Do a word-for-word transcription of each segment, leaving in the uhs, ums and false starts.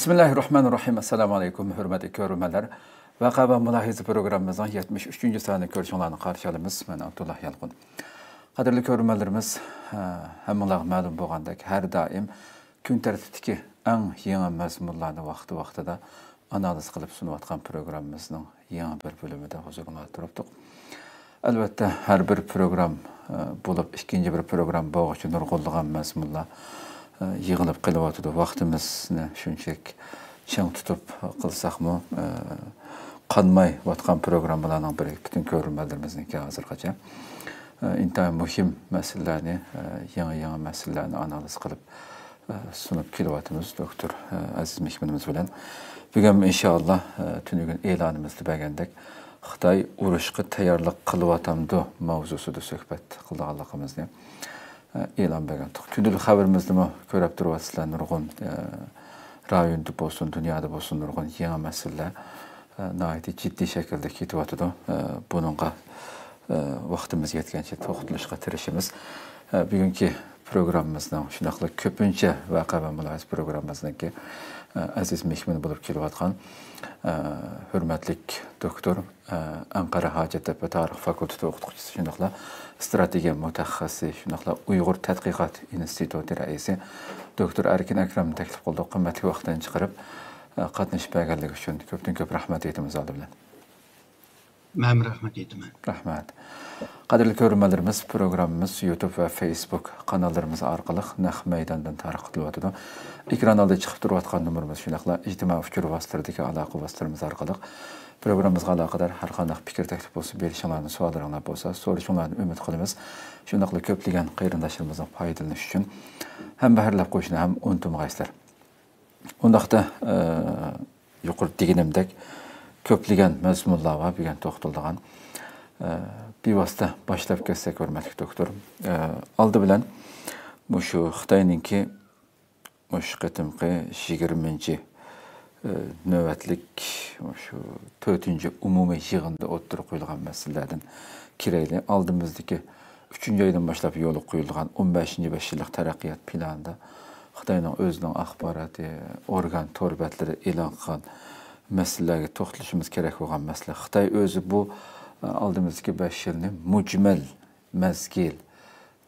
بىسمىللاھىررەھمانىررەھىم. ئەسسالامۇ ئەلەيكۇم، ھۆرمەتلىك كۆرۈرمەنلەر. ۋەقە ۋە مۇلاھىزە پروگراممىمىزنىڭ يەتمىش ئۈچىنچى سانىنى كۆرۈشۈڭلارنى قارشى ئالىمىز. مەن ئابدۇللا يالقۇن. قەدىرلىك كۆرۈرمەنلىرىمىز، ھە، ھەممىڭلارغا مەلۇم بولغاندەك، ھەر دائىم كۈن تەرتىپتىكى ئەڭ يېڭى مەزمۇنلارنى ۋاقتى-ۋاقتىدا ئانالىز قىلىپ سۇنۇۋاتقان پروگراممىمىزنىڭ يېڭى بىر بۆلۈمىدە ھۇزۇرۇڭلاردا تۇرۇپتۇق. ئەلۋەتتە، ھەر بىر پروگرام، ئە، بولۇپ، ئىككىنچى بىر پروگرام بولغۇچە نۇرغۇنلىغان مەزمۇنلار، ئە، يىغىلىپ قېلىۋاتىدۇ. ۋاقتىمىزنى شۇنچىلىك چىڭ تۇتۇپ قىلساقمۇ، ئە، قانمايۋاتقان پروگراممىلارنىڭ بىرى پۈتۈن كۆرۈرمەنلىرىمىزنىڭكى ھازىرغىچە. ئە، ئىنتايىن مۇھىم مەسىلىلەرنى، ئە، يېڭى، يېڭى مەسىلىلەرنى ئانالىز قىلىپ، ئە، سۇنۇپ كېلىۋاتىمىز دوكتور، ئە، ئەزىز مېھمىنىمىز بىلەن. بۈگۈن ئىنشائاللا، ئە، تۈنۈگۈن ئېلانىمىزدا بەرگەندەك، خىتاي ئۇرۇشقا تەييارلىق قىلىۋاتامدۇ ماۋزۇسىدا سۆھبەت قىلىدىغانلىقىمىزنى، ئە، ئېلان بەرگەنتۇق. كۈندىلىك خەۋىرىمىزدىمۇ كۆرۈپ تۇرۇۋاتىسىلەر، نۇرغۇن، ئە، رايوندا بولسۇن، دۇنيادا بولسۇن، نۇرغۇن يېڭى مەسىلىلەر، ئە، ناھايىتى جىددىي شەكىلدە كېتىۋاتىدۇ. ئە، بۇنىڭغا، ئە، ۋاقتىمىز يەتكەنچە توختىلىشقا تىرىشىمىز. ئە، بۈگۈنكى پروگراممىمىزنىڭ، شۇنداقلا كۆپىنچە ۋەقە ۋە مۇلاھىزە پروگراممىمىزنىڭكى، ئە، ئەزىز مېھمىنى بولۇپ كېلىۋاتقان، ئە، ھۆرمەتلىك دوكتور، ئە، ئەنقەرە ھاجەتتەپە تارىخ فاكۇلتېتى ئوقۇتقۇچىسى، شۇنداقلا ئىستراتېگىيە مۇتەخەسسىسى، شۇنداقلا ئۇيغۇر تەتقىقات ئىنستىتۇتى رەئىسى دوكتور ئەركىن ئەكرەمنى تەكلىپ قىلدۇق. قىممەتلىك ۋاقتىنى چىقىرىپ، ئە، قاتنىشىپ بەرگەنلىكى ئۈچۈن كۆپتىن كۆپ رەھمەت ئېيتىمىز ئالدى بىلەن. مەنمۇ رەھمەت ئېيتىمەن. رەھمەت. قەدىرلىك كۆرۈرمەنلىرىمىز، پروگراممىمىز يۇتۇب ۋە فېيسبۇك قاناللىرىمىز ئارقىلىق نەق مەيداندىن تارقىتىلىۋاتىدۇ. ئېكران ئالدىدا چىقىپ تۇرۇۋاتقان نومۇرىمىز، شۇنداقلا ئىجتىمائىي ئۇچۇر ۋاسىتىلىرىدىكى ئالاقە ۋاسىتىلىرىمىز ئارقىلىق پروگراممىمىزغا ئالاقىدار ھەر قانداق پىكىر، تەكلىپ بولسا بېرىشىڭلارنى، سوئاللىرىڭلار بولسا سورىشىڭلارنى ئۈمىد قىلىمىز. شۇنداقلا كۆپلىگەن قېرىنداشلىرىمىزنىڭ پايدىلىنىشى ئۈچۈن ھەممە بەھرىلەپ قويۇشنى ھەم ئۇنتۇمىغايسىلەر. ئۇنداقتا، ئە، يۇقىرىدا دېگىنىمدەك، كۆپلىگەن مەزمۇنلار بار بۈگۈن توختىلىدىغان. ئە، بىۋاسىتە باشلاپ كەتسەك، ھۆرمەتلىك دوكتور. ئە، ئالدى بىلەن مۇشۇ خىتاينىڭكى مۇشۇ قېتىمقى يىگىرمىنچى، ئە، نۆۋەتلىك مۇشۇ تۆتىنچى ئومۇمىي يىغىندا ئوتتۇرىغا قويۇلغان مەسىلىلەردىن كىرەيلى. ئالدىمىزدىكى ئۈچىنچى ئايدىن باشلاپ يولغا قويۇلغان ئون بەشىنچى بەش يىللىق تەرەققىيات پىلانىدا خىتاينىڭ ئۆزىنىڭ ئاخباراتى، ئورگان تور بەتلىرى ئېلان قىلغان مەسىلىلەرگە توختىلىشىمىز كېرەك بولغان مەسىلە. خىتاي ئۆزى بۇ، ئە، ئالدىمىزدىكى بەش يىلنى مۈجمەل مەزگىل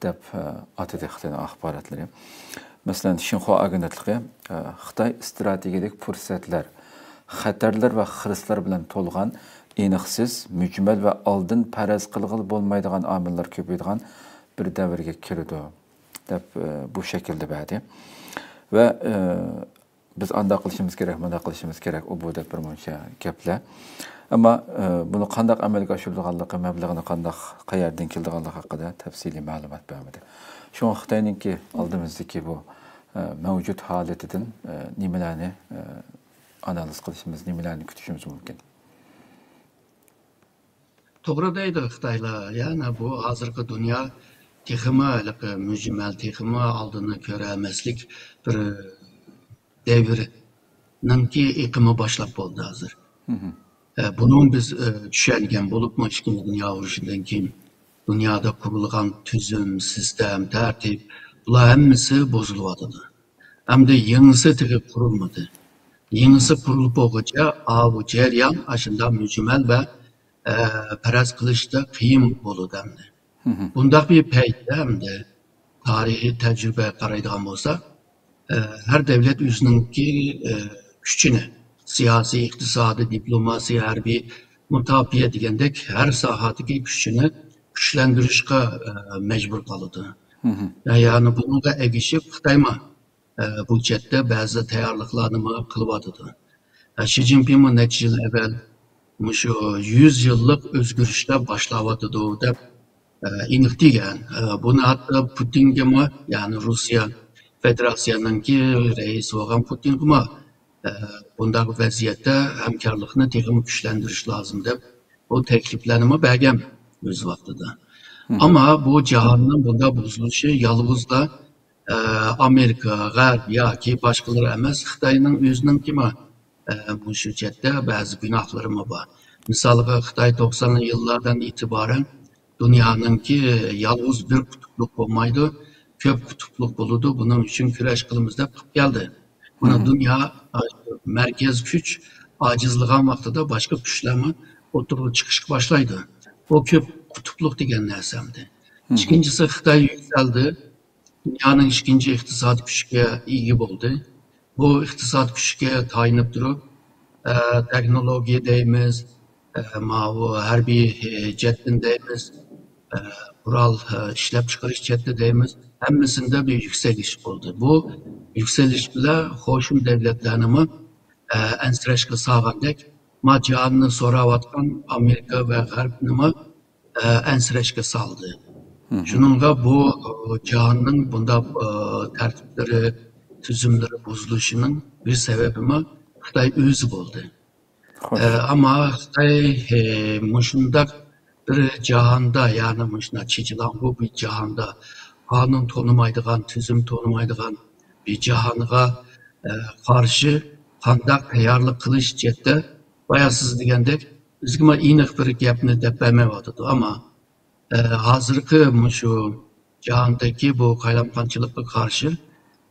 دەپ، ئە، ئاتىدى خىتاينىڭ ئاخباراتلىرى. مەسىلەن، شىنخۇا ئاگېنتلىقى، ئە، خىتاي ئىستراتېگىيەلىك پۇرسەتلەر، خەتەرلەر ۋە خىرىسلار بىلەن تولغان ئېنىقسىز، مۈجمەل ۋە ئالدىن پەرەز قىلغىلى بولمايدىغان ئامىللار كۆپىيىدىغان بىر دەۋرگە كىرىدۇ، دەپ، ئە، بۇ شەكىلدە بەردى. ۋە، ئە، بىز ئانداق قىلىشىمىز كېرەك، مۇنداق قىلىشىمىز كېرەك، ئۇ بۇ دەپ بىر مۇنچە گەپلەر. ئەمما، ئە، بۇنى قانداق ئەمەلگە ئاشۇرىدىغانلىقى، مەبلىغىنى قانداق، قەيەردىن كېلىدىغانلىقى ھەققىدە تەپسىلىي مەلۇمات بەرمىدى. شۇڭا خىتاينىڭكى ئالدىمىزدىكى بۇ، ئە، مەۋجۇت ھالىتىدىن، ئە، نېمىلەرنى، ئە، ئانالىز قىلىشىمىز، نېمىلەرنى كۈتۈشىمىز مۇمكىن؟ توغرا دەيدۇ خىتايلار، يەنى بۇ ھازىرقى دۇنيا تېخىمۇ ھېلىقى مۈجمەل، تېخىمۇ ئالدىنى كۆرەلمەسلىك بىر دەۋرنىڭكى ئېقىمى باشلاپ بولدى ھازىر. ئە، بۇنىڭ بىز، ئە، چۈشەنگەن بولۇپمۇ، ئىككىنچى دۇنيا ئۇرۇشىدىن كېيىن دۇنيادا قۇرۇلغان تۈزۈم، سىستېما، تەرتىپ، بۇلار ھەممىسى بۇزۇلۇۋاتىدۇ. ئەمدى يېڭىسى تېخى قۇرۇلمىدى. يېڭىسى قۇرۇلۇپ بولغۇچە، ئاۋۇ جەريان ئاشۇنداق مۈجمەل ۋە، ئە، پەرەز قىلىشتا قىيىن بولىدۇ ئەمدى. بۇنداق بىر پەيتتە ئەمدى تارىخىي تەجرىبىگە قارايدىغان بولساق، ئە، ھەر دەۋلەت ئۆزىنىڭكى، ئە، كۈچىنى، سىياسىي، ئىقتىسادىي، دىپلوماسىيە، ھەربىي، مۇداپىئە دېگەندەك ھەر ساھەدىكى كۈچىنى كۈچلەندۈرۈشكە، ئە، مەجبۇر قالىدۇ. يەنى بۇنىڭغا ئەگىشىپ خىتايمۇ، ئە، بۇ جەھەتتە بەزى تەييارلىقلارنىمۇ قىلىۋاتىدۇ. ئە، شى جىنپىڭمۇ نەچچە يىل ئەۋۋەل مۇشۇ يۈز يىللىق ئۆزگىرىشلەر باشلاۋاتىدۇ دەپ، ئە، ئېنىق دېگەن. ئە، بۇنى ھەتتا پۇتىنگىمۇ، يەنى روسىيە فېدېراتسىيەنىڭكى رەئىسى بولغان پۇتىنغىمۇ، ئە، بۇنداق ۋەزىيەتتە ھەمكارلىقنى تېخىمۇ كۈچلەندۈرۈش لازىم دەپ، بۇ تەكلىپلەرنىمۇ بەرگەن ئۆز ۋاقتىدا. ئەمما بۇ جاھاننىڭ بۇنداق بۇزۇلۇشى يالغۇزلا ئە، ئامېرىكا، غەرب ياكى باشقىلار ئەمەس، خىتاينىڭ ئۆزىنىڭكىمۇ، ئە، مۇشۇ جەھەتتە بەزى گۇناھلىرىمۇ بار. مىسالغا، خىتاي توقسانىنچى يىللاردىن ئېتىبارەن دۇنيانىڭكى يالغۇز بىر قۇتۇپلۇق بولمايدۇ، كۆپ قۇتۇپلۇق بولىدۇ، بۇنىڭ ئۈچۈن كۈرەش قىلىمىز دەپ قىلىپ كەلدى. مانا دۇنيا، ئە، مەركەز كۈچ ئاجىزلىغان ۋاقتىدا باشقا كۈچلەرمۇ ئوتتۇرىغا چىقىشقا باشلايدۇ. بۇ كۆپ قۇتۇپلۇق دېگەن نەرسە ئەمدى. ئىككىنچىسى، خىتاي يۈكسەلدى. دۇنيانىڭ ئىككىنچى ئىقتىسادىي كۈچىگە ئىگە بولدى. بۇ ئىقتىساد كۈچىگە تايىنىپ تۇرۇپ، ئە، تېخنولوگىيە دەيمىز، ئە، ماۋۇ ھەربىي، ئە، جەھەتتىن دەيمىز، ئە، قورال، ئە، ئىشلەپچىقىرىش جەھەتتە دەيمىز، ھەممىسىندە بىر يۈكسىلىش بولدى. بۇ يۈكسىلىش بىلەن قوشنا دۆلەتلەرنىمۇ، ئە، ئەنسىرەشكە سالغاندەك، ما جاھاننى سوراۋاتقان ئامېرىكا ۋە غەربنىمۇ، ئە، ئەنسىرەشكە سالدى. شۇنىڭغا بۇ، ئە، جاھاننىڭ بۇنداق، ئە، تەرتىپلىرى، تۈزۈملىرى بۇزۇلۇشىنىڭ بىر سەۋەبىمۇ خىتاي ئۆزى بولدى. ئە، ئەمما خىتاي، ئە، مۇشۇنداق بىر جاھاندا، يەنى مۇشۇنداق چېچىلاڭغۇ بىر جاھاندا، قانۇن تونۇمايدىغان، تۈزۈم تونۇمايدىغان بىر جاھانغا، ئە، قارشى قانداق تەييارلىق قىلىش جەھەتتە، بايا سىز دېگەندەك، بىزگىمۇ ئېنىق بىر گەپنى دەپ بەرمەيۋاتىدۇ. ئەمما، ئە، ھازىرقى مۇشۇ جاھاندىكى بۇ قايلامقانچىلىققا قارشى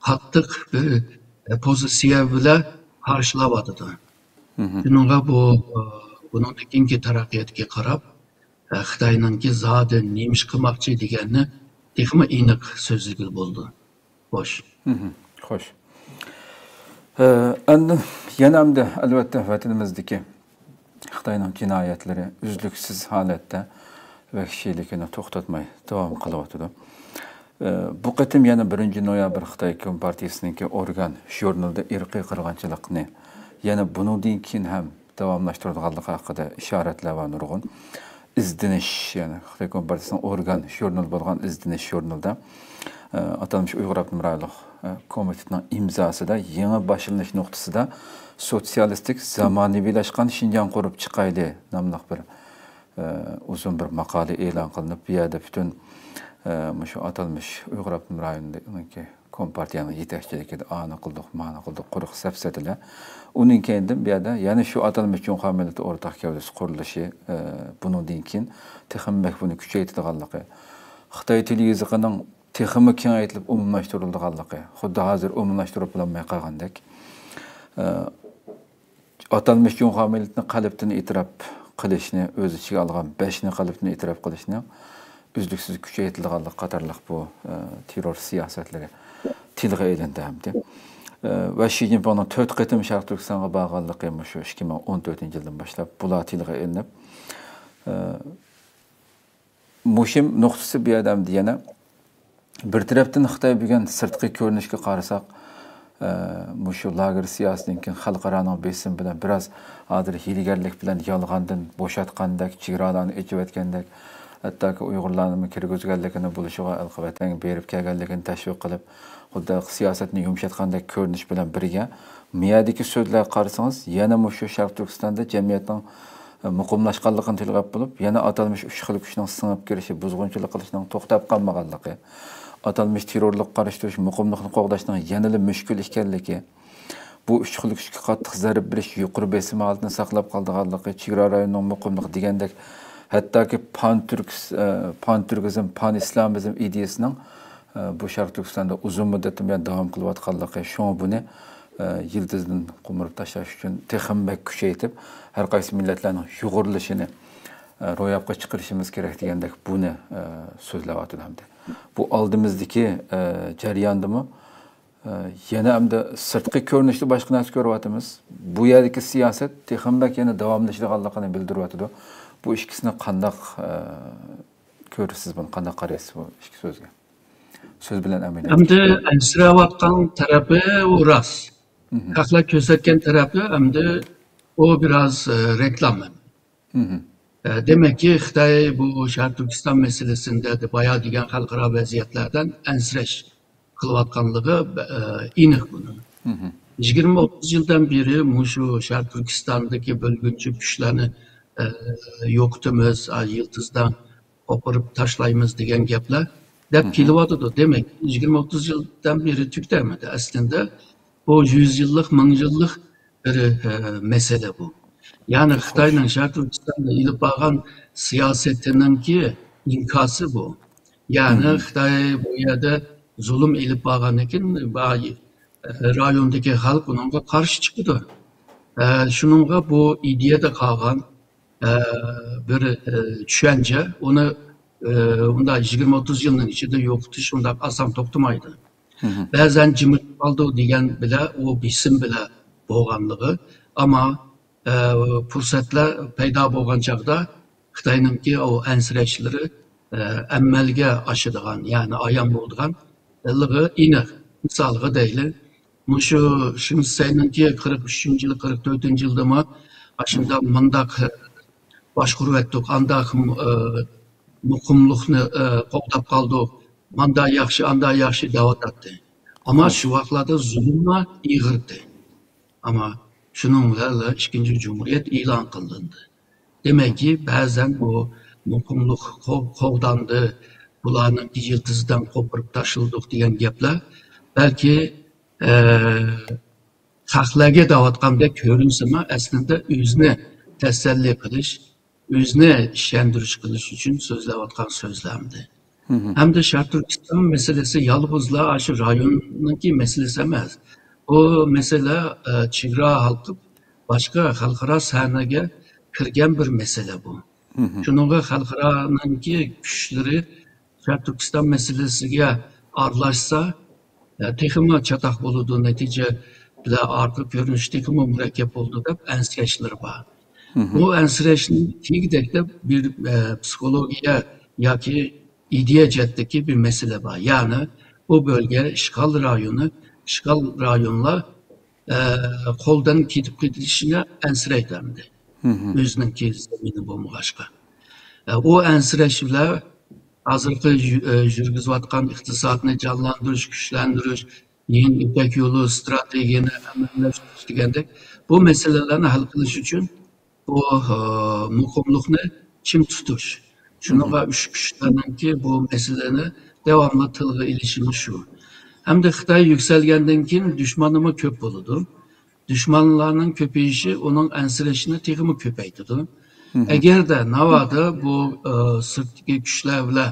قاتتىق بىر، ئە، پوزىتسىيە بىلەن قارشىلاۋاتىدۇ. شۇنىڭغا بۇ، ئە، بۇنىڭدىن كېيىنكى تەرەققىياتىغا قاراپ، ئە، خىتاينىڭكى زادى نېمە ئىش قىلماقچى دېگەننى تېخىمۇ ئېنىق سۆزلىگىلى بولىدۇ. خوش. خوش. ئە، ئەمدى يەنە ئەمدى ئەلۋەتتە ۋەتىنىمىزدىكى خىتاينىڭ جىنايەتلىرى ئۈزلۈكسىز ھالەتتە ۋەھشىيلىكىنى توختاتماي داۋام قىلىۋاتىدۇ. ئە، بۇ قېتىم يەنە بىرىنچى نويابىر خىتاي كومپارتىيىسىنىڭكى ئورگان ژۇرنىلىدا ئىرقىي قىرغىنچىلىقنى يەنە بۇنىڭدىن كېيىن ھەم داۋاملاشتۇرىدىغانلىقى ھەققىدە ئىشارەتلەر بار نۇرغۇن. ئىزدىنىش، يەنى خىتاي كومپارتىيىسىنىڭ ئورگان ژۇرنىلى بولغان ئىزدىنىش ژۇرنىلىدا، ئە، ئاتالمىش ئۇيغۇر ئاپتونوم رايونلۇق، ئە، كومىتېتىنىڭ ئىمزاسىدا يېڭى باشلىنىش نۇقتىسىدا سوتسىيالىستىك زامانىۋىلاشقان شىنجاڭ قۇرۇپ چىقايلى ناملىق بىر، ئە، ئۇزۇن بىر ماقالە ئېلان قىلىنىپ، بۇ يەردە پۈتۈن، ئە، مۇشۇ ئاتالمىش ئۇيغۇر ئاپتونوم رايونىنىڭكى كومپارتىيەنىڭ يېتەكچىلىكىدە ئانى قىلدۇق، مانى قىلدۇق، قۇرۇق سەپسەتىلەر. ئۇنىڭ كەينىدىن بۇ يەردە يەنە شۇ ئاتالمىش جۇڭخۇا مىللىتى ئورتاق گەۋدىسى قۇرۇلۇشى، ئە، بۇنىڭدىن كېيىن تېخىمۇ بەك بۇنى كۈچەيتىدىغانلىقى، خىتاي تېلېۋىزىقىنىڭ تېخىمۇ كېڭەيتىلىپ ئومۇملاشتۇرۇلىدىغانلىقى، خۇددى ھازىر ئومۇملاشتۇرۇپ بولالماي قالغاندەك، ئە، ئاتالمىش جۇڭخۇا مىللىتىنى قەلبتىن ئېتىراپ قىلىشنى ئۆز ئىچىگە ئالغان بەشنى قەلبتىن ئېتىراپ قىلىشنىڭ ئۈزلۈكسىز كۈچەيتىلىدىغانلىقى قاتارلىق بۇ، ئە، تېررور سىياسەتلىرى تىلغا ئېلىندى ھەمدە، ئە، ۋە شى جىنپىڭنىڭ تۆت قېتىم شەرقىي تۈركىستانغا بارغانلىقى مۇشۇ ئىككى مىڭ ئون تۆتىنچى يىلدىن باشلاپ بۇلار تىلغا ئېلىنىپ، ئە، مۇھىم نۇقتىسى بۇ يەردە ئەمدى يەنە بىر تەرەپتىن خىتاي بۈگۈن سىرتقى كۆرۈنۈشكە قارىساق، ئە، مۇشۇ لاگېر سىياسىتىدىن كېيىن خەلقئارانىڭ بېسىمى بىلەن بىراز ھازىر ھىيلىگەرلىك بىلەن يالغاندىن بوشاتقاندەك، چېگرالارنى ئېچىۋەتكەندەك، ھەتتاكى ئۇيغۇرلارنىمۇ كىرگۈزگەنلىكىنى بولۇشىغا، ھېلىقى ۋەتەنگە بېرىپ كەلگەنلىكىنى تەشۋىق قىلىپ، خۇددى سىياسەتنى يۇمشاتقاندەك كۆرۈنۈش بىلەن بىرگە، مۇ يەردىكى سۆزلەرگە قارىسىڭىز، يەنە مۇشۇ شەرقىي تۈركىستاندا جەمئىيەتنىڭ مۇقىملاشقانلىقىنى تىلغا ئېلىپ بولۇپ، يەنە ئاتالمىش ئۈچ خىل كۈچنىڭ سىڭىپ كىرىشى، بۇزغۇنچىلىق قىلىشنىڭ توختاپ قالمىغانلىقى، ئاتالمىش تېررورلۇققا قارشى تۇرۇش مۇقىملىقنى قوغداشنىڭ يەنىلا مۈشكۈل ئىكەنلىكى، بۇ ئۈچ خىل كۈچكە قاتتىق زەربە بېرىش، يۇقىرى بېسىم ھالىتىنى ساقلاپ قالىدىغانلىقى، چېگرا رايونىنىڭ مۇقىملىقى دېگەندەك، ھەتتاكى پان تۈركس-، ئە، پان تۈركىزم، پان ئىسلامىزم ئىدىيىسىنىڭ، ئە، بۇ شەرقىي تۈركىستاندا ئۇزۇن مۇددەتتىن بۇيان داۋام قىلىۋاتقانلىقى، شۇڭا بۇنى، ئە، يىلتىزدىن قومۇرۇپ تاشلاش ئۈچۈن تېخىمۇ بەك كۈچەيتىپ، ھەر قايسى مىللەتلەرنىڭ يۇغۇرۇلۇشىنى، ئە، روياپقا چىقىرىشىمىز كېرەك دېگەندەك بۇنى، ئە، سۆزلەۋاتىدۇ ھەمدە. بۇ ئالدىمىزدىكى، ئە، جەرياندىمۇ، ئە، يەنە ئەمدى سىرتقى كۆرۈنۈشتە باشقا نەرسە كۆرۈۋاتىمىز. بۇ يەردىكى سىياسەت تېخىمۇ بەك يەنە داۋاملىشىدىغانلىقىنى بىلدۈرۈۋاتىدۇ. بۇ ئىككىسىنى قانداق، ئە، كۆرىسىز بۇنى؟ قانداق قارايسىز بۇ ئىككى سۆزگە؟ سۆز بىلەن ئەمەلىيەت. ئەمدى ئەنسىرەۋاتقان تەرەپى ئۇ راست. خەقلەر كۆرسەتكەن تەرەپى ئەمدى ئۇ بىراز، ئە، رېكلاما. ئە، دېمەككى، خىتاي بۇ شەرقىي تۈركىستان مەسىلىسىندە دە-، بايا دېگەن خەلقئارا ۋەزىيەتلەردىن ئەنسىرەش قىلىۋاتقانلىقى، ئە، ئېنىق بۇنىڭ. يىگىرمە ئوتتۇز يىلدىن بېرى مۇشۇ شەرقىي تۈركىستاندىكى بۆلگۈنچى كۈچلەرنى، ئە، يوقىتىمىز، ئا، يىلتىزدان قوپۇرۇپ تاشلايمىز دېگەن گەپلەر دەپ كېلىۋاتىدۇ. دېمەك، يىگىرمە ئوتتۇز يىلدىن بېرى تۈگىتەلمىدى. ئەسلىندە بۇ يۈز يىللىق، مىڭ يىللىق بىر، ئە، مەسىلە بۇ. يەنى خىتاينىڭ شەرقىي تۈركىستاندا ئېلىپ بارغان سىياسىتىنىڭكى ئىنكاسى بۇ. يەنى خىتاي بۇ يەردە زۇلۇم ئېلىپ بارغاندىكىن، با-، رايوندىكى خەلق ئۇنىڭغا قارشى چىقىدۇ. ئە، شۇنىڭغا بۇ ئىدىيەدە قالغان، ئە، بىر، ئە، چۈشەنچە، ئۇنى، ئە، ئۇنداق يىگىرمە ئوتتۇز يىلنىڭ ئىچىدە يوقىتىش ئۇنداق ئاسان توختىمايدۇ. بەزەن جىمىپ قالىدۇ دېگەن بىلەن، ئۇ بېسىم بىلەن بولغانلىقى. ئەمما، ئە، پۇرسەتلەر پەيدا بولغان چاغدا خىتاينىڭكى ئۇ ئەنسىرەشلىرى، ئە، ئەمەلگە ئاشىدىغان، يەنى ئايان بولىدىغانلىقى ئېنىق. مىسالغا دەيلى، مۇشۇ شىنسەينىڭكى قىرىق ئۈچىنچى يىل، قىرىق تۆتىنچى يىلدىمۇ ئاشۇنداق مۇنداق باشقۇرۇۋەتتۇق، ئانداق، ئە، مۇقىملىقنى، ئە، قوغداپ قالدۇق، ماندا ياخشى، ئاندا ياخشى دەۋاتاتتى. ئەمما شۇ ۋاقىتلاردا زۇلۇملار ئېغىردى. ئەمما شۇنىڭ بىلەن ئىككىنچى جۇمھۇرىيەت ئېلان قىلىندى. دېمەككى، بەزەن بۇ مۇقىملىق قو-، قوغداندى، بۇلارنىڭ يىلتىزىدىن قوپۇرۇپ تاشلىدۇق دېگەن گەپلەر بەلكى، ئە، خەقلەرگە دەۋاتقاندەك كۆرۈنسىمۇ، ئەسلىدە ئۆزىنى تەسەللى قىلىش، ئۆزىنى ئىشەندۈرۈش قىلىش ئۈچۈن سۆزلەۋاتقان سۆزلەمدى. ھەمدە شەرقىي تۈركىستان مەسىلىسى يالغۇزلا ئاشۇ رايوننىڭكى مەسىلىسى ئەمەس. بۇ مەسىلە، ئە، چېگرا ھالقىپ، باشقا خەلقئارا سەھنىگە كىرگەن بىر مەسىلە بۇ. شۇنىڭغا خەلقئارانىڭكى كۈچلىرى شەرقىي تۈركىستان مەسىلىسىگە ئارىلاشسا، ئە، تېخىمۇ چاتاق بولىدۇ، نەتىجە بىلەن ئارقا كۆرۈنۈش تېخىمۇ مۇرەككەپ بولىدۇ دەپ ئەنسىرەشلىرى بار. بۇ ئەنسىرەشنى تېگىدەك دەپ بىر، ئە، پسىخولوگىيە ياكى ئىدىيە جەھەتتىكى بىر مەسىلە بار. يەنى بۇ بۆلگە ئىشغال رايونى، ئىشغال رايونلار، ئە، قولدىن كېتىپ كېتىشىنى ئەنسىرەيدۇ ئەمدى. ئۆزىنىڭكى زېمىنى بولمىغاچقا. ئە، ئۇ ئەنسىرەش بىلەن ھازىرقى يۈ-، ئە، يۈرگۈزۈۋاتقان ئىقتىسادنى جانلاندۇرۇش، كۈچلەندۈرۈش، يېڭى يىپەك يولى ئىستراتېگىيەنى ئەمەلىيلەشتۈرۈش دېگەندەك بۇ مەسىلىلەرنى ھەل قىلىش ئۈچۈن بۇ، ئە، مۇقىملىقنى چىڭ تۇتۇش. شۇنىڭغا ئۈچ كۈچلەرنىڭكى بۇ مەسىلىنى داۋاملىق تىلغا ئېلىشىمىز شۇ. ھەمدە خىتاي يۈكسەلگەندىن كېيىن دۈشمىنىمۇ كۆپ بولىدۇ. دۈشمەنلەرنىڭ كۆپىيىشى ئۇنىڭ ئەنسىرەشنى تېخىمۇ كۆپەيتىدۇ. ئەگەردە ناۋادا بۇ، ئە، سىرتتىكى كۈچلەر بىلەن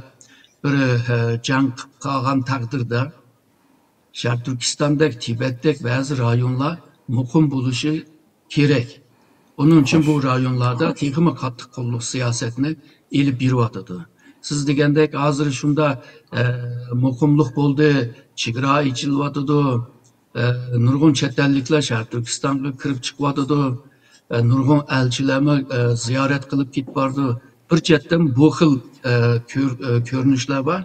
بىر، ئە، جەڭ قىلىپ قالغان تەقدىردە، شەرقىي تۈركىستاندەك، تىبەتتەك بەزى رايونلار مۇقىم بولۇشى كېرەك. ئۇنىڭ ئۈچۈن بۇ رايونلاردا تېخىمۇ قاتتىق قوللۇق سىياسەتنى ئېلىپ بېرىۋاتىدۇ. سىز دېگەندەك، ھازىر شۇنداق، ئە، مۇقىملىق بولدى، چېگرا ئېچىلىۋاتىدۇ، ئە، نۇرغۇن چەت ئەللىكلەر شەرقىي تۈركىستانغا كىرىپ چىقىۋاتىدۇ، ئە، نۇرغۇن ئەلچىلەرمۇ، ئە، زىيارەت قىلىپ كېتىپ بارىدۇ. بىر جەھەتتىن بۇ خىل، ئە، كۆر-، ئە، كۆرۈنۈشلەر بار،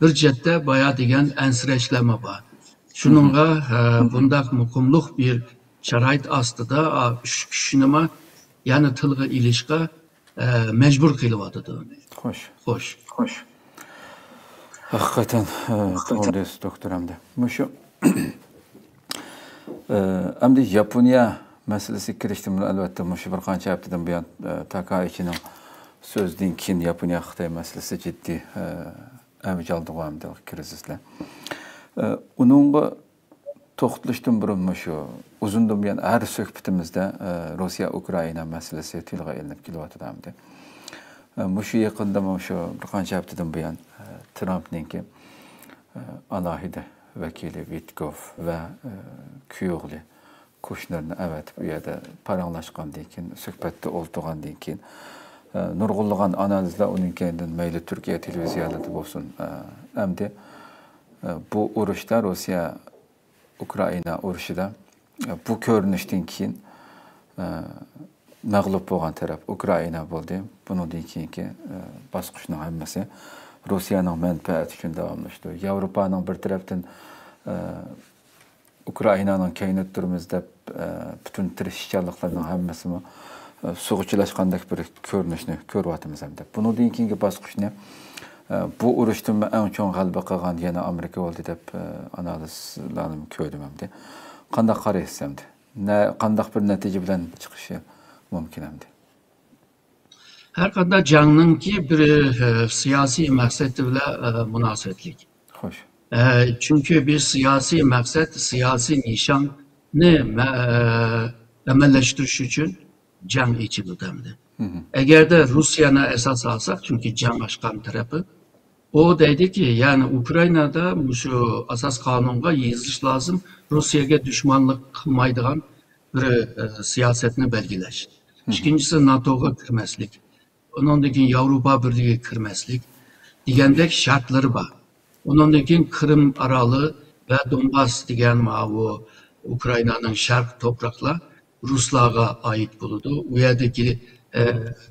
بىر جەھەتتە بايا دېگەن ئەنسىرەشلەرمۇ بار. شۇنىڭغا، ئە، بۇنداق مۇقىملىق بىر شارائىت ئاستىدا، ئا، ئۈچ كۈچنىمۇ يەنە تىلغا ئېلىشقا، ئە، مەجبۇر قىلىۋاتىدۇ. خوش. خوش. خوش. ھەقىقەتەن، ئە، توغرا دەيسىز، دوكتور ئەمدى. مۇشۇ، ئە، ئەمدى ياپونىيە مەسىلىسىگە كىرىشتىن بۇرۇن، ئەلۋەتتە، مۇشۇ بىر قانچە ھەپتىدىن بۇيان، ئە، تاكائىچىنىڭ سۆزىدىن كېيىن ياپونىيە خىتاي مەسىلىسى جىددىي، ئە، ئەۋج ئالدىغۇ ئەمدى كىرىزىسلەر. ئە، ئۇنىڭغا توختىلىشتىن بۇرۇن مۇشۇ ئۇزۇندىن بۇيان ھەر سۆھبىتىمىزدە، ئە، روسىيە ئۇكرائىنا مەسىلىسى تىلغا ئېلىنىپ كېلىۋاتىدۇ ئەمدى. ئە، مۇشۇ يېقىندا مۇشۇ بىر قانچە ھەپتىدىن بۇيان، ئە، ترامپنىڭكى، ئە، ئالاھىدە ۋەكىلى ۋىتكوف ۋە، ئە، كۈيئوغلى كۇشنېرنى ئەۋەتىپ، ئۇ يەردە پاراڭلاشقاندىن كېيىن، سۆھبەتتە ئولتۇرغاندىن كېيىن، ئە، نۇرغۇنلىغان ئانالىزلار ئۇنىڭ كەينىدىن مەيلى تۈركىيە تېلېۋىزىيەلىرىدە بولسۇن، ئە، ئەمدى، ئە، بۇ ئۇرۇشتا روسىيە ئۇكرائىنا ئۇرۇشىدا، بۇ كۆرۈنۈشتىن كېيىن، ئە، مەغلۇپ بولغان تەرەپ ئۇكرائىنا بولدى. بۇنىڭدىن كېيىنكى، ئە، باسقۇچنىڭ ھەممىسى روسىيەنىڭ مەنپەئەتى ئۈچۈن داۋاملىشىدۇ. ياۋروپانىڭ بىر تەرەپتىن، ئە، ئۇكرائىنانىڭ كەينىدە تۇرىمىز دەپ، ئە، پۈتۈن تىرىشچانلىقلىرىنىڭ ھەممىسىمۇ، ئە، سۇغا چىلاشقاندەك بىر كۆرۈنۈشنى كۆرۈۋاتىمىز ئەمدى. بۇنىڭدىن كېيىنكى باسقۇچنى، ئە، بۇ ئۇرۇشتىنمۇ ئەڭ چوڭ غەلىبە قىلغان يەنە ئامېرىكا بولدى دەپ، ئە، ئانالىزلارنىمۇ كۆردۈم ئەمدى. قانداق قارايسىز ئەمدى؟ نە-، قانداق بىر نەتىجە بىلەن چىقىشى مۇمكىن ئەمدى؟ ھەر قانداق جەڭنىڭكى بىر، ئە، سىياسىي مەقسىتى بىلەن، ئە، مۇناسىۋەتلىك. خوش. ئە، چۈنكى بىر سىياسىي مەقسەت، سىياسىي نىشاننى مە-، ئە، ئەمەلىيلەشتۈرۈش ئۈچۈن جەڭ ئېچىلىدۇ ئەمدى. ئەگەردە روسىيەنى ئاساس ئالساق، چۈنكى جەڭ ئاچقان تەرەپى، ئۇ دەيدىكى، يەنى ئۇكرائىنادا مۇشۇ ئاساس قانۇنغا يېزىش لازىم، روسىيەگە دۈشمانلىق قىلمايدىغان بىر، ئە، سىياسەتنى بەلگىلەش. ئىككىنچىسى، ناتوغا كىرمەسلىك. ئۇنىڭدىن كېيىن ياۋروپا بىرلىكىگە كىرمەسلىك دېگەندەك شەرتلىرى بار. ئۇنىڭدىن كېيىن قىرىم ئارالى ۋە دونباس دېگەن ماۋۇ ئۇكرائىنانىڭ شەرق توپراقلار رۇسلارغا ئائىت بولىدۇ. ئۇ يەردىكى، ئە،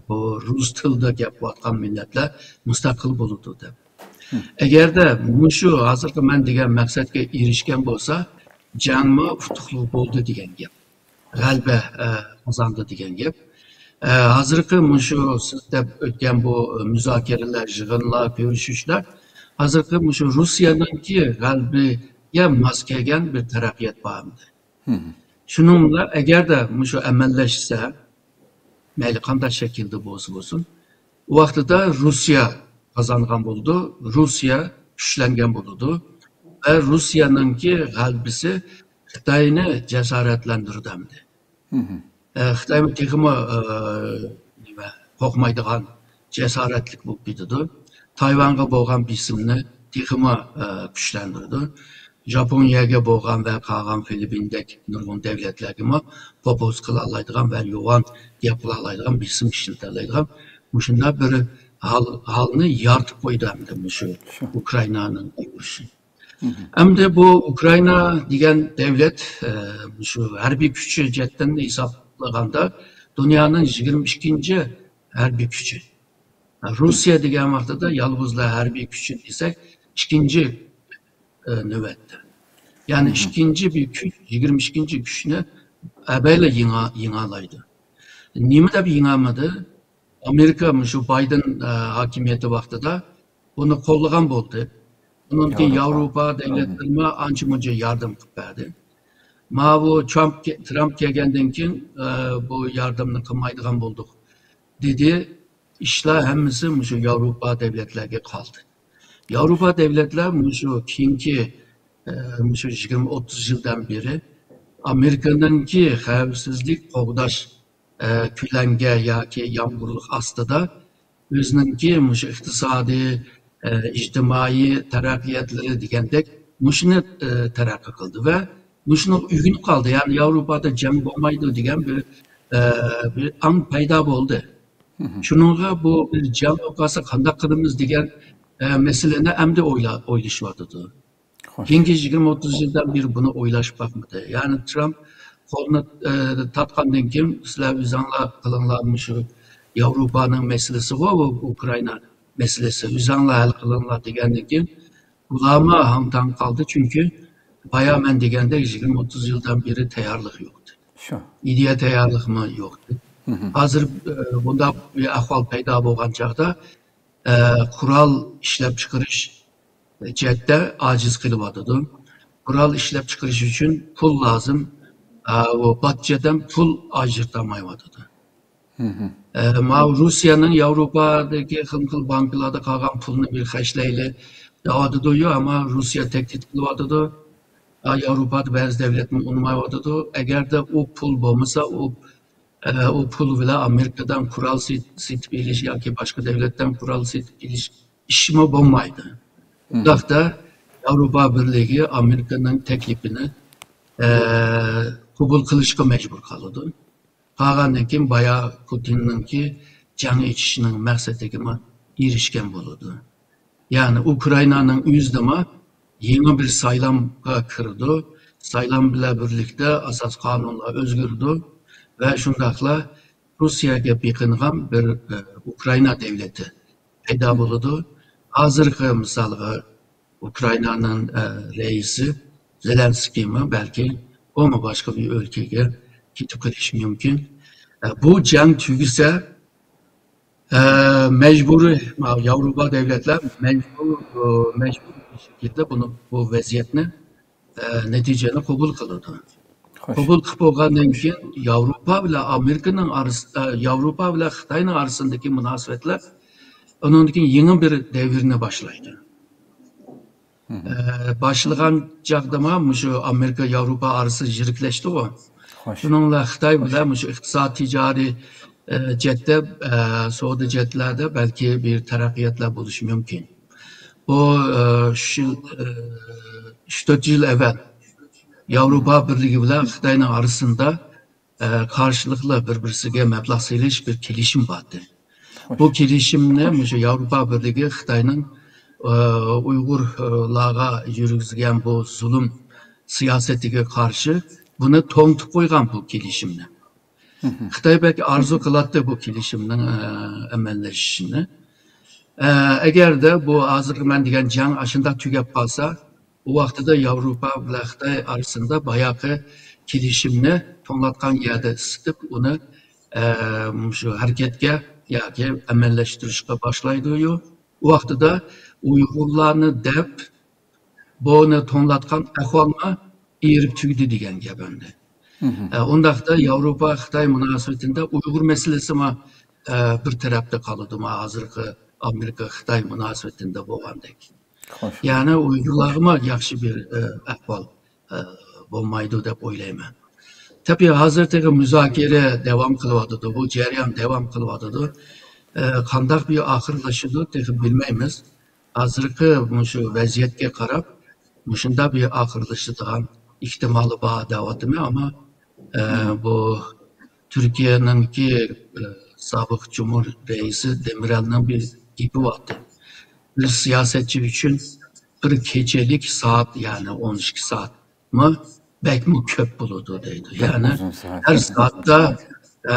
بۇ رۇس تىلىدا گەپ قىلىۋاتقان مىللەتلەر مۇستەقىل بولىدۇ دەپ. ئەگەردە مۇشۇ ھازىرقى مەن دېگەن مەقسەتكە ئېرىشكەن بولسا، جەڭمۇ ئۇتۇقلۇق بولدى دېگەن گەپ. غەلىبە، ئە، قازاندى دېگەن گەپ. ئە، ھازىرقى مۇشۇ سىز دەپ ئۆتكەن بۇ مۇزاكىرىلەر، يىغىنلار، كۆرۈشۈشلەر ھازىرقى مۇشۇ روسىيەنىڭكى غەلىبىگە ماس كەلگەن بىر تەرەققىيات بار ئەمدى. شۇنىڭ بىلەن ئەگەردە مۇشۇ ئەمەللەشسە، مەيلى قانداق شەكىلدە بولسا بولسۇن، ئۇ ۋاقتىدا روسىيە قازانغان بولىدۇ، روسىيە كۈچلەنگەن بولىدۇ ۋە روسىيەنىڭكى غەلىبىسى خىتاينى جاسارەتلەندۈرىدۇ ئەمدى. ئە، خىتايمۇ تېخىمۇ، ئە، نېمە، قورقمايدىغان، جاسارەتلىك بولۇپ كېتىدۇ. تايۋانغا بولغان بېسىمنى تېخىمۇ، ئە، كۈچلەندۈرىدۇ. ژاپونىيەگە بولغان ۋە قالغان فىلىپپىندەك نۇرغۇن دۆلەتلەرگىمۇ پوپوز قىلالايدىغان ۋە يوغان گەپ قىلالايدىغان، بېسىم ئىشلىتەلەيدىغان مۇشۇنداق بىر ھال، ھالنى يارىتىپ قويدى ئەمدى مۇشۇ ئۇكرائىنانىڭ ئۇرۇشى. ئەمدى بۇ ئۇكرائىنا دېگەن دۆلەت، ئە، مۇشۇ ھەربىي كۈچى جەھەتتىن ھېسابلىغاندا دۇنيانىڭ يىگىرمە ئىككىنچى ھەربىي كۈچى. روسىيە دېگەن ۋاقتىدا يالغۇزلا ھەربىي كۈچى دېسەك، ئىككىنچى، ئە، نۆۋەتتە. يەنى ئىككىنچى بىر كۈچ، يىگىرمە ئىككىنچى كۈچنى ئەبەيلا يېڭە-، يېڭالايدۇ. نېمە دەپ يېڭەلمىدى؟ ئامېرىكا مۇشۇ بايدېن، ئە، ھاكىمىيىتى ۋاقتىدا بۇنى قوللىغان بولدى. ئۇنىڭدىن كېيىن ياۋروپا دۆلەتلىرىمۇ ئانچە-مۇنچە ياردەم قىلىپ بەردى. ماۋۇ ترامپ، ترامپ كەلگەندىن كېيىن، ئە، بۇ ياردەمنى قىلمايدىغان بولدۇق، دېدى. ئىشلار ھەممىسى مۇشۇ ياۋروپا دۆلەتلەرگە قالدى. ياۋروپا دۆلەتلەر مۇشۇ كېيىنكى، ئە، مۇشۇ يىگىرمە، ئوتتۇز يىلدىن بېرى ئامېرىكىنىڭكى خەۋپسىزلىك قوغداش، ئە، كۆلەڭگە ياكى يامغۇرلۇق ئاستىدا ئۆزىنىڭكى مۇشۇ ئىقتىسادىي، ئە، ئىجتىمائىي تەرەققىياتلىرى دېگەندەك مۇشۇنى، ئە، تەرەققىي قىلدى ۋە مۇشۇنىڭغا ئۆگىنىپ قالدى. يەنى ياۋروپادا جەڭ بولمايدۇ دېگەن بىر، ئە، بىر ئاڭ پەيدا بولدى. شۇنىڭغا بۇ بىر جەڭ بولۇپ قالسا قانداق قىلىمىز دېگەن، ئە، مەسىلىنى ئەمدى ئويلا-، ئويلىشىۋاتىدۇ. كېيىنكى يىگىرمە، ئوتتۇز يىلدىن بېرى بۇنى ئويلاشىپ باقمىدى. يەنى ترامپ قولنى، ئە، تارتقاندىن كېيىن، سىلەر ئۆزۈڭلار قىلىڭلار، مۇشۇ ياۋروپانىڭ مەسىلىسىغۇ بۇ ئۇكرائىنا مەسىلىسى، ئۆزۈڭلار ھەل قىلىڭلار دېگەندىن كېيىن، ئۇلارمۇ ھاڭ-تاڭ قالدى، چۈنكى بايا مەن دېگەندەك يىگىرمە، ئوتتۇز يىلدىن بېرى تەييارلىق يوقتى. شۇ. ئىدىيە تەييارلىقمۇ يوقتى. ھازىر، ئە، بۇنداق بىر ئەھۋال پەيدا بولغان چاغدا، ئە، قورال ئىشلەپچىقىرىش جەھەتتە ئاجىز قېلىۋاتىدۇ. قورال ئىشلەپچىقىرىش ئۈچۈن پۇل لازىم. ئە، ئۇ باتجېتتىن پۇل ئاجرىتالمايۋاتىدۇ. ئە، ماۋۇ روسىيەنىڭ ياۋروپادىكى خىلمۇ خىل بانكىلاردا قالغان پۇلنى بىر خەجلەيلى دەۋاتىدۇ، يا، ئەمما روسىيە تەھدىت قىلىۋاتىدۇ. ئا، ياۋروپادا بەزى دۆلەتمۇ ئۇنىمايۋاتىدۇ. ئەگەردە ئۇ پۇل بولمىسا، ئۇ، ئە، ئۇ پۇل بىلەن ئامېرىكىدىن قورال سېت-، سېتىپ ئېلىش ياكى باشقا دۆلەتتىن قورال سېتىپ ئېلىش ئىشمۇ بولمايدۇ. ئۇنداقتا ياۋروپا بىرلىكى ئامېرىكىنىڭ تەكلىپىنى، ئە، قوبۇل قىلىشقا مەجبۇر قالىدۇ. قالغاندىن كېيىن بايا پۇتىننىڭكى جەڭ ئېچىشنىڭ مەقسىتىگىمۇ ئېرىشكەن بولىدۇ. يەنى ئۇكرائىنانىڭ ئۆزىدىمۇ يېڭى بىر سايلامغا كىرىدۇ. سايلام بىلەن بىرلىكتە ئاساسىي قانۇنلار ئۆزگىرىدۇ ۋە شۇنداقلا روسىيەگە بېقىنغان بىر، ئە، ئۇكرائىنا دۆلىتى پەيدا بولىدۇ. ھازىرقى مىسالغا ئۇكرائىنانىڭ، ئە، رەئىسى زېلېنسكىيمۇ بەلكى ئۇمۇ باشقا بىر ئۆلكىگە كېتىپ قېلىشى مۇمكىن. ئە، بۇ جەڭ تۈگىسە، ئە، مەجبۇرىي، ياۋروپا دۆلەتلەر مەجبۇر، ئە، مەجبۇرىي شەكىلدە بۇنى، بۇ ۋەزىيەتنى، ئە، نەتىجىنى قوبۇل قىلىدۇ. قوبۇل قىلىپ بولغاندىن كېيىن ياۋروپا بىلەن ئامېرىكىنىڭ ئارىسى، ئە، ياۋروپا بىلەن خىتاينىڭ ئارىسىدىكى مۇناسىۋەتلەر ئۇنىڭدىن كېيىن يېڭى بىر دەۋرنى باشلايدۇ. ئە، باشلىغان چاغدىمۇ مۇشۇ ئامېرىكا ياۋروپا ئارىسى يىرىكلەشتىغۇ. شۇنىڭ بىلەن خىتاي بىلەن مۇشۇ ئىقتىساد، تىجارىي، ئە، جەھەتتە، ئە، سودا جەھەتلەردە بەلكى بىر تەرەققىياتلار بولۇشى مۇمكىن. بۇ، ئە، ئۈچ يىل، ئە، ئۈچ تۆت يىل ئەۋۋەل، ياۋروپا بىرلىكى بىلەن خىتاينىڭ ئارىسىدا، ئە، قارشىلىقلا بىر-بىرسىگە مەبلەغ سېلىش بىر كېلىشىم بار ئىدى. بۇ كېلىشىمنى مۇشۇ ياۋروپا بىرلىكى خىتاينىڭ، ئە، ئۇيغۇرلارغا يۈرگۈزگەن بۇ زۇلۇم سىياسىتىگە قارشى بۇنى توڭتۇپ قويغان بۇ كېلىشىمنى. خىتاي بەك ئارزۇ قىلاتتى بۇ كېلىشىمنىڭ، ئە، ئەمەلىيلىشىشىنى. ئە، ئەگەردە بۇ ھازىرقى مەن دېگەن جەڭ ئاشۇنداق تۈگەپ قالسا، ئۇ ۋاقتىدا ياۋروپا بىلەن خىتاي ئارىسىدا باياقى كېلىشىمنى توڭلاتقان يەردە ئىسسىتىپ، ئۇنى، ئە، مۇشۇ ھەرىكەتكە ياكى ئەمەلىيلەشتۈرۈشكە باشلايدۇ. ئۇ ۋاقتىدا ئۇيغۇرلارنى دەپ، بۇنى توڭلاتقان ئەھۋالمۇ ئېرىپ تۈگىدى دېگەن گەپ ئەمدى. ئە، ئۇنداقتا ياۋروپا خىتاي مۇناسىۋىتىدە ئۇيغۇر مەسىلىسىمۇ، ئە، بىر تەرەپتە قالىدۇ، ما ھازىرقى ئامېرىكا خىتاي مۇناسىۋىتىدە بولغاندەك. يەنى ئۇيغۇرلارغىمۇ ياخشى بىر، ئە، ئەھۋال، ئە، بولمايدۇ دەپ ئويلايمەن. تەبىئىي، ھازىر تېخى مۇزاكىرە داۋام قىلىۋاتىدۇ، بۇ جەريان داۋام قىلىۋاتىدۇ. ئە، قانداق بىر ئاخىرلىشىدۇ، تېخى بىلمەيمىز. ھازىرقى مۇشۇ ۋەزىيەتكە قاراپ، مۇشۇنداق بىر ئاخىرلىشىدىغان ئېھتىمالى بار دەۋاتىمەن، ئەمما، ئە، بۇ تۈركىيەنىڭكى، ئە، سابىق جۇمھۇر رەئىسى دېمىرەلنىڭ بىر گېپى بارتى. بىر سىياسەتچى ئۈچۈن بىر كېچىلىك سائەت، يەنى ئون ئىككى سائەتمۇ بەكمۇ كۆپ بولىدۇ دەيدۇ. يەنى ھەر سائەتتە، ئە،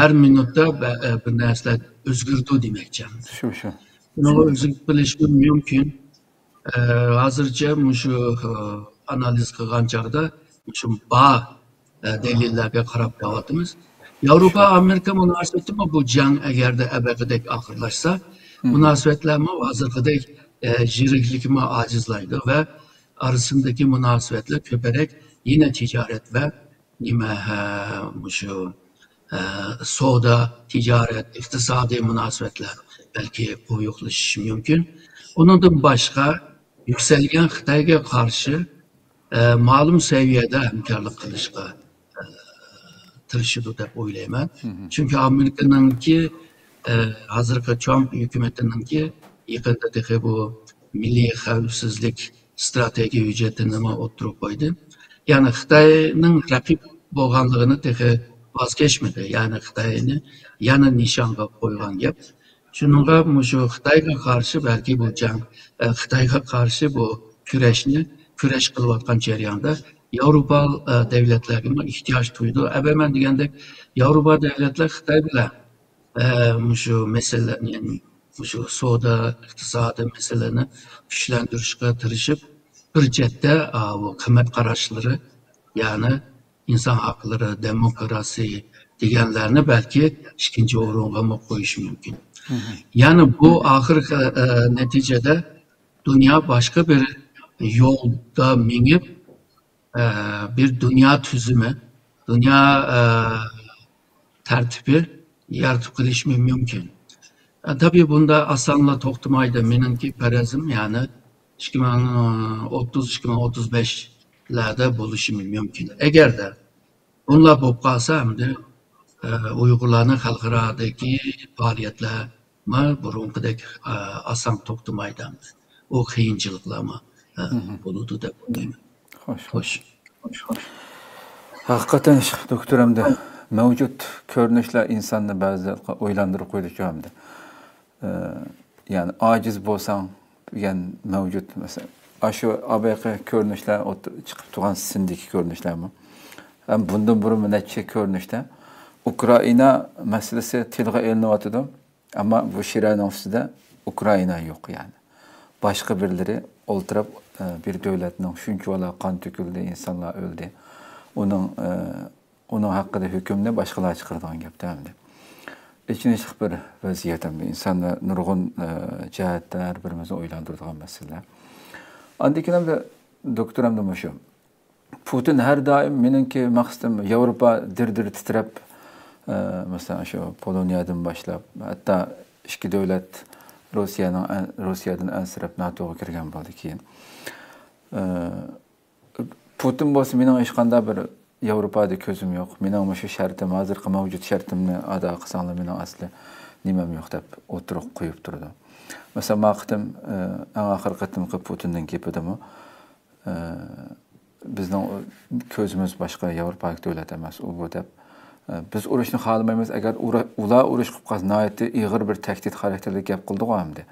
ھەر مىنۇتتا بە-، ئە، بىر نەرسىلەر ئۆزگىرىدۇ دېمەكچى. شۇ، شۇ. بۇنىڭغا ئۆزگىرىپ قېلىشى مۇمكىن. ئە، ھازىرچە مۇشۇ، ئە، ئانالىز قىلغان چاغدا مۇشۇ بار، ئە، دەلىللەرگە قاراپ مېڭىۋاتىمىز. ياۋروپا ئامېرىكا مۇناسىۋىتىمۇ بۇ جەڭ ئەگەردە ئەبەقىدەك ئاخىرلاشسا، مۇناسىۋەتلەرمۇ ھازىرقىدەك، ئە، يىرىكلىكمۇ ئاجىزلايدۇ ۋە ئارىسىدىكى مۇناسىۋەتلەر كۆپرەك يەنە تىجارەت ۋە نېمە، ھە، مۇشۇ، ھە، سودا، تىجارەت، ئىقتىسادىي مۇناسىۋەتلەر بەلكى قويۇقلىشىشى مۇمكىن. ئۇنىڭدىن باشقا يۈكسەلگەن خىتايغا قارشى، ئە، مەلۇم سەۋىيەدە ھەمكارلىق قىلىشقا، ئە، تىرىشىدۇ دەپ ئويلايمەن. چۈنكى ئامېرىكىنىڭكى، ئە، ھازىرقى ترامپ ھۆكۈمىتىنىڭكى يېقىندا تېخى بۇ مىللىي خەۋپسىزلىك ئىستراتېگىيە ھۆججىتىنىمۇ ئوتتۇرىغا قويدى. يەنى خىتاينىڭ رەقىب بولغانلىقىنى تېخى ۋاز كەچمىدى. يەنى خىتاينى يەنە نىشانغا قويغان گەپ. شۇنىڭغا مۇشۇ خىتايغا قارشى بەلكى بۇ جەڭ، ئە، خىتايغا قارشى بۇ كۈرەشنى، كۈرەش قىلىۋاتقان جەرياندا ياۋروپا، ئە، دەۋلەتلەرگىمۇ ئېھتىياج تۇيىدۇ. ئەبەمەن دېگەندەك ياۋروپا دەۋلەتلەر خىتاي بىلەن، ئە، مۇشۇ مەسىلىلەرنى، يەنى مۇشۇ سودا، ئىقتىسادىي مەسىلىلەرنى كۈچلەندۈرۈشكە تىرىشىپ، بىر چەتتە، ئا، بۇ قىممەت قاراشلىرى، يەنى ئىنسان ھەقلىرى، دېموكراسىيە دېگەنلەرنى بەلكى ئىككىنچى ئورۇنغىمۇ قويۇشى مۇمكىن. يەنى بۇ ئاخىرقى، ئە، نەتىجىدە دۇنيا باشقا بىر يولدا مېڭىپ، ئە، بىر دۇنيا تۈزۈمى، دۇنيا، ئە، تەرتىپى يارىتىپ قېلىشمۇ مۇمكىن. ئە، تەبىئىي بۇندا ئاسانلا توختىمايدۇ. مېنىڭكى پەرەزىم، يەنى ئىككى مىڭ ئوتتۇز، ئىككى مىڭ ئوتتۇز بەشلەردە بولۇشى مۇمكىن. ئەگەردە بۇنداق بولۇپ قالسا، ئەمدى، ئە، ئۇيغۇرلارنىڭ خەلقئارادىكى پائالىيەتلەرمۇ بۇرۇنقىدەك، ئە، ئاسان توختىمايدۇ ئەمدى. ئۇ قىيىنچىلىقلارمۇ، ئە، بولىدۇ دەپ ئويلايمەن. خوش، خوش. ھەقىقەتەن، دوكتور، ئەمدى مەۋجۇت كۆرۈنۈشلەر ئىنساننى بەزىدە ئويلاندۇرۇپ قويىدۇ ئەمدى. ئە، يەنى ئاجىز بولساڭ دېگەن مەۋجۇت. مەسىلەن، ئاشۇ ئابايقى كۆرۈنۈشلەر ئوت-، چىقىپ تۇرغان سىندىكى كۆرۈنۈشلەرمۇ. ھەم بۇندىن بۇرۇن نەچچە كۆرۈنۈشتە ئۇكرائىنا مەسىلىسى تىلغا ئېلىنىۋاتىدۇ. ئەمما بۇ شىرەنىڭ ئۈستىدە ئۇكرائىنا يوق، يەنى. باشقا بىرلىرى ئولتۇرۇپ، ئە، بىر دۆلەتنىڭ شۇنچىۋالا قان تۆكۈلدى، ئىنسانلار ئۆلدى. ئۇنىڭ، ئە، ئۇنىڭ ھەققىدە ھۆكۈمنى باشقىلار چىقىرىدىغان گەپتە ئەمدى. ئېچىنىشلىق بىر ۋەزىيەت ئەمدى. ئىنساننى نۇرغۇن، ئە، جەھەتتە ھەر بىرىمىزنى ئويلاندۇرىدىغان مەسىلىلەر. ئاندىن كېيىن ئەمدى، دوكتور، ئەمدى مۇشۇ. پۇتىن ھەر دائىم مېنىڭكى مەقسىتىم ياۋروپا دىر-دىر تىترەپ، ئە، مەسىلەن، شۇ پولونىيەدىن باشلاپ، ھەتتا ئىككى دۆلەت روسىيەنىڭ ئەن-، روسىيەدىن ئەنسىرەپ ناتوغا كىرگەن بولدى كېيىن. ئە، پۇتىن بولسا مېنىڭ ھېچقانداق بىر ياۋروپادا كۆزۈم يوق. مېنىڭ مۇشۇ شەرتىم، ھازىرقى مەۋجۇت شەرتىمنى ئادا قىلساڭلار مېنىڭ ئەسلى نېمەم يوق دەپ ئوتتۇرىغا قويۇپ تۇرىدۇ. مەسىلەن، ما قېتىم، ئە، ئەڭ ئاخىرقى قېتىمقى پۇتىننىڭ گېپىدىمۇ، ئە، بىزنىڭ كۆزىمىز باشقا، ياۋروپادىكى دۆلەت ئەمەس ئۇ بۇ دەپ. بىز ئۇرۇشنى خالىمايمىز. ئەگەر ئۇرا-، ئۇلار ئۇرۇش قىلىپ قالسا، ناھايىتى ئېغىر بىر تەھدىت خاراكتېرلىك گەپ قىلدىغۇ ئەمدى.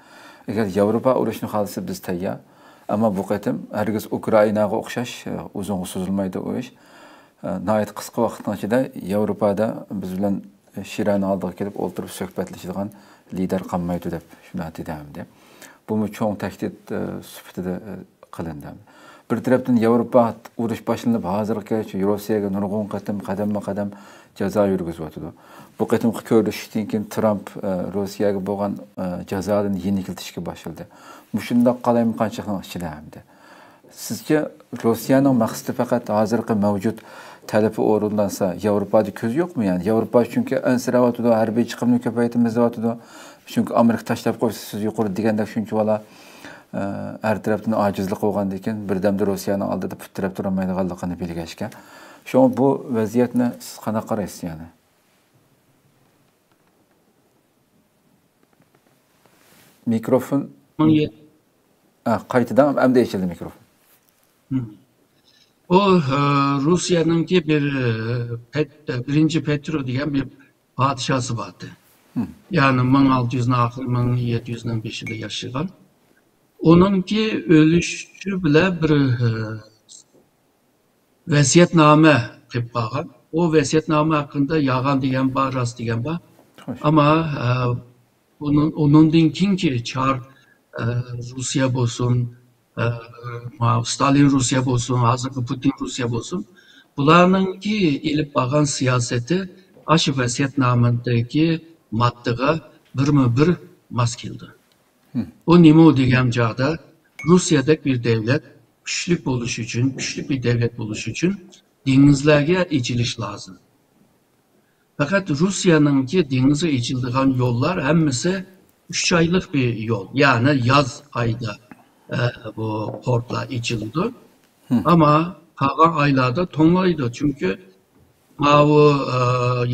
ئەگەر ياۋروپا ئۇرۇشنى خالىسا، بىز تەييار. ئەمما بۇ قېتىم ھەرگىز ئۇكرائىناغا ئوخشاش، ئۇزۇنغا سوزۇلمايدۇ ئۇ ئىش. ناھايىتى قىسقا ۋاقىتنىڭ ئىچىدە ياۋروپادا بىز بىلەن شىرەنىڭ ئالدىغا كېلىپ ئولتۇرۇپ سۆھبەتلىشىدىغان لىدەر قالمايدۇ دەپ شۇنداق دېدى ئەمدى. بۇمۇ چوڭ تەھدىت، ئە، سۈپىتىدە، ئە، قىلىندى. بىر تەرەپتىن ياۋروپا ئۇرۇش باشلىنىپ ھازىرغىچە روسىيەگە نۇرغۇن قېتىم قەدەممۇ قەدەم جازا يۈرگۈزۈۋاتىدۇ. بۇ قېتىمقى كۆرۈشۈشتىن كېيىن ترامپ، ئە، روسىيەگە بولغان، ئە، جازادىن يېنىكلىتىشكە باشلىدى. مۇشۇنداق قالايمىقانچىلىقنىڭ ئىچىدە ئەمدى. سىزچە، روسىيەنىڭ مەقسىتى پەقەت ھازىرقى مەۋجۇت تەلىپى ئورۇنلانسا، ياۋروپادا كۆز يوقمۇ يەنى؟ ياۋروپا چۈنكى ئەنسىرەۋاتىدۇ، ھەربىي چىقىمنى كۆپەيتىمىز دەۋاتىدۇ. چۈنكى ئامېرىكا تاشلاپ قويسا، سىز يۇقىرىدا دېگەندەك شۇنچىۋالا، ئە، ھەر تەرەپتىن ئاجىزلىق بولغاندىن كېيىن، بىردەمدە روسىيەنىڭ ئالدىدا پۇت تىرەپ تۇرالمايدىغانلىقىنى بىلگەچكە. شۇڭا بۇ ۋەزىيەتنى سىز قانداق قارايسىز يەنى؟ مىكروفون. مىڭ يەتتە. ئە، قايتىدىن ئەمدى ئېچىلدى مىكروفون. مم. ئۇ، ئە، روسىيەنىڭكى بىر، ئە، پەت-، بىرىنچى پېترو دېگەن بىر پادىشاسى بار ئىدى. مم. يەنى مىڭ ئالتە يۈزنىڭ ئاخىرى، مىڭ يەتتە يۈزنىڭ بېشىدا ياشىغان. ئۇنىڭكى ئۆلۈشى بىلەن بىر، ئە، ۋەسىيەتنامە قىلىپ قالغان. ئۇ ۋەسىيەتنامە ھەققىدە يالغان دېگەن بار، راست دېگەن بار. خوش. ئەمما، ئە، ئۇنىڭ، ئۇنىڭدىن كېيىنكى چار، ئە، روسىيە بولسۇن، ئە، ما-، ستالىن روسىيە بولسۇن، ھازىرقى پۇتىن روسىيە بولسۇن، بۇلارنىڭكى ئېلىپ بارغان سىياسىتى ئاشۇ ۋەسىيەتنامىدىكى ماددىغا بىرمۇ بىر ماس كېلىدۇ. مم. بۇ نېمە دېگەن چاغدا، روسىيەدەك بىر دەۋلەت كۈچلۈك بولۇش ئۈچۈن، كۈچلۈك بىر دەۋلەت بولۇش ئۈچۈن دېڭىزلەرگە ئېچىلىش لازىم. پەقەت روسىيەنىڭكى دېڭىزغا ئېچىلىدىغان يوللار ھەممىسى ئۈچ ئايلىق بىر يول. يەنى ياز ئايدا، ئە، بۇ پورتلار ئېچىلىدۇ. مم. ئەمما قالغان ئايلاردا توڭلايدۇ. چۈنكى ماۋۇ، ئە،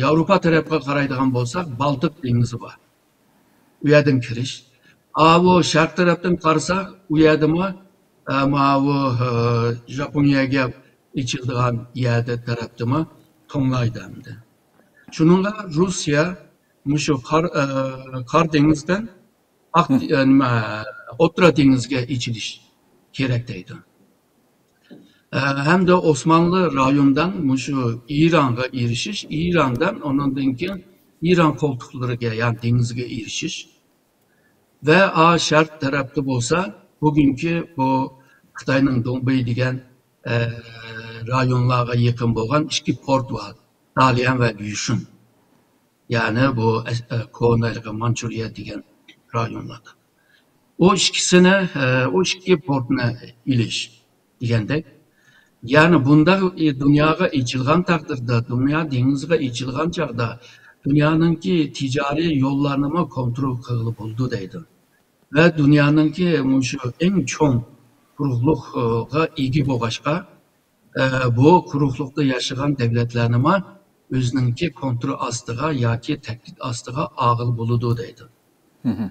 ياۋروپا تەرەپكە قارايدىغان بولساق، بالتىك دېڭىزى بار. ئۇ يەردىن كىرىش. ئاۋۇ شەرق تەرەپتىن قارىساق، ئۇ يەردىمۇ، ئە، ماۋۇ، ئە، ژاپونىيەگە ئېچىلىدىغان يەردە تەرەپتىمۇ توڭلايدۇ ئەمدى. شۇنىڭغا روسىيە مۇشۇ قار، ئە، قارا دېڭىزدىن ئاق، مم. ئە، نېمە، ئوتتۇرا دېڭىزگە ئېچىلىش كېرەك دەيدۇ. ئە، ھەمدە ئوسمانلى رايونىدىن مۇشۇ ئىرانغا ئېرىشىش، ئىراندىن ئۇنىڭدىن كېيىن ئىران قولتۇقلىرىگە، يەنى دېڭىزگە ئېرىشىش. ۋە ئا شەرق تەرەپتە بولسا، بۈگۈنكى بۇ خىتاينىڭ دۇڭبېي دېگەن، ئە، رايونلارغا يېقىن بولغان ئىككى پورت بار، داليەن ۋە يۈشۈن. يەنى بۇ ئەس-، ئە، كونا ھېلىقى مانچۇرىيە دېگەن رايونلاردا. ئۇ ئىككىسىنى، ئە، ئۇ ئىككى پورتنى ئېلىش دېگەندەك. يەنى بۇنداق، ئى، دۇنياغا ئېچىلغان تەقدىردە، دۇنيا دېڭىزىغا ئېچىلغان چاغدا، دۇنيانىڭكى تىجارىي يوللارنىمۇ كونترول قىلغىلى بولىدۇ دەيدۇ. ۋە دۇنيانىڭكى مۇشۇ ئەڭ چوڭ قۇرۇقلۇققا ئىگە بولغاچقا، ئە، بۇ قۇرۇقلۇقتا ياشىغان دەۋلەتلەرنىمۇ ئۆزىنىڭكى كونترول ئاستىغا ياكى تەھدىت ئاستىغا ئالغىلى بولىدۇ دەيدۇ. مم.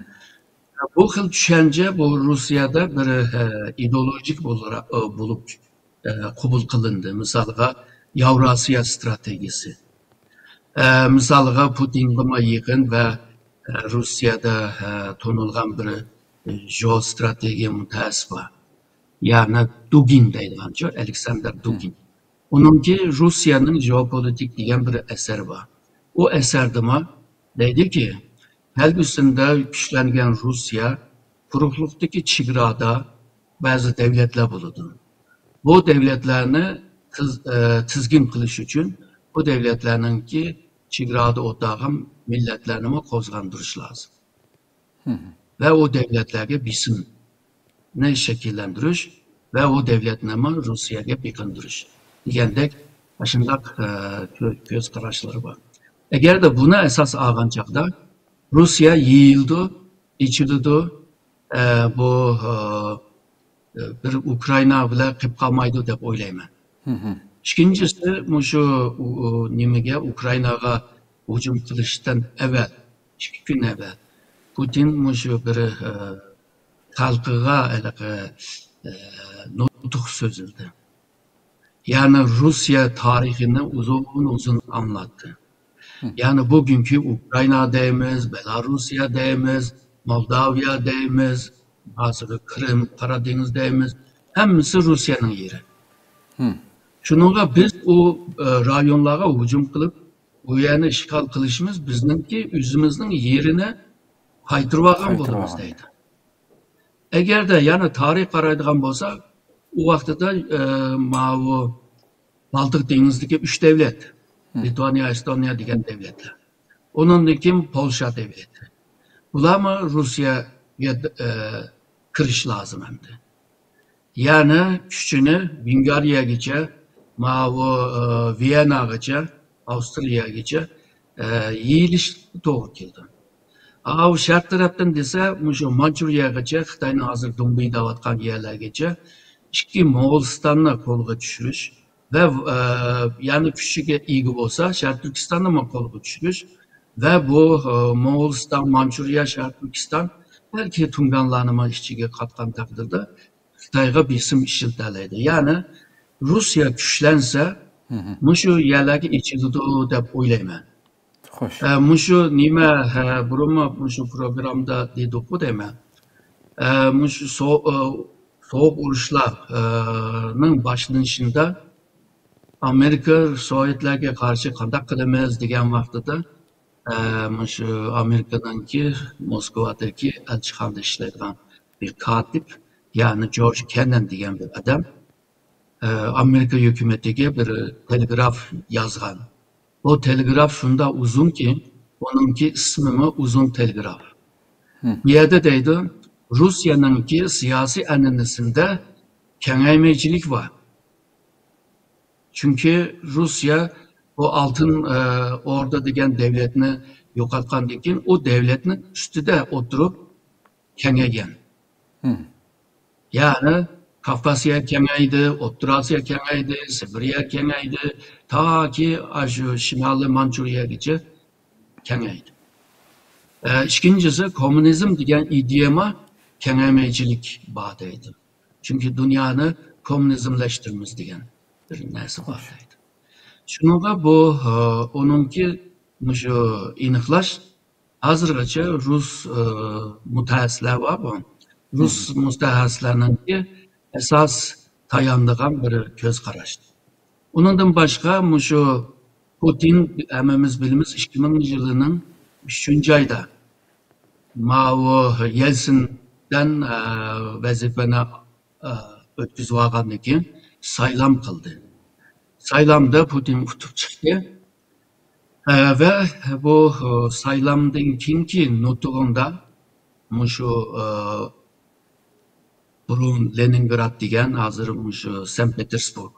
بۇ خىل چۈشەنچە بۇ روسىيەدە بىر، ئە، ئىدېئولوگىك بولارا-، ئە، بولۇپ، ئە، قوبۇل قىلىندى. مىسالغا، ياۋراسىيا ستراتېگىيەسى. ئە، مىسالغا، پۇتىنغىمۇ يېقىن ۋە، ئە، روسىيەدە، ئە، تونۇلغان بىر، ئە، ژېئوستراتېگىيە مۇتەخەسسىسى بار. يەنى دۇگىن دەيدىغانچۇ، ئەلېكساندېر دۇگىن. ئۇنىڭكى روسىيەنىڭ ژېئوپولىتىك دېگەن بىر ئەسەر بار. ئۇ ئەسەردىمۇ دەيدۇكى، كەلگۈسىدە كۈچلەنگەن روسىيە قۇرۇقلۇقتىكى چېگرادا بەزى دەۋلەتلەر بولىدۇ. بۇ دەۋلەتلەرنى تىز-، ئە، تىزگىن قىلىش ئۈچۈن بۇ دەۋلەتلەرنىڭكى چېگرادا ئولتۇرغان مىللەتلەرنىمۇ قوزغاندۇرۇش لازىم. مم. ۋە ئۇ دەۋلەتلەرگە بېسىمنى شەكىللەندۈرۈش ۋە ئۇ دەۋلەتنىمۇ روسىيەگە بېقىندۇرۇش دېگەندەك ئاشۇنداق، ئە، كۆ-، كۆز قاراشلىرى بار. ئەگەردە بۇنى ئاساس ئالغان چاغدا روسىيە يېيىلىدۇ، ئېچىلىدۇ، ئە، بۇ، ئە، بىر ئۇكرائىنا بىلەن قېلىپ قالمايدۇ دەپ ئويلايمەن. مم. ئىككىنچىسى، مۇشۇ، ئۇ، ئۇ، نېمىگە، ئۇكرائىناغا ھۇجۇم قىلىشتىن ئەۋەل، ئىككى كۈن ئەۋەل، پۇتىن مۇشۇ بىر، ئە، خەلقىگە ھېلىقى، ئە، نۇتۇق سۆزلىدى. يەنى روسىيە تارىخىنى ئۇزۇن-ئۇزۇن ئاڭلاتتى. يەنى بۈگۈنكى ئۇكرائىنا دەيمىز، بېلاروسىيە دەيمىز، مولداۋىيە دەيمىز، ھازىرقى قىرىم، قارا دېڭىز دەيمىز، ھەممىسى روسىيەنىڭ يېرى. شۇنىڭغا بىز ئۇ، ئە، رايونلارغا ھۇجۇم قىلىپ، ئۇ يەرنى ئىشغال قىلىشىمىز بىزنىڭكى ئۆزىمىزنىڭ يېرىنى قايتۇرۇۋالغان بولىمىز دەيدۇ. ئەگەردە يەنە تارىخ قارايدىغان بولساق، ئۇ ۋاقتىدا، ئە، ماۋۇ بالتىق دېڭىزىدىكى ئۈچ دەۋلەت، لىتۋانىيە، ئېستونىيە دېگەن دەۋلەتلەر. ئۇنىڭدىن كېيىن پولشا دەۋلىتى. بۇلارمۇ روسىيەگە، ئە، كىرىش لازىم ئەمدى. يەنى كۈچىنى ۋېنگرىيەگىچە، ماۋۇ، ئە، ۋىيەنناغىچە، ئاۋسترىيەگىچە، ئە، يېيىلىشكە توغرا كېلىدۇ. ئاۋۇ شەرق تەرەپتىن دېسە، مۇشۇ مانچۇرىيەگىچە، خىتاينىڭ ھازىر دۇڭبىي دەۋاتقان يەرلەرگىچە ئىككى موغۇلىستاننى قولغا چۈشۈرۈش ۋە، ئە، يەنى كۈچىگە ئىگە بولسا، شەرقىي تۈركىستاننىمۇ قولغا چۈشۈرۈش ۋە بۇ، ئە، موغۇلىستان، مانچۇرىيە، شەرقىي تۈركىستان، بەلكى تۇڭگانلارنىمۇ ئىچىگە قاتقان تەقدىردە، خىتايغا بېسىم ئىشلىتەلەيدۇ. يەنى روسىيە كۈچلەنسە، مۇشۇ يەرلەرگە ئېچىلىدۇ دەپ ئويلايمەن. خوش. ئە، مۇشۇ نېمە، ھە، بۇرۇنمۇ مۇشۇ پروگراممىدا دېدۇققۇ دەيمەن. ئە، مۇشۇ سو-، ئە، سوغۇق ئۇرۇشلار، ئە، نىڭ باشلىنىشىدا ئامېرىكا سوۋېتلەرگە قارشى قانداق قىلىمىز دېگەن ۋاقتىدا، ئە، مۇشۇ ئامېرىكىنىڭكى موسكۋادىكى ئەلچىخانىدا ئىشلەيدىغان بىر كاتىپ، يەنى جورج كېننان دېگەن بىر ئادەم، ئە، ئامېرىكا ھۆكۈمىتىگە بىر تېلېگراف يازغان. بۇ تېلېگراف شۇنداق ئۇزۇنكى، ئۇنىڭكى ئىسمىمۇ ئۇزۇن تېلېگراف. بۇ يەردە دەيدۇ، روسىيەنىڭكى سىياسىي ئەنئەنىسىندە كېڭەيمەيچىلىك بار. چۈنكى روسىيە بۇ ئالتۇن، ئە، ئوردا دېگەن دەۋلەتنى يوقاتقاندىن كېيىن، ئۇ دەۋلەتنىڭ ئۈستىدە ئولتۇرۇپ كېڭەيگەن. يەنى كاۋكازىيە كېڭەيدى، ئوتتۇرا ئاسىيا كېڭەيدى، سىبىرىيە كېڭەيدى، تاكى ئاشۇ شىمالىي مانچۇرىيەگىچە كېڭەيدى. ئە، ئىككىنچىسى، كوممۇنىزم دېگەن ئىدىيەمۇ كېڭەيمەيچىلىك بار دەيدۇ. چۈنكى دۇنيانى كوممۇنىزملەشتۈرىمىز دېگەن بىر نەرسە بار دەيدۇ. شۇنىڭغا بۇ، ئۇنىڭكى مۇشۇ ئېنىقلاش ھازىرغىچە رۇس، مۇتەخەسسىسلەر بار بۇ. رۇس مۇتەخەسسىسلەرنىڭكى ئاساس تايانىدىغان بىر كۆز قاراش. ئۇنىڭدىن باشقا مۇشۇ پۇتىن ھەممىمىز بىلىمىز، ئىككى مىڭىنچى يىلىنىڭ ئۈچىنچى ئايدا ماۋۇ يەلسىندىن، ئە، ۋەزىپىنى، ئە، ئۆتكۈزۈۋالغاندىن كېيىن سايلام قىلدى. سايلامدا پۇتىن ئۇتۇپ چىقتى. ئە، ۋە بۇ، ئە، سايلامدىن كېيىنكى نۇتۇقىڭدا مۇشۇ، ئە، بۇرۇن لېنىنگراد دېگەن، ھازىر مۇشۇ سەنت پېتېرسبۇرگ.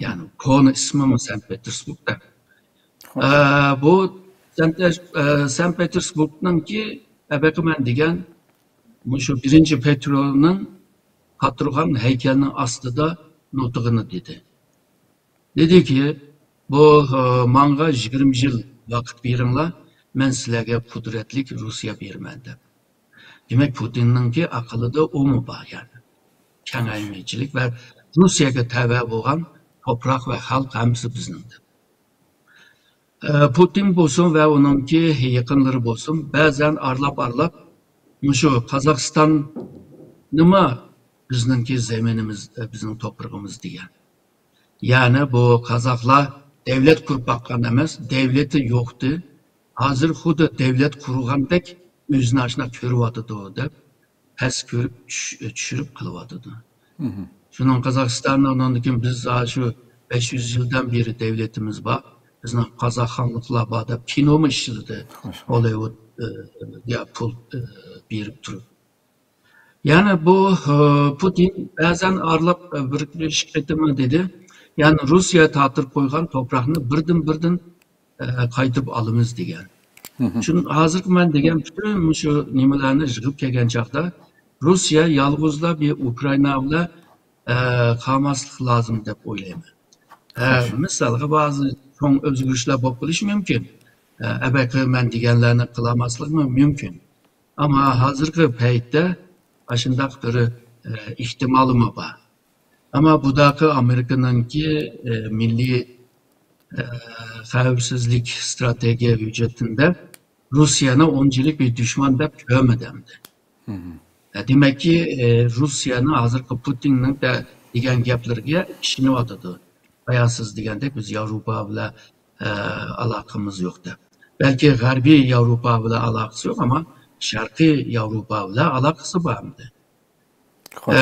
يەنى كونا ئىسمىمۇ سەنت پېتېرسبۇرگ دەپ. ئە، بۇ سەنت، ئە، سەنت پېتېرسبۇرگنىڭكى ئەبەقىمەن دېگەن مۇشۇ بىرىنچى پېترونىڭ قاتۇرغان ھەيكەلنىڭ ئاستىدا نۇتۇقىنى دېدى. دېدىكى، بۇ، ئە، ماڭا يىگىرمە يىل ۋاقىت بېرىڭلار، مەن سىلەرگە قۇدرەتلىك روسىيە بېرىمەن دەپ. دېمەك، پۇتىننىڭكى ئەقلىدە ئۇمۇ بار يەنى. كېڭەيمەيچىلىك ۋە روسىيەگە تەۋە بولغان توپراق ۋە خەلق ھەممىسى بىزنىڭ دەپ. ئە، پۇتىن بولسۇن ۋە ئۇنىڭكى يېقىنلىرى بولسۇن، بەزەن ئارىلاپ-ئارىلاپ مۇشۇ قازاقىستاننىمۇ بىزنىڭكى زېمىنىمىز، بىزنىڭ توپرىقىمىز دېگەن. يەنى بۇ قازاقلار دەۋلەت قۇرۇپ باققان ئەمەس، دەۋلىتى يوقتى. ھازىر خۇددى دەۋلەت قۇرغاندەك ئۆزىنى ئاشۇنداق كۆرۈۋاتىدۇ دەپ، پەس كۆرۈپ چۈش-، چۈشۈرۈپ قىلىۋاتىدۇ. شۇنىڭ قازاقىستاننىڭ ئۇنىڭدىن كېيىن بىز ھازىر شۇ بەش يۈز يىلدىن بېرى دەۋلىتىمىز بار، بىزنىڭ قازاق خانلىقلار بار دەپ كىنومۇ ئىشلىدى. خوش. ھوللىۋۇد، ئە، يا پۇل، ئە، بېرىپ تۇرۇپ. يەنى بۇ، ئە، پۇتىن بەزەن ئارىلاپ، ئە، بىر ئىككى قېتىملا دېدى. يەنى روسىيە تارتىپ قويغان توپراقنى بىردىن-بىردىن، ئە، قايتۇرۇپ ئالىمىز دېگەن. شۇن-، ھازىرقى مەن دېگەن پۈتۈن مۇشۇ نېمىلەرنى يىغىپ كەلگەن چاغدا روسىيە يالغۇزلا بىر ئۇكرائىنا بىلەن، ئە، قالماسلىق لازىم دەپ ئويلايمەن. ئە، مىسالغا بەزى چوڭ ئۆزگىرىشلەر بولۇپ قېلىشى مۇمكىن. ئە، ئەبەقى مەن دېگەنلەرنى قىلالماسلىقمۇ مۇمكىن. ئەمما ھازىرقى پەيتتە ئاشۇنداق بىر، ئە، ئېھتىمالىمۇ بار. ئەمما بۇداقى ئامېرىكىنىڭكى، ئە، مىللىي، ئە، خەۋپسىزلىك ئىستراتېگىيە ھۆججەتىندە روسىيەنى ئۇنچىلىك بىر دۈشمەن دەپ كۆرمىدى ئەمدى. ئە، دېمەككى، ئە، روسىيەنىڭ ھازىرقى پۇتىننىڭ دە-، دېگەن گەپلىرىگە ئىشىنىۋاتىدۇ. بايا سىز دېگەندەك بىز ياۋروپا بىلەن، ئە، ئالاقىمىز يوق دەپ. بەلكى غەربىي ياۋروپا بىلەن ئالاقىسى يوق، ئەمما شەرقىي ياۋروپا بىلەن ئالاقىسى بار ئەمدى. خوش. ئە،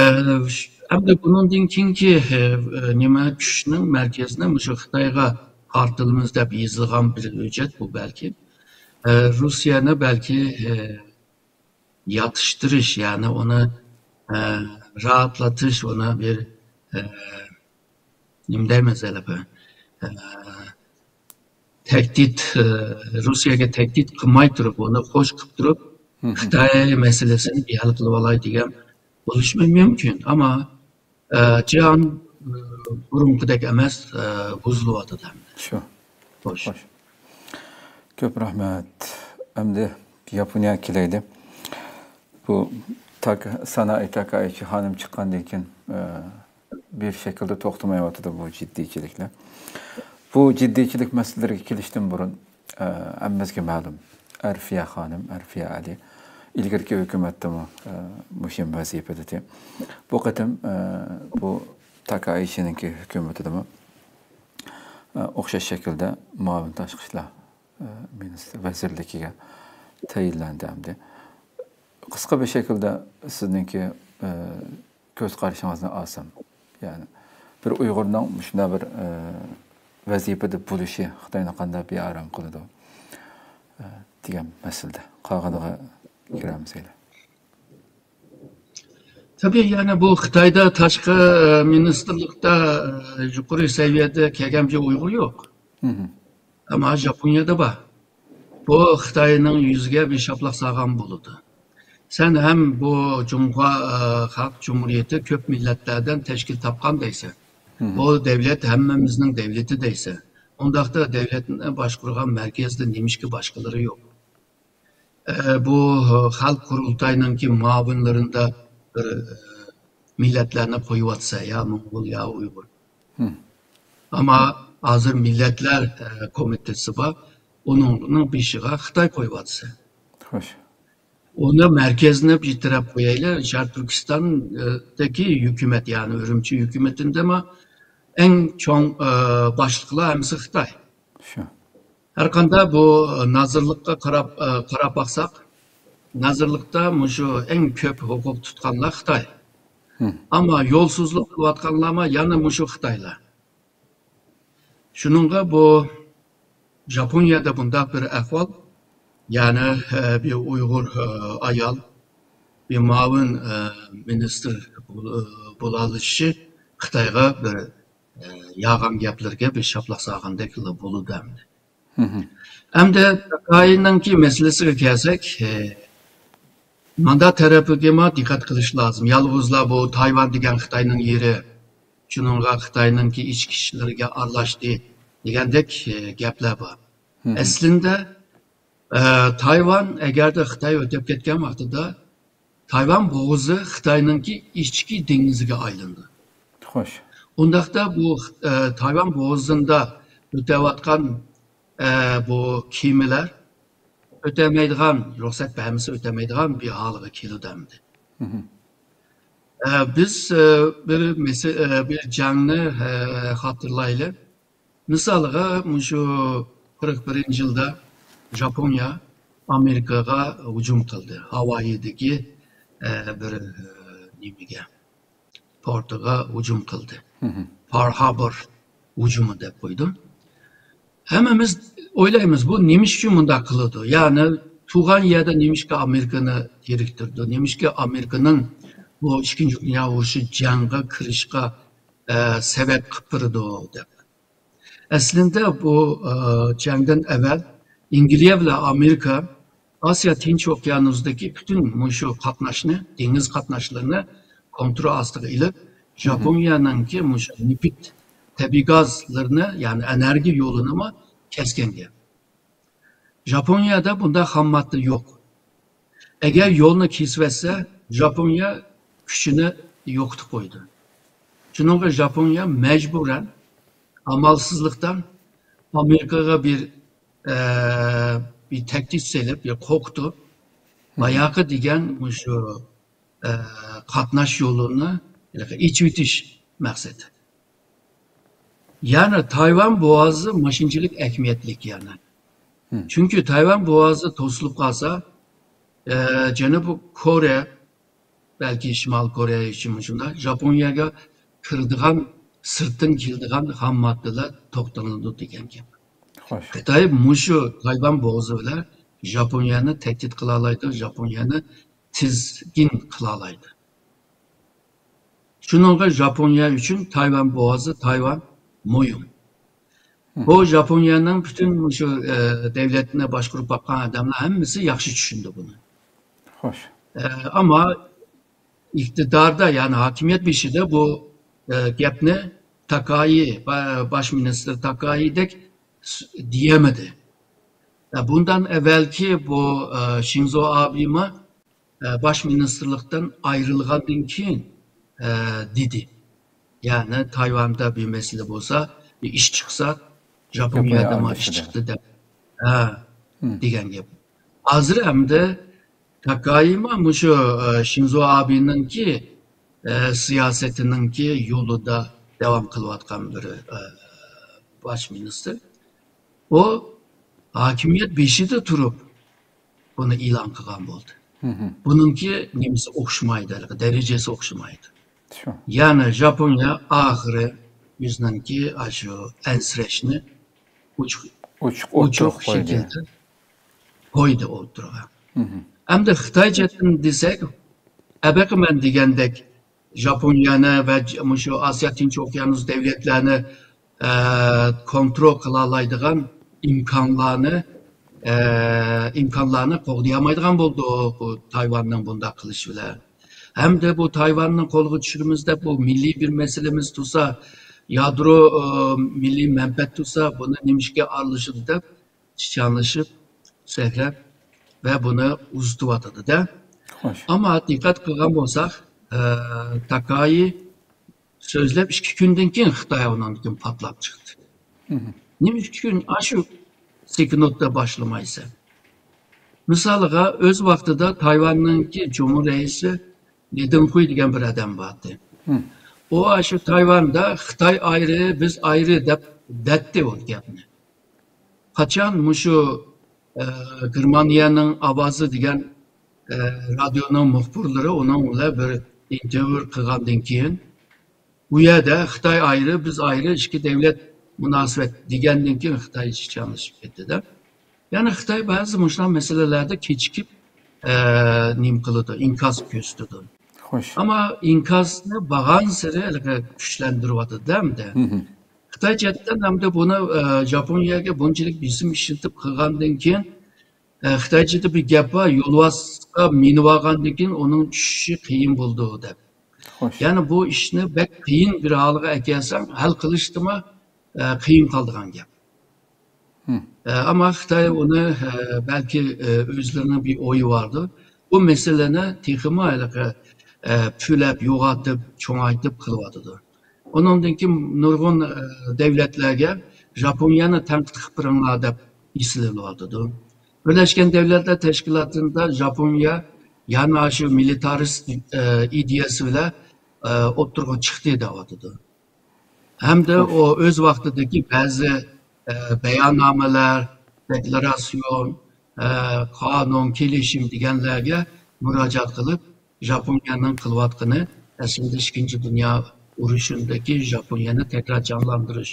ش-، ئەمدى بۇنىڭدىن كېيىنكى، ئە، ئە، نېمە، كۈچنىڭ مەركىزىنى مۇشۇ خىتايغا قارىتىمىز دەپ يېزىلغان بىر ھۆججەت بۇ بەلكى. ئە، روسىيەنى بەلكى، ئە، ياتىشتۇرۇش، يەنى ئۇنى، ئە، راھەتلىتىش، ئۇنى بىر، ئە، نېمە دەيمىز ھېلى بۇ، ئە، تەھدىت، ئە، روسىيەگە تەھدىت قىلماي تۇرۇپ، ئۇنى خوش قىلىپ تۇرۇپ، خىتاي مەسىلىسىنى بىر ھەل قىلىۋالاي دېگەن بولۇشى مۇمكىن. ئەمما، ئە، جىھان، ئە، بۇرۇنقىدەك ئەمەس، ئە، بۇزۇلۇۋاتىدۇ ئەمدى. شۇ. خوش. خوش. كۆپ رەھمەت. ئەمدى ياپونىيەگە كېلەيلى. بۇ تاك-، سانائى تاكائىچى خانىم چىققاندىن كېيىن، ئە، بىر شەكىلدە توختىمايۋاتىدۇ بۇ جىددىيچىلىكلەر. بۇ جىددىيچىلىك مەسىلىلىرىگە كېلىشتىن بۇرۇن، ئە، ھەممىمىزگە مەلۇم، ئەرفىيە خانىم، ئەرفىيە ئەلى ئىلگىرىكى ھۆكۈمەتتىمۇ، ئە، مۇھىم ۋەزىپىدە ئىدى. بۇ قېتىم، ئە، بۇ تاكائىچىنىڭكى ھۆكۈمىتىدىمۇ، ئە، ئوخشاش شەكىلدە مۇئاۋىن تاشقى ئىشلار، ئە، مىنىستىر ۋەزىرلىكىگە تەيىنلەندى ئەمدى. قىسقا بىر شەكىلدە سىزنىڭكى، ئە، كۆز قارىشىڭىزنى ئالسام، يەنى بىر ئۇيغۇرنىڭ مۇشۇنداق بىر، ئە، ۋەزىپىدە بولۇشى خىتاينى قانداق بىئارام قىلىدۇ، ئە، دېگەن مەسىلىدە. قالغىنىغا كىرەمسەيلى. تەبىئىي، يەنى بۇ خىتايدا تاشقى، ئە، مىنىستىرلىقتا، ئە، يۇقىرى سەۋىيەدە كەلگەن بىر ئۇيغۇر يوق. ئەمما ژاپونىيەدە بار. بۇ خىتاينىڭ يۈزىگە بىر شاپىلاق سالغان بولىدۇ. سەن ھەم بۇ جۇڭخۇا، ئە، خەلق جۇمھۇرىيىتى كۆپ مىللەتلەردىن تەشكىل تاپقان دەيسەن. بۇ دەۋلەت ھەممىمىزنىڭ دەۋلىتى دەيسەن. ئۇنداقتا دەۋلەتنى باشقۇرغان مەركەزدە نېمىشقا باشقىلىرى يوق؟ ئە، بۇ خەلق قۇرۇلتاينىڭكى مۇئاۋىنلىرىندا بىر، ئە، مىللەتلەرنى قويۇۋاتىسەن، يا موڭغۇل، يا ئۇيغۇر. ئەمما ھازىر مىللەتلەر، ئە، كومىتېتى بار، ئۇنىڭ بېشىغا خىتاي قويۇۋاتىسەن. خوش. ئۇنى مەركەزنى بىر تەرەپ قويايلى، شەرقىي تۈركىستاندىكى ھۆكۈمەت، يەنى ئۈرۈمچى ھۆكۈمىتىدىمۇ ئەڭ چوڭ، ئە، باشلىقلار ھەممىسى خىتاي. شۇ. ھەرقانداق بۇ نازىرلىققا قاراپ، ئە، قاراپ باقساق، نازىرلىقتا مۇشۇ ئەڭ كۆپ ھوقۇق تۇتقانلار خىتاي. ئەمما يولسۇزلۇق قىلىۋاتقانلارمۇ يەنە مۇشۇ خىتايلار. شۇنىڭغا بۇ ژاپونىيەدە بۇنداق بىر ئەھۋال، يەنى، ئە، بىر ئۇيغۇر، ئە، ئايال، بىر مۇئاۋىن، ئە، مىنىستىر بول-، ئە، بولالىشى خىتايغا بىر، ئە، يالغان گەپلەرگە بىر شاپىلاق سالغاندەك بولىدۇ ئەمدى. ئەمدى خىتاينىڭكى مەسىلىسىگە كەلسەك، ئە، ماندا تەرەپىگىمۇ دىققەت قىلىش لازىم. يالغۇزلا بۇ تايۋان دېگەن خىتاينىڭ يېرى، شۇنىڭغا خىتاينىڭكى ئىچكى ئىشلىرىگە ئارىلاشتى دېگەندەك، ئە، گەپلەر بار. ئەسلىندە، ئە، تايۋان ئەگەردە خىتاي ئۆتۈپ كەتكەن ۋاقتىدا تايۋان بوغۇزى خىتاينىڭكى ئىچكى دېڭىزىگە ئايلىنىدۇ. خوش. ئۇنداقتا بۇ، ئە، تايۋان بوغۇزىدا ئۆتەۋاتقان، ئە، بۇ كېمىلەر ئۆتەلمەيدىغان، رۇخسەت بەرمىسە ئۆتەلمەيدىغان بىر ھالغا كېلىدۇ ئەمدى. ئە، بىز، ئە، بىر مەسە-، ئە، بىر جەڭنى، ئە، خاتىرىلايلى. مىسالغا، مۇشۇ قىرىق بىرىنچى يىلدا ژاپونىيە ئامېرىكىغا ھۇجۇم قىلدى. ھاۋايىدىكى، ئە، بىر، ئە، نېمىگە، پورتىغا ھۇجۇم قىلدى. پارل ھاربور ھۇجۇمى دەپ قويدۇم. ھەممىمىز ئويلايمىز، بۇ نېمە ئۈچۈن مۇنداق قىلىدۇ؟ يەنى تۇغان يەردە نېمىشقا ئامېرىكىنى تېرىكتۈردى؟ نېمىشقا ئامېرىكىنىڭ بۇ ئىككىنچى دۇنيا ئۇرۇشى جەڭگە كىرىشقا، ئە، سەۋەب قىلىپ بېرىدۇ دەپ. ئەسلىندە بۇ، ئە، جەڭدىن ئەۋۋەل ئەنگلىيە بىلەن ئامېرىكا ئاسىيا تىنچ ئوكيانۇسىدىكى پۈتۈن مۇشۇ قاتناشنى، دېڭىز قاتناشلىرىنى كونترول ئاستىغا ئېلىپ، ژاپونىيەنىڭكى مۇشۇ نېفىت، تەبىئىي گازلىرىنى، يەنى ئېنېرگىيە يولىنىمۇ كەسكەن گەپ. ژاپونىيەدە بۇنداق خام ماددا يوق. ئەگەر يولنى كېسىۋەتسە، ژاپونىيە كۈچىنى يوقىتىپ قويىدۇ. شۇنىڭغا ژاپونىيە مەجبۇرەن، ئامالسىزلىقتىن ئامېرىكىغا بىر، ئە، بىر تەھدىت سېلىپ، بىر قورقۇتۇپ، باياقى دېگەن مۇشۇ، ئە، قاتناش يولىنى ئېچىۋېتىش مەقسىتى. يەنى تايۋان بوغازى مۇشۇنچىلىك ئەھمىيەتلىك يەنى. چۈنكى تايۋان بوغازى توسۇلۇپ قالسا، ئە، جەنۇبىي كورېيە، بەلكى شىمالىي كورېيە ئۈچۈن مۇشۇنداق، ژاپونىيەگە كىرىدىغان، سىرتتىن كېلىدىغان خام ماددىلار توختىتىلىدۇ دېگەن گەپ. خىتاي مۇشۇ تايۋان بوغۇزى بىلەن ژاپونىيەنى تەھدىت قىلالايدۇ، ژاپونىيەنى تىزگىن قىلالايدۇ. شۇنىڭغا ژاپونىيە ئۈچۈن تايۋان بوغازى، تايۋان مۇھىم. بۇ ژاپونىيەنىڭ پۈتۈن مۇشۇ، ئە، دەۋلەتنى باشقۇرۇپ باققان ئادەملەر ھەممىسى ياخشى چۈشىنىدۇ بۇنى. خوش. ئە، ئەمما ئىقتىداردا، يەنى ھاكىمىيەت بېشىدا بۇ، ئە، گەپنى تاكايى، با-، باش مىنىستىر تاكايىدەك س-، دېيەلمىدى. ئە، بۇندىن ئەۋۋەلكى بۇ، ئە، شىنزو ئابېمۇ، ئە، باش مىنىستىرلىقتىن ئايرىلغاندىن كېيىن، ئە، دېدى. يەنى تايۋاندا بىر مەسىلە بولسا، بىر ئىش چىقسا، ژاپونىيەدە ما ئىش چىقتى دەپ، ھە، دېگەن گەپ. ھازىر ئەمدى تاكايىما مۇشۇ، ئە، شىنزو ئابېنىڭكى، ئە، سىياسىتىنىڭكى يولىدا داۋام قىلىۋاتقان بىر، ئە، باش مىنىستىر. ئۇ ھاكىمىيەت بېشىدا تۇرۇپ بۇنى ئېلان قىلغان بولدى. بۇنىڭكى نېمىسى ئوخشىمايدۇ، ھېلىقى دەرىجىسى ئوخشىمايدۇ. شۇ. يەنى ژاپونىيە ئاخىرى ئۆزىنىڭكى ئاشۇ ئەنسىرەشنى ئوچۇق، ئوچۇق ئوتتۇرىغا قويدى. شەكىلدە قويدى ئوتتۇرىغا. ئەمدى خىتاي جەھەتتىن دېسەك، ئەبەقى مەن دېگەندەك، ژاپونىيەنى ۋە ج-، مۇشۇ ئاسىيا تىنچ ئوكيانۇس دەۋلەتلەرنى، ئە، كونترول قىلالايدىغان ئىمكانلارنى، ئە، ئىمكانلارنى قوغدىيالمايدىغان بولدۇق، بۇ تايۋاننىڭ بۇنداق قىلىشى بىلەن. ھەمدە بۇ تايۋاننى قولغا چۈشۈرىمىز دەپ، بۇ مىللىي بىر مەسىلىمىز تۇرسا، يادرو، ئە، مىللىي مەنپەئەت تۇرسا، بۇنى نېمىشقا ئارىلىشىدۇ دەپ، چىچانلىشىپ، سەكرەپ ۋە بۇنى ئۇزىتىۋاتىدۇ-دە. خوش. ئەمما دىققەت قىلغان بولساق، ئە، تاكايى سۆزلەپ ئىككى كۈندىن كېيىن خىتاي ئۇنىڭدىن كېيىن پاتلاپ چىقتى. نېمە ئۈچۈن ئاشۇ سېكۇنتتا باشلىمايسەن؟ مىسالىغا، ئۆز ۋاقتىدا تايۋاننىڭكى جۇمھۇر رەئىسى لى دېڭخۇي دېگەن بىر ئادەم بارتى. ئۇ ئاشۇ تايۋاندا خىتاي ئايرى، بىز ئايرى دەپ دەتتى ئۇ گەپنى. قاچان مۇشۇ، ئە، گېرمانىيەنىڭ ئاۋازى دېگەن، ئە، رادىيونىڭ مۇخبىرلىرى ئۇنىڭ بىلەن بىر ئىنتېرۋيۇ قىلغاندىن كېيىن، ئۇ يەردە خىتاي ئايرى، بىز ئايرى، ئىككى دەۋلەت مۇناسىۋەت دېگەندىن كېيىن خىتاي ئىشچانلىشىپ كەتتى-دە. يەنى خىتاي بەزى مۇشۇنداق مەسىلىلەردە كېچىكىپ، ئە، نېمە قىلىدۇ، ئىنكاس كۆرسىتىدۇ. خوش. ئەمما ئىنكاسنى بارغانسېرى ھېلىقى كۈچلەندۈرۈۋاتىدۇ-دە ئەمدى. خىتاي جەھەتتىن ئەمدى بۇنى، ئە، ژاپونىيەگە بۇنچىلىك بېسىم ئىشلىتىپ قىلغاندىن كېيىن، ئە، خىتايچىدا بىر گەپ بار، يولۋاسقا مىنىۋالغاندىن كېيىن ئۇنىڭ چۈشۈشى قىيىن بولىدۇ دەپ. خوش. يەنى بۇ ئىشنى بەك قىيىن بىر ھالغا ئەكەلسەڭ، ھەل قىلىشتىمۇ، ئە، قىيىن قالىدىغان گەپ. ئە، ئەمما خىتاي ئۇنى، ئە، بەلكى، ئە، ئۆزلىرىنىڭ بىر ئويى باردۇر. بۇ مەسىلىنى تېخىمۇ ھېلىقى، ئە، پۈۋلەپ، يوغىنىتىپ، چوڭايتىپ قىلىۋاتىدۇ. ئۇنىڭدىن كېيىن نۇرغۇن، ئە، دەۋلەتلەرگە ژاپونىيەنى تەنقىد قىلىپ بېرىڭلار دەپ ئېسىلىۋاتىدۇ. بىرلەشكەن دەۋلەتلەر تەشكىلاتىدا ژاپونىيە يەنە شۇ مىلىتارىست، ئە، ئىدىيەسى بىلەن، ئە، ئوتتۇرىغا چىقتى دەۋاتىدۇ. ھەمدە ئۇ ئۆز ۋاقتىدىكى بەزى، ئە، باياننامىلەر، دېكلاراتسىيون، ئە، قانۇن، كېلىشىم دېگەنلەرگە مۇراجىئەت قىلىپ، ژاپونىيەنىڭ قىلىۋاتقىنى ئەسلىدە ئىككىنچى دۇنيا ئۇرۇشىدىكى ژاپونىيەنى تەكرار جانلاندۇرۇش.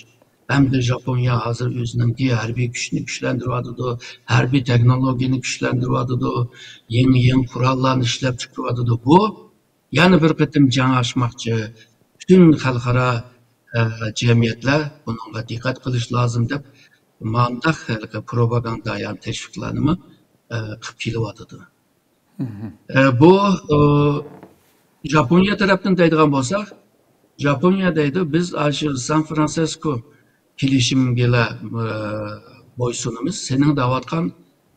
ئەمدى ژاپونىيە ھازىر ئۆزىنىڭكى ھەربىي كۈچىنى كۈچلەندۈرۈۋاتىدۇ، ھەربىي تېخنولوگىيەنى كۈچلەندۈرۈۋاتىدۇ، يېڭى، يېڭى قوراللارنى ئىشلەپ چىقىرىۋاتىدۇ. بۇ يەنە بىر قېتىم جەڭ ئاچماقچى، پۈتۈن خەلقئارا، ئە، جەمئىيەتلەر بۇنىڭغا دىققەت قىلىش لازىم دەپ، مانداق ھېلىقى پروپاگاندا يا تەشۋىقلارنىمۇ، ئە، قىلىپ كېلىۋاتىدۇ. ئە، بۇ، ئە، ژاپونىيە تەرەپتىن دەيدىغان بولساق، ژاپونىيە دەيدۇ، بىز ئاشۇ سان فرانسىسكو كېلىشىمگىلا، ئە، بويسۇنىمىز. سېنىڭ دەۋاتقان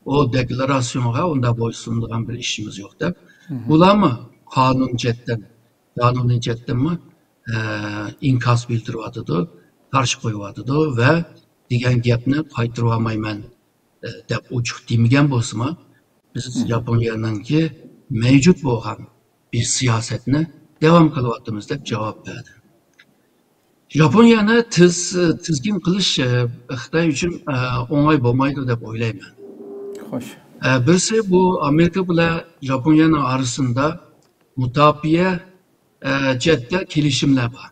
ئۇ دېكلاراتسىيوڭغا ئۇنداق بويسۇنىدىغان بىر ئىشىمىز يوق دەپ. ئۇلارمۇ قانۇن جەھەتتىن، قانۇنىي جەھەتتىنمۇ، ئىنكاس بىلدۈرۈۋاتىدۇ، قارشى قويۇۋاتىدۇ ۋە دېگەن گەپنى قايتۇرۇۋالمايمەن، ئە، دەپ ئوچۇق دېمىگەن بولسىمۇ، بىز ياپونىيەنىڭكى مەۋجۇت بولغان بىر سىياسەتنى داۋام قىلىۋاتىمىز دەپ جاۋاب بەردى. ياپونىيەنى تىز-، تىزگىن قىلىش، ئە، خىتاي ئۈچۈن، ئە، ئوڭاي بولمايدۇ دەپ ئويلايمەن. خوش. ئە، بىرسى بۇ ئامېرىكا بىلەن ياپونىيەنىڭ ئارىسىندا مۇداپىئە، ئە، جەھەتتە كېلىشىملەر بار.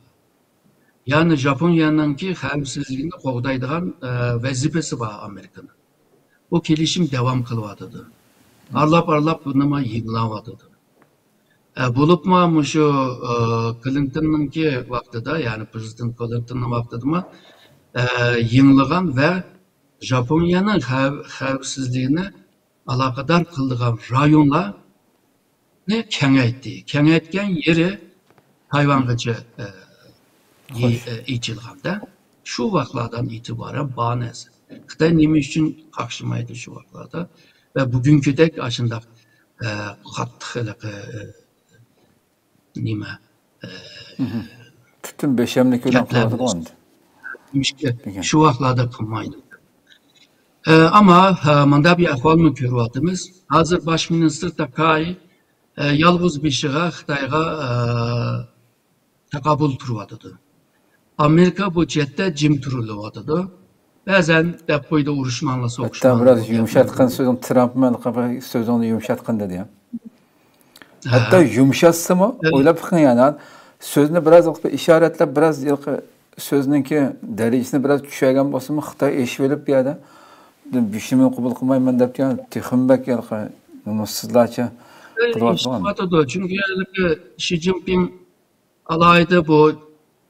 يەنى ياپونىيەنىڭكى خەۋپسىزلىكىنى قوغدايدىغان، ئە، ۋەزىپىسى بار ئامېرىكىنىڭ. بۇ كېلىشىم داۋام قىلىۋاتىدۇ. ئارىلاپ-ئارىلاپ بۇنىمۇ يېڭىلاۋاتىدۇ. ئە، بولۇپمۇ مۇشۇ، ئە، كلىنتوننىڭكى ۋاقتىدا، يەنى پرېزىدېنت كلىنتوننىڭ ۋاقتىدىمۇ، ئە، يېڭىلىغان ۋە ياپونىيەنىڭ خەۋ-، خەۋپسىزلىكىنى ئالاقىدار قىلىدىغان رايونلارنى كېڭەيتتى. كېڭەيتكەن يېرى تايۋانغىچە، ئە، يې-، خوش. ئە، ئېچىلغاندا، شۇ ۋاقىتلاردىن ئېتىبارەن بار نەرسە. خىتاي نېمە ئۈچۈن قاقشىمايدۇ شۇ ۋاقىتلاردا؟ ۋە بۈگۈنكىدەك ئاشۇنداق، ئە، قاتتىق ھېلىقى، ئە، نېمە، ئە، پۈتۈن بېشەملىك بىلەن گەپلەر قىلىۋاتىدۇ ئەمدى. نېمىشقا دېگەن. شۇ ۋاقىتلاردا قىلمايدۇ. ئە، ئەمما، ئە، مۇنداق بىر ئەھۋالنى كۆرۈۋاتىمىز. ھازىر باش مىنىستىر تاكاي، ئە، يالغۇز بېشىغا خىتايغا، ئە، تاقابىل تۇرۇۋاتىدۇ. ئامېرىكا بۇ جەھەتتە جىم تۇرۇلۇۋاتىدۇ. بەزەن دەپ قويىدۇ، ئۇرۇشماڭلار، ھەتتا سوقۇشماڭلار بىراز دەپ يۇمشاتقان گەپلەرنى. سۆزۈڭ، ترامپ مەن سۆزۈڭنى يۇمشاتقان دېدى يا. ھەتتا ھە. يۇمشاتسىمۇ، ھە. ئويلاپ بېقىڭ يەنە. سۆزنى بىراز ئىشارەتلەپ، بىراز سۆزنىڭكى دەرىجىسىنى بىراز چۈشۈرگەن بولسىمۇ، خىتاي ئېشىۋېلىپ بۇ يەردە بىشىمنى قوبۇل قىلمايمەن دەپ تۇرغان تېخىمۇ بەك ھېلىقى نومۇسسىزلارچە قىلىۋاتىدۇ. ئېشىۋاتىدۇ. چۈنكى ھېلىقى شى جىنپىڭ ئالاھىدە بۇ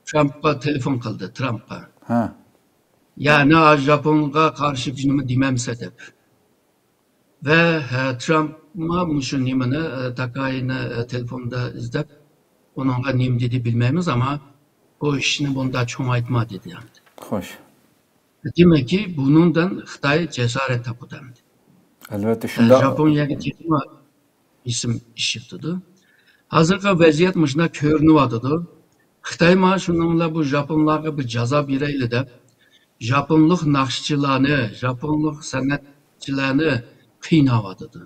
ترامپقا تېلېفون قىلدى، ترامپقا. ھە. يەنى، ژاپونغا قارشى بىر نېمە دېمەمسە دەپ. ۋە، ھە، ترامپمۇ مۇشۇ نېمىنى، ئە، تاكاينى، ئە، تېلېفوندا ئىزدەپ، ئۇنىڭغا نېمە دېدى بىلمەيمىز، ئەمما بۇ ئىشنى بۇنداق چوڭايتما دېدى ئەمدى. خوش. دېمەككى، بۇنىڭدىن خىتاي جاسارەت تاپىدۇ ئەمدى. ئەلۋەتتە، ئە، شۇنداق. ژاپونىيەگە تېخىمۇ بېسىم ئېشىۋاتىدۇ. ھازىرقى ۋەزىيەت مۇشۇنداق كۆرۈنۈۋاتىدۇ. خىتاي مانا شۇنىڭ بىلەن بۇ ژاپونلارغا بىر جازا بېرەيلى دەپ، ژاپونلۇق ناخشىچىلارنى، ژاپونلۇق سەنئەتچىلەرنى قىيناۋاتىدۇ.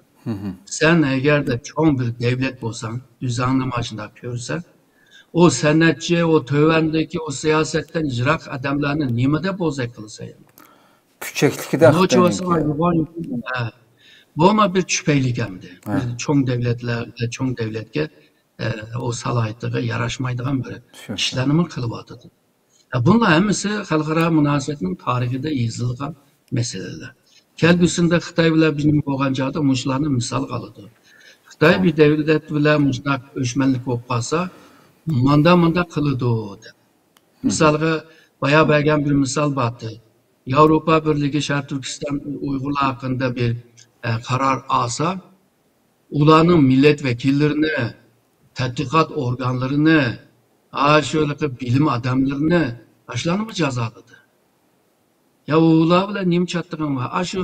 سەن ئەگەردە چوڭ بىر دەۋلەت بولساڭ، ئۆزۈڭنى مانا شۇنداق كۆرسەڭ، ئۇ سەنئەتچى، ئۇ تۆۋەندىكى، ئۇ سىياسەتتىن يىراق ئادەملەرنى نېمە دەپ بوزەك قىلىسەن؟ پۈچەكلىكىدە نوچى خىتاينىڭكى. بولسا يوغان، ھە. بۇمۇ بىر چۈپەيلىك ئەمدى. ھە. بىر چوڭ دەۋلەتلەر، چوڭ دەۋلەتكە، ئە، ئۇ سالاھىيىتىگە ياراشمايدىغان بىر شۇ. ئىشلارنىمۇ قىلىۋاتىدۇ. ئە، بۇنىڭ ھەممىسى خەلقئارا مۇناسىۋەتنىڭ تارىخىدا يېزىلغان مەسىلىلەر. كەلگۈسىدە خىتاي بىلەن بىر نېمە بولغان چاغدا مۇشۇلارنى مىسالغا ئالىدۇ. خىتاي بىر دەۋلەت بىلەن مۇشۇنداق ئۆچمەنلىك بولۇپ قالسا، ماندا ماندا قىلىدۇ دەپ. مىسالغا، بايا بەرگەن بىر مىسال بارتى. ياۋروپا بىرلىكى شەرقىي تۈركىستان ئۇيغۇرلار ھەققىدە بىر، ئە، قارار ئالسا، ئۇلارنىڭ مىللەت ۋەكىللىرىنى، تەتقىقات ئورگانلىرىنى، ئاشۇ بىلىم ئادەملىرىنى، ئاشۇلارنىمۇ جازالىدى. يا ئۇلار بىلەن نېمە چاتىقىڭ بار؟ ئاشۇ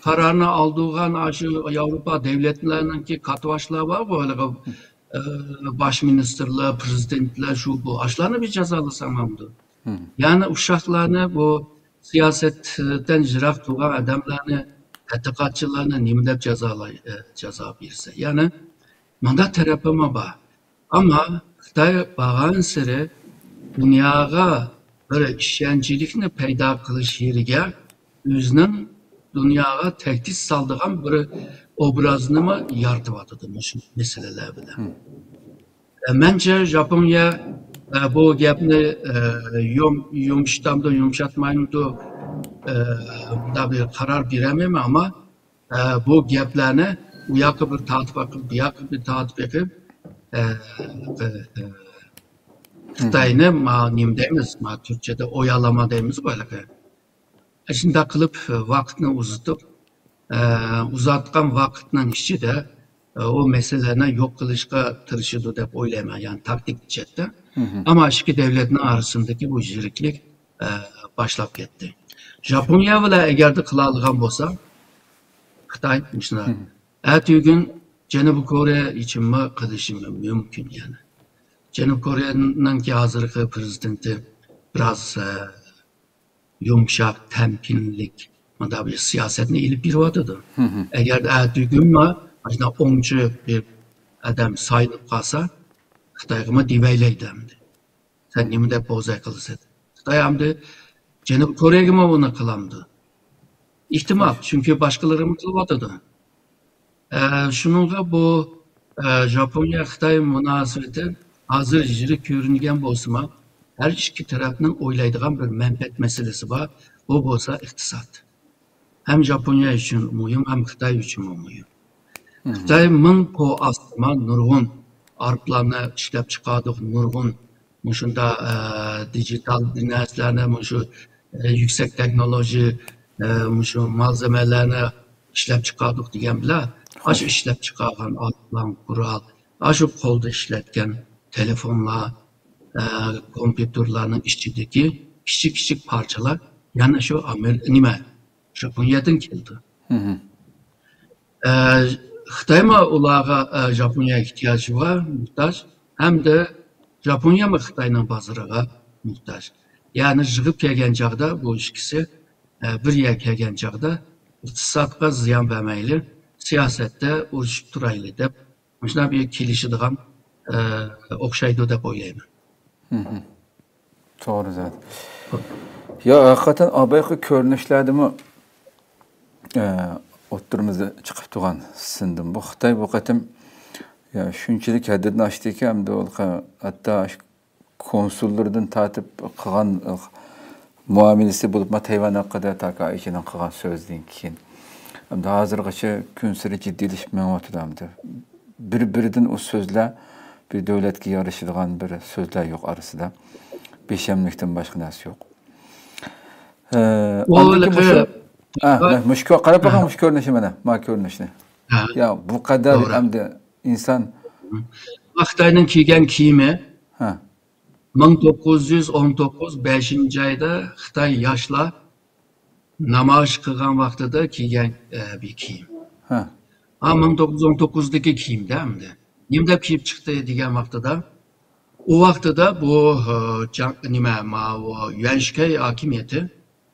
قارارنى ئالدۇرغان، ئاشۇ ياۋروپا دەۋلەتلەرنىڭكى كاتتىباشلار بارغۇ، ھېلىقى، ئە، باش مىنىستىرلار، پرېزىدېنتلار، شۇ بۇ. ئاشۇلارنى بىر جازالىساڭ بولمامدۇ؟ يەنى ئۇششاقلارنى، بۇ سىياسەتتىن يىراق تۇرغان ئادەملەرنى، تەتقىقاتچىلارنى نېمە دەپ جازالاي-، ئە، جازا بېرىسەن؟ يەنى مانداق تەرىپىمۇ بار. ئەمما خىتاي بارغانسېرى دۇنياغا بىر ئىشەنچلىكنى پەيدا قىلىش يېرىگە ئۆزىنىڭ دۇنياغا تەھدىت سالىدىغان بىر ئوبرازنىمۇ يارىتىۋاتىدۇ مۇشۇ مەسىلىلەر بىلەن. مەنچە، ژاپونىيە، ئە، بۇ گەپنى، ئە، يۇم-، يۇمشىتامدۇ، يۇمشاتمايمدۇ، ئە، مۇنداق بىر قارار بېرەلمەيمەن، ئەمما، ئە، بۇ گەپلەرنى ئۇ ياققا بىر تارتىپ ئېقىپ، بۇ ياققا بىر تارتىپ ئېقىپ، ئە، ئە، ئە، خىتاينى، ما، نېمە دەيمىز، ما، تۈركچەدە ئويالاما دەيمىزغۇ ھېلىقى. شۇنداق قىلىپ، ۋاقىتنى ئۇزىتىپ، ئە، ئۇزارتقان ۋاقىتنىڭ ئىچىدە، ئە، ئۇ مەسىلىلەرنى يوق قىلىشقا تىرىشىدۇ دەپ ئويلايمەن، يەنى تاكتىك جەھەتتە. ئەمما ئىككى دۆلەتنىڭ ئارىسىدىكى بۇ يىرىكلىك، ئە، باشلاپ كەتتى. ژاپونىيە بىلەن ئەگەردە قىلالىغان بولسا، خىتاي مۇشۇنداق. ئەتىگۈن جەنۇبىي كورېيە ئىچىنمۇ قىلىشى مۇمكىن يەنە. جەنۇب كورېيەنىڭكى ھازىرقى پرېزىدېنتى بىراز، ئە، يۇمشاق، تەمكىنلىك، مۇنداق بىر سىياسەتنى ئېلىپ بېرىۋاتىدۇ. ئەگەردە ئەتىگۈنلا مانا شۇنداق ئوڭچى بىر ئادەم سايلىنىپ قالسا، خىتايغىمۇ دېۋەيلەيدۇ ئەمدى. سەن نېمە دەپ بوزەك قىلىسەن؟ خىتاي ئەمدى جەنۇبىي كورېيەگىمۇ بۇنى قىلامدۇ؟ ئېھتىمال، چۈنكى باشقىلىرىمۇ قىلىۋاتىدۇ. ئە، شۇنىڭغا بۇ، ئە، ژاپونىيە خىتاي مۇناسىۋىتى ھازىر يىرىك كۆرۈنگەن بولسىمۇ، ھەر ئىككى تەرەپنىڭ ئويلايدىغان بىر مەنپەئەت مەسىلىسى بار. بۇ بولسا ئىقتىساد. ھەم ژاپونىيە ئۈچۈن مۇھىم، ھەم خىتاي ئۈچۈنمۇ مۇھىم. خىتاي مىڭ پو ئاستىما نۇرغۇن ئايروپىلاننى ئىشلەپ چىقاردۇق، نۇرغۇن مۇشۇنداق، ئە، دىجىتال نەرسىلەرنى، مۇشۇ، ئە، يۈكسەك تېخنولوگىيە، ئە، مۇشۇ مالزېمەلەرنى ئىشلەپ چىقاردۇق دېگەن بىلەن، ئاشۇ ئىشلەپ چىقارغان ئايروپىلان، قورال، ئاشۇ قولدا ئىشلەتكەن تېلېفونلار، ئە، كومپيۇتېرلارنىڭ ئىچىدىكى كىچىك-كىچىك پارچىلار يەنە شۇ ئامېر-، نېمە، ژاپونىيەدىن كېلىدۇ. ئە، خىتايمۇ ئۇلارغا، ئە، ژاپونىيەگە ئېھتىياجى بار، موھتاج، ھەمدە ژاپونىيەمۇ خىتاينىڭ بازىرىغا موھتاج. يەنى يىغىپ كەلگەن چاغدا بۇ ئىككىسى، ئە، بىر يەرگە كەلگەن چاغدا ئىقتىسادقا زىيان بەرمەيلى، سىياسەتتە ئۇرۇشۇپ تۇرايلى دەپ مۇشۇنداق بىر كېلىشىدىغان، ئە، ئوخشايدۇ دەپ ئويلايمەن. توغرا زادى. يا، ھەقىقەتەن ئابايقى كۆرۈنۈشلەردىمۇ، ئە، ئوتتۇرىمىزدا چىقىپ تۇرغان سىندىم. بۇ خىتاي بۇ قېتىم، يا، شۇنچىلىك ھەددىدىن ئاشتىكى، ئەمدى ھەتتا كونسۇللىرىدىن تارتىپ قىلغان مۇئامىلىسى بولۇپمۇ تەيۋەن ھەققىدە تاكا ئايچىنىڭ قىلغان سۆزىدىن كېيىن. ئەمدى ھازىرغىچە كۈنسېرى جىددىيلىشىپ مېڭىۋاتىدۇ ئەمدى. بىر-بىرىدىن ئۇ سۆزلەر بىر دۆلەتكە يارىشىدىغان بىر سۆزلەر يوق ئارىسىدا. بىشەملىكتىن باشقا نەرسە يوق. ئە، ئاندىن كېيىن مۇشۇ، ئە، مۇشۇ كۆ-، قاراپ بېقىڭ، مۇشۇ كۆرۈنۈشى مانا، ما كۆرۈنۈشنى. يا، بۇ قەدەر ئەمدى ئىنسان. خىتاينىڭ كىيگەن كىيىمى. ھە. مىڭ توققۇز يۈز ئون توققۇز بەشىنچى ئايدا خىتاي ياشلار نامايىش قىلغان ۋاقتىدا كىيگەن، ئە، بىر كىيىم. ھە. ھا، مىڭ توققۇز يۈز ئون توققۇزدىكى كىيىمدە ئەمدى. نېمە دەپ كىيىپ چىقتى دېگەن ۋاقتىدا، ئۇ ۋاقتىدا بۇ، ئە، جاڭ-، نېمە، ماۋۇ يۈەنشىكەي ھاكىمىيىتى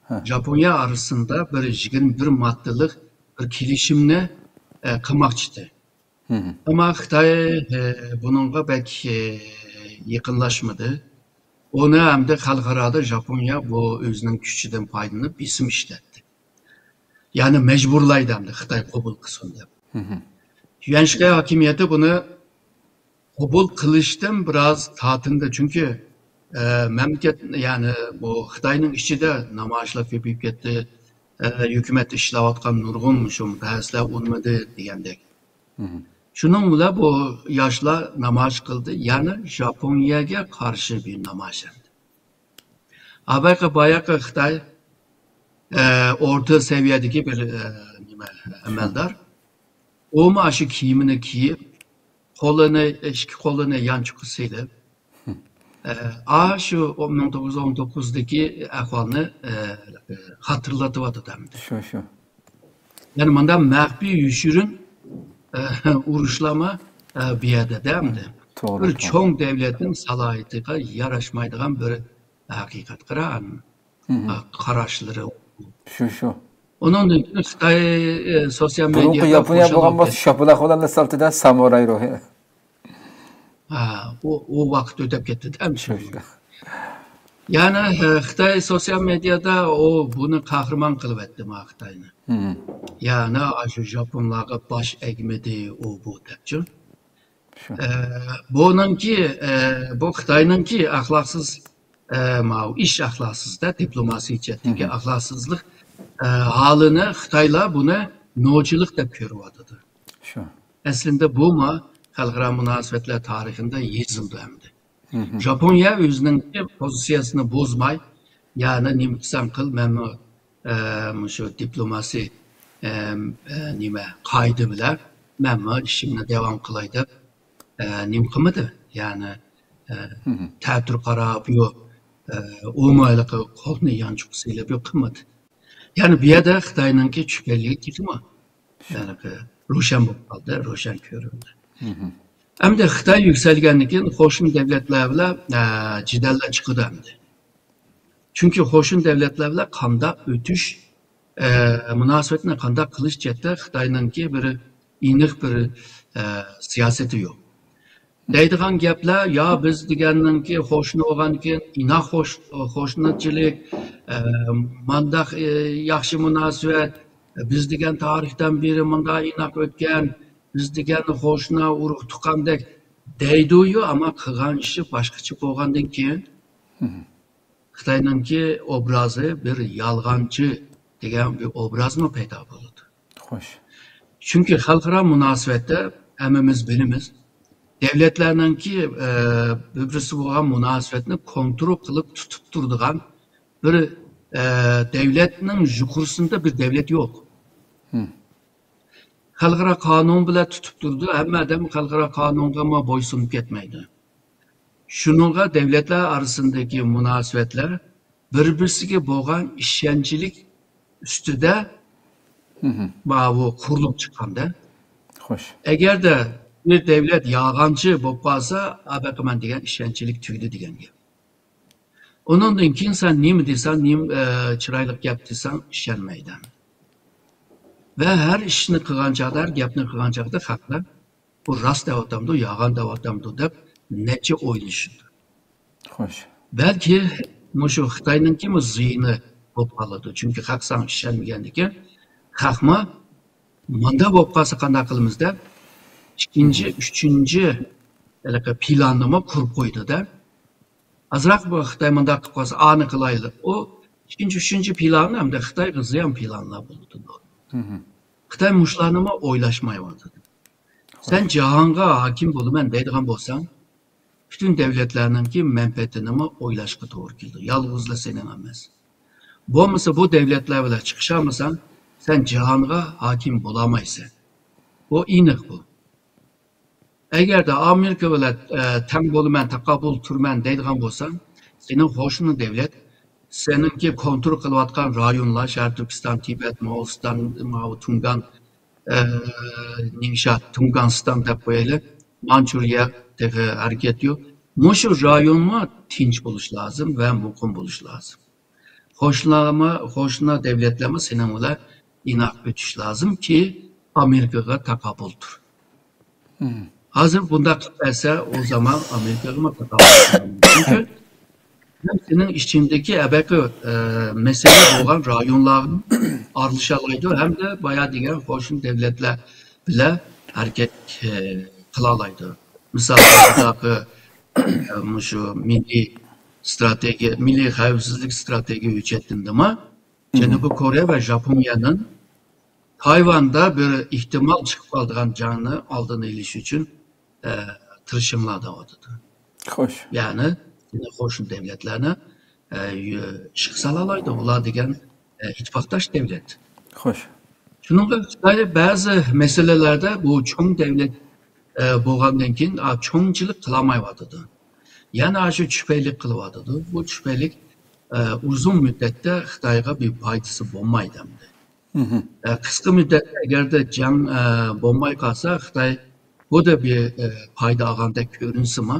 ھە. ژاپونىيە ئارىسىدا بىر يىگىرمە بىر ماددىلىق بىر كېلىشىمنى، ئە، قىلماقچى ئىدى. ئەمما خىتاي، ئە، بۇنىڭغا بەك، ئە، يېقىنلاشمىدى. ئۇنى ئەمدى خەلقئارادا ژاپونىيە بۇ ئۆزىنىڭ كۈچىدىن پايدىلىنىپ بېسىم ئىشلەتتى. يەنى مەجبۇرلايدۇ ئەمدى خىتاي قوبۇل قىلسۇن دەپ. يۈەنشىكەي ھاكىمىيىتى بۇنى قوبۇل قىلىشتىن بىراز تارتىندى. چۈنكى، ئە، مەملىكەت، يەنى بۇ خىتاينىڭ ئىچىدە نامايىشلار كۆپىيىپ كەتتى. ئە، ھۆكۈمەتتە ئىشلەۋاتقان نۇرغۇن مۇشۇ مۇتەخەسسىسلەر ئۇنىمىدى دېگەندەك. شۇنىڭ بىلەن بۇ ياشلار نامايىش قىلدى. يەنى ژاپونىيەگە قارشى بىر نامايىش ئەمدى. ئاۋۋالقى باياقى خىتاي، ئە، ئورتا سەۋىيەدىكى بىر، ئە، نېمە، ئەمەلدار. ئۇمۇ ئاشۇ كىيىمىنى كىيىپ، قولىنى، ئىككى قولىنى يانچۇققا سېلىپ، ئە، ئاشۇ مىڭ توققۇز يۈز ئون توققۇزدىكى ئەھۋالنى، ئە، خاتىرىلىتىۋاتىدۇ ئەمدى. شۇ، شۇ. يەنى مۇنداق مەخپىي يوشۇرۇن، ئە، ئۇرۇشلارمۇ، ئە، بۇ يەردە ئەمدى. بىر چوڭ دەۋلەتنىڭ سالاھىيىتىگە ياراشمايدىغان بىر ھەقىقەت قارا-، ئە، قاراشلىرى. شۇ، شۇ. ئۇنىڭدىن كېيىن خىتاي، ئە، سوتسىيال مېدىيادا بۇرۇنقى ياپونىيە بولغان بولسا، شاپىلاق بىلەن سالتىدا سامۇراي روھى. ھە، ئۇ، ئۇ ۋاقىت ئۆتۈپ كەتتى ئەمدى. يەنى، ھە، خىتاي سوتسىيال مېدىيادا ئۇ بۇنى قەھرىمان قىلىۋەتتى ما خىتاينى. يەنى ئاشۇ ژاپونلارغا باش ئەگمىدى، ئۇ بۇ دەپچۇ. ئە، بۇنىڭكى، ئە، بۇ خىتاينىڭكى ئەخلاقسىز، ئە، ماۋۇ ئىش ئەخلاقسىزدە، دىپلوماسىي جەھەتتىكى ئەخلاقسىزلىق، ئە، ھالىنى خىتايلار بۇنى نوچىلىق دەپ كۆرۈۋاتىدۇ. شۇ. ئەسلىدە بۇمۇ خەلقئارا مۇناسىۋەتلەر تارىخىدا يېزىلدى ئەمدى. ژاپونىيە ئۆزىنىڭ پوزىتسىيەسىنى بۇزماي، يەنى نېمە قىلساڭ قىل، مەنمۇ، ئە، مۇشۇ دىپلوماسىي، ئە، ئە، نېمە، قائىدە بىلەن مەنمۇ ئىشىمنى داۋام قىلاي دەپ، ئە، نېمە قىلمىدى. يەنى، ئە، تەتۈر قاراپ، يوق، ئە، ئۇمۇ ھېلىقى قولىنى يانچۇققا سېلىپ، يوق قىلمىدى. يەنى بۇ يەردە خىتاينىڭكى چۈشكەنلىكى تېخىمۇ ھېلىقى روشەن بولۇپ قالدى، روشەن كۆرۈندى. ئەمدى خىتاي يۈكسەلگەندىن كېيىن قوشنا دەۋلەتلەر بىلەن، ئە، جېدەللەر چىقىدۇ ئەمدى. چۈنكى قوشنا دەۋلەتلەر بىلەن قانداق ئۆتۈش، ئە، مۇناسىۋەتنى قانداق قىلىش جەھەتتە خىتاينىڭكى بىر ئېنىق بىر، ئە، سىياسىتى يوق. دەيدىغان گەپلەر، يا بىز دېگەننىڭكى قوشنا بولغاندىكىن ئىناق قوش-، قوشنىچىلىك، ئە، مانداق، ئە، ياخشى مۇناسىۋەت، بىز دېگەن تارىختىن بېرى مۇنداق ئىناق ئۆتكەن، بىز دېگەن قوشنا ئۇرۇق تۇغقاندەك دەيدۇ-يۇ، ئەمما قىلغان ئىشى باشقىچە بولغاندىن كېيىن، خىتاينىڭكى ئوبرازى بىر يالغانچى دېگەن بىر ئوبرازمۇ پەيدا بولىدۇ. خوش. چۈنكى خەلقئارا مۇناسىۋەتتە ھەممىمىز بىلىمىز، دەۋلەتلەرنىڭكى، ئە، بىر-بىرسى بولغان مۇناسىۋەتنى كونترول قىلىپ تۇتۇپ تۇرىدىغان بىر، ئە، دەۋلەتنىڭ يۇقىرىسىندا بىر دەۋلەت يوق. خەلقئارا قانۇن بىلەن تۇتۇپ تۇرىدۇ. ھەممە ئادەم خەلقئارا قانۇنغىمۇ بويسۇنۇپ كەتمەيدۇ. شۇنىڭغا دەۋلەتلەر ئارىسىندىكى مۇناسىۋەتلەر بىر-بىرسىگە بولغان ئىشەنچلىك ئۈستىدە ماۋۇ قۇرۇلۇپ چىققاندا. خوش. ئەگەردە بىر دەۋلەت يالغانچى بولۇپ قالسا، ئابەقىمەن دېگەن ئىشەنچلىك تۈگىدى دېگەن گەپ. ئۇنىڭدىن كېيىن سەن نېمە دېسەڭ، نېمە، ئە، چىرايلىق گەپ دېسەڭ، ئىشەنمەيدۇ. ۋە ھەر ئىشنى قىلغان چاغدا، ھەر گەپنى قىلغان چاغدا خەقلەر بۇ راست دەۋاتامدۇ، يالغان دەۋاتامدۇ دەپ نەچچە ئويلىشىدۇ. خوش. بەلكى مۇشۇ خىتاينىڭكىمۇ زىيىنى بولۇپ قالىدۇ. چۈنكى خەق ساڭا ئىشەنمىگەندىكىن، خەقمۇ مانداق بولۇپ قالسا قانداق قىلىمىز دەپ، ئىككىنچى، ئۈچىنچى ھېلىقى پىلاننىمۇ قۇرۇپ قويىدۇ-دە. ئازراق بۇ خىتاي مۇنداق قىلىپ قالسا، ئانى قىلايلى. ئۇ ئىككىنچى، ئۈچىنچى پىلانى ئەمدى خىتايغا زىيان پىلانلار بولىدۇ. خىتاي مۇشۇلارنىمۇ ئويلاشمايۋاتىدۇ. سەن جاھانغا ھاكىم بولىمەن دەيدىغان بولساڭ، پۈتۈن دەۋلەتلەرنىڭكى مەنپەئەتىنىمۇ ئويلاشقا توغرا كېلىدۇ. يالغۇزلا سېنىڭ ئەمەس. بولمىسا بۇ دەۋلەتلەر بىلەن چىقىشالمىساڭ، سەن جاھانغا ھاكىم بولالمايسەن. بۇ ئېنىق بۇ. ئەگەردە ئامېرىكا بىلەن، ئە، تەڭ بولىمەن، تاقابىل تۇرىمەن دەيدىغان بولساڭ، سېنىڭ قوشنا دەۋلەت، سېنىڭكى كونترول قىلىۋاتقان رايونلار، شەرقىي تۈركىستان، تىبەت، موغۇلىستان، ماۋۇ تۇڭگان، ئە، نىڭشا، تۇڭگانىستان دەپ قويايلى، مانچۇرىيە تېخى ھەرىكەت يوق. مۇشۇ رايونمۇ تىنچ بولۇشى لازىم ۋە مۇقىم بولۇشى لازىم. قوشنىلارمۇ، قوشنا دەۋلەتلەرمۇ سېنىڭ بىلەن ئىناق ئۆتۈش لازىمكى، ئامېرىكىغا تاقابىل تۇر. ھازىر بۇنداق قىلىپ بەرسە، ئۇ زامان ئامېرىكىغىمۇ تاقابىل تۇرالمايدۇ. چۈنكى ھەم سېنىڭ ئىچىڭدىكى ئەبەقى، ئە، مەسىلە بولغان رايونلارغا ئارىلىشالايدۇ، ھەمدە بايا دېگەن قوشنا دەۋلەتلەر بىلەن ھەرىكەت، ئە، قىلالايدۇ. مىسال، ئە، مۇشۇ مىللىي ستراتېگىيە، مىللىي خەۋپسىزلىك ستراتېگىيە ھۆججەتلىرىدىمۇ جەنۇبىي كورېيە ۋە ژاپونىيەنىڭ تايۋاندا بىر ئېھتىمال چىقىپ قالىدىغان جەڭنى ئالدىنى ئېلىش ئۈچۈن، ئە، تىرىشىڭلار دەۋاتىدۇ. خوش. يەنى، قوشنا دەۋلەتلەرنى، ئە، يۆ-، ئىشقا سالالايدۇ. ئۇلار دېگەن، ئە، ئىتتىپاقداش دەۋلەت. خوش. شۇنىڭغا خىتاي بەزى مەسىلىلەردە بۇ چوڭ دەۋلەت، ئە، بولغاندىن كېيىن، ئا، چوڭچىلىق قىلالمايۋاتىدۇ. يەنە شۇ چۈپەيلىك قىلىۋاتىدۇ. بۇ چۈپەيلىك، ئە، ئۇزۇن مۇددەتتە خىتايغا بىر پايدىسى بولمايدۇ ئەمدى. ئە، قىسقا مۇددەتتە ئەگەردە جەڭ، ئە، بولماي قالسا، خىتاي بۇ دا بىر، ئە، پايدا ئالغاندەك كۆرۈنسىمۇ،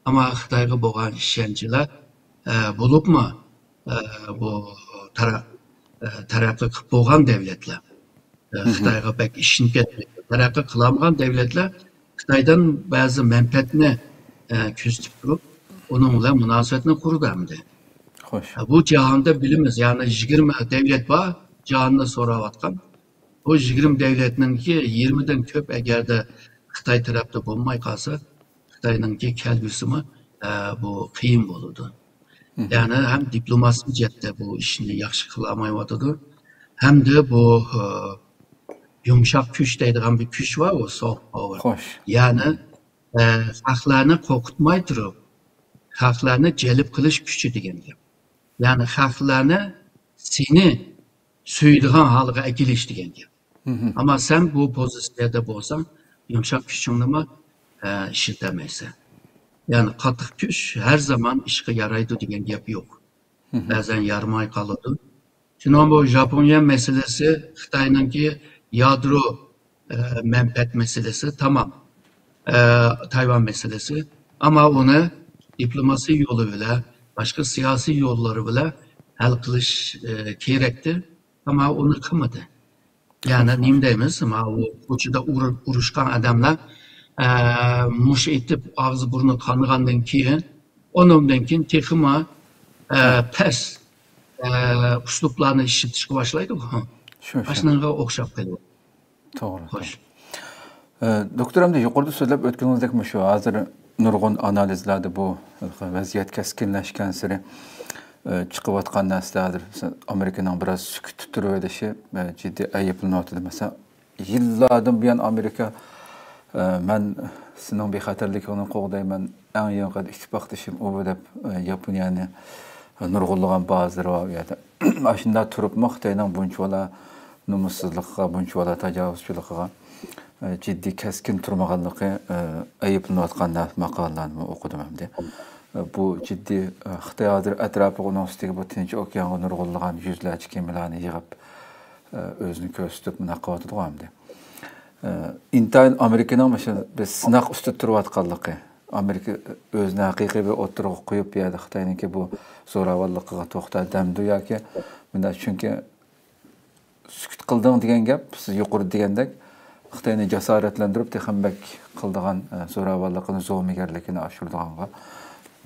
ئەمما خىتايغا بولغان ئىشەنچلەر، ئە، بولۇپمۇ، ئە، بۇ تەرە-، ئە، تەرەققىي قىلىپ بولغان دەۋلەتلەر، ئە، خىتايغا بەك ئىشىنىپ كەتمەيدۇ. تەرەققىي قىلالمىغان دەۋلەتلەر خىتايدىن بەزى مەنپەئەتنى، ئە، كۆزىتىپ تۇرۇپ، ئۇنىڭ بىلەن مۇناسىۋەتنى قۇرىدۇ ئەمدى. خوش. ئە، بۇ جاھاندا بىلىمىز، يەنى يىگىرمە دەۋلەت بار، جاھاندا سوراۋاتقان. بۇ يىگىرمە دەۋلەتنىڭكى يىگىرمىدىن كۆپ ئەگەردە خىتاي تەرەپتە بولماي قالسا، خىتاينىڭكى كەلگۈسىمۇ، ئە، بۇ قىيىن بولىدۇ. يەنى ھەم دىپلوماسىي جەھەتتە بۇ ئىشنى ياخشى قىلالمايۋاتىدۇ، ھەمدە بۇ، ئە، يۇمشاق كۈچ دەيدىغان بىر كۈچ بار، ئۇ سوفت پاۋېر. خوش. يەنى، ئە، خەقلەرنى قورقۇتماي تۇرۇپ، خەقلەرنى جەلپ قىلىش كۈچى دېگەن گەپ. يەنى خەقلەرنى سېنى سۆيىدىغان ھالغا ئەكېلىش دېگەن گەپ. ئەمما سەن بۇ پوزىتسىيەدە بولساڭ، يۇمشاق كۈچۈڭنىمۇ، ئە، ئىشلىتەلمەيسەن. يەنى قاتتىق كۈچ ھەر زامان ئىشقا يارايدۇ دېگەن گەپ يوق. بەزەن يارىماي قالىدۇ. شۇنىڭ بۇ ژاپونىيە مەسىلىسى، خىتاينىڭكى يادرو، ئە، مەنپەئەت مەسىلىسى تامام. ئە، تايۋان مەسىلىسى. ئەمما ئۇنى دىپلوماسىيە يولى بىلەن، باشقا سىياسىي يوللار بىلەن ھەل قىلىش، ئە، كېرەكتى. ئەمما ئۇنى قىلمىدى. يەنى نېمە دەيمىز؟ ماۋۇ كوچىدا ئۇرۇ-، ئۇرۇشقان ئادەملەر، ئە، مۇشت ئېتىپ ئاغزى بۇرنى قانىغاندىن كېيىن، ئۇنىڭدىن كېيىن تېخىمۇ، ئە، پەس، ئە، ئۇسلۇبلارنى ئىشلىتىشكە باشلايدۇ. شۇ، شۇ. ئاشۇنىڭغا ئوخشاپ قېلىدۇ. توغرا، خوش. توغرا. ئە، دوكتور، ئەمدى يۇقىرىدا سۆزلەپ ئۆتكىنىڭىزدەك، مۇشۇ ھازىر نۇرغۇن ئانالىزلاردا بۇ ۋەزىيەت كەسكىنلەشكەن سېرى، ئە، چىقىۋاتقان نەرسىلەر ھازىر ئامېرىكىنىڭ بىراز سۈكۈتتە تۇرۇۋېلىشى، ئە، جىددىي ئەيىبلىنىۋاتىدۇ. مەسىلەن، يىللاردىن بۇيان ئامېرىكا، ئە، مەن سېنىڭ بىخەتەرلىكىڭنى قوغدايمەن، ئەڭ يېقىن ئىتتىپاقدىشىم ئۇ دەپ، ئە، ياپونىيەنى نۇرغۇنلىغان بازىلىرى بار ئۇ يەردە. ئاشۇنداق تۇرۇپمۇ خىتاينىڭ بۇنچىۋالا نومۇسسىزلىقىغا، بۇنچىۋالا تاجاۋۇزچىلىقىغا، ئە، جىددىي كەسكىن تۇرمىغانلىقى، ئە، ئەيىبلىنىۋاتقان ماقالىلەرنىمۇ ئوقۇدۇم ئەمدى. ئە، بۇ جىددىي، ئە، خىتاي ھازىر ئەتراپىغا، ئۇنىڭ ئۈستىگە بۇ تىنچ ئوكيانغا نۇرغۇنلىغان يۈزلەرچە كېمىلەرنى يىغىپ، ئە، ئۆزىنى كۆرسىتىپ مۇنداق قىلىۋاتىدىغۇ ئەمدى. ئە، ئىنتايىن ئامېرىكىنىڭ مۇشۇ بىر سىناق ئۈستىدە تۇرۇۋاتقانلىقى، ئامېرىكا ئۆزىنى ھەقىقىي بىر ئوتتۇرىغا قويۇپ، بۇ يەردە خىتاينىڭكى بۇ زوراۋانلىقىغا توختا دەمدۇ ياكى مۇنداق، چۈنكى سۈكۈت قىلدىڭ دېگەن گەپ، سىز يۇقىرىدا دېگەندەك، خىتاينى جاسارەتلەندۈرۈپ، تېخىمۇ بەك قىلىدىغان، ئە، زوراۋانلىقىنى، زومىگەرلىكىنى ئاشۇرىدىغانغا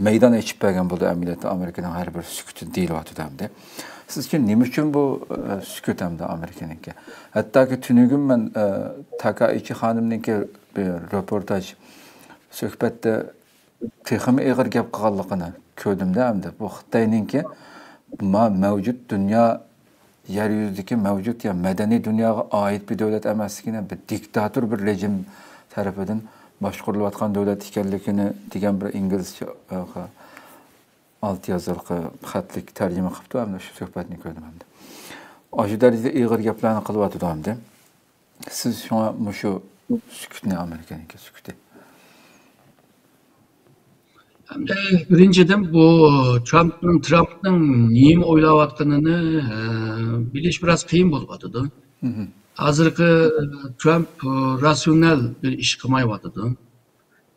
مەيدان ئېچىپ بەرگەن بولدى. ئەمەلىيەتتە ئامېرىكىنىڭ ھەر بىر سۈكۈتى دېيىلىۋاتىدۇ ئەمدى. سىز ئۈچۈن نېمە ئۈچۈن بۇ، ئە، سۈكۈت ئەمدى ئامېرىكىنىڭكى؟ ھەتتاكى تۈنۈگۈن مەن، ئە، تاكائىچى خانىمنىڭكى بىر رېپورتاژ سۆھبەتتە تېخىمۇ ئېغىر گەپ قىلغانلىقىنى كۆردۈمدە ئەمدى. بۇ خىتاينىڭكى ما-، مەۋجۇت دۇنيا، يەر يۈزىدىكى مەۋجۇت يا مەدەنىي دۇنياغا ئائىت بىر دۆلەت ئەمەسلىكىنى، بىر دىكتاتور بىر رېجىم تەرىپىدىن باشقۇرۇلۇۋاتقان دۆلەت ئىكەنلىكىنى دېگەن بىر ئىنگلىزچە، ئە، ئالتە يازىلىق خەتلىك تەرجىمە قىپتۇ، ئەمدى شۇ سۆھبەتنى كۆردۈم ئەمدى. ئاشۇ دەرىجىدە ئېغىر گەپلەرنى قىلىۋاتىدۇ ئەمدى. سىز شۇڭا مۇشۇ سۈكۈتنى، ئامېرىكىنىڭكى سۈكۈتى. ئەمدى بىرىنچىدىن، بۇ ترامپنىڭ، ترامپنىڭ نېمە ئويلاۋاتقىنىنى، ئە، بىلىش بىراز قىيىن بولۇۋاتىدۇ. ھازىرقى ترامپ، ئە، راتسىيونال بىر ئىش قىلمايۋاتىدۇ.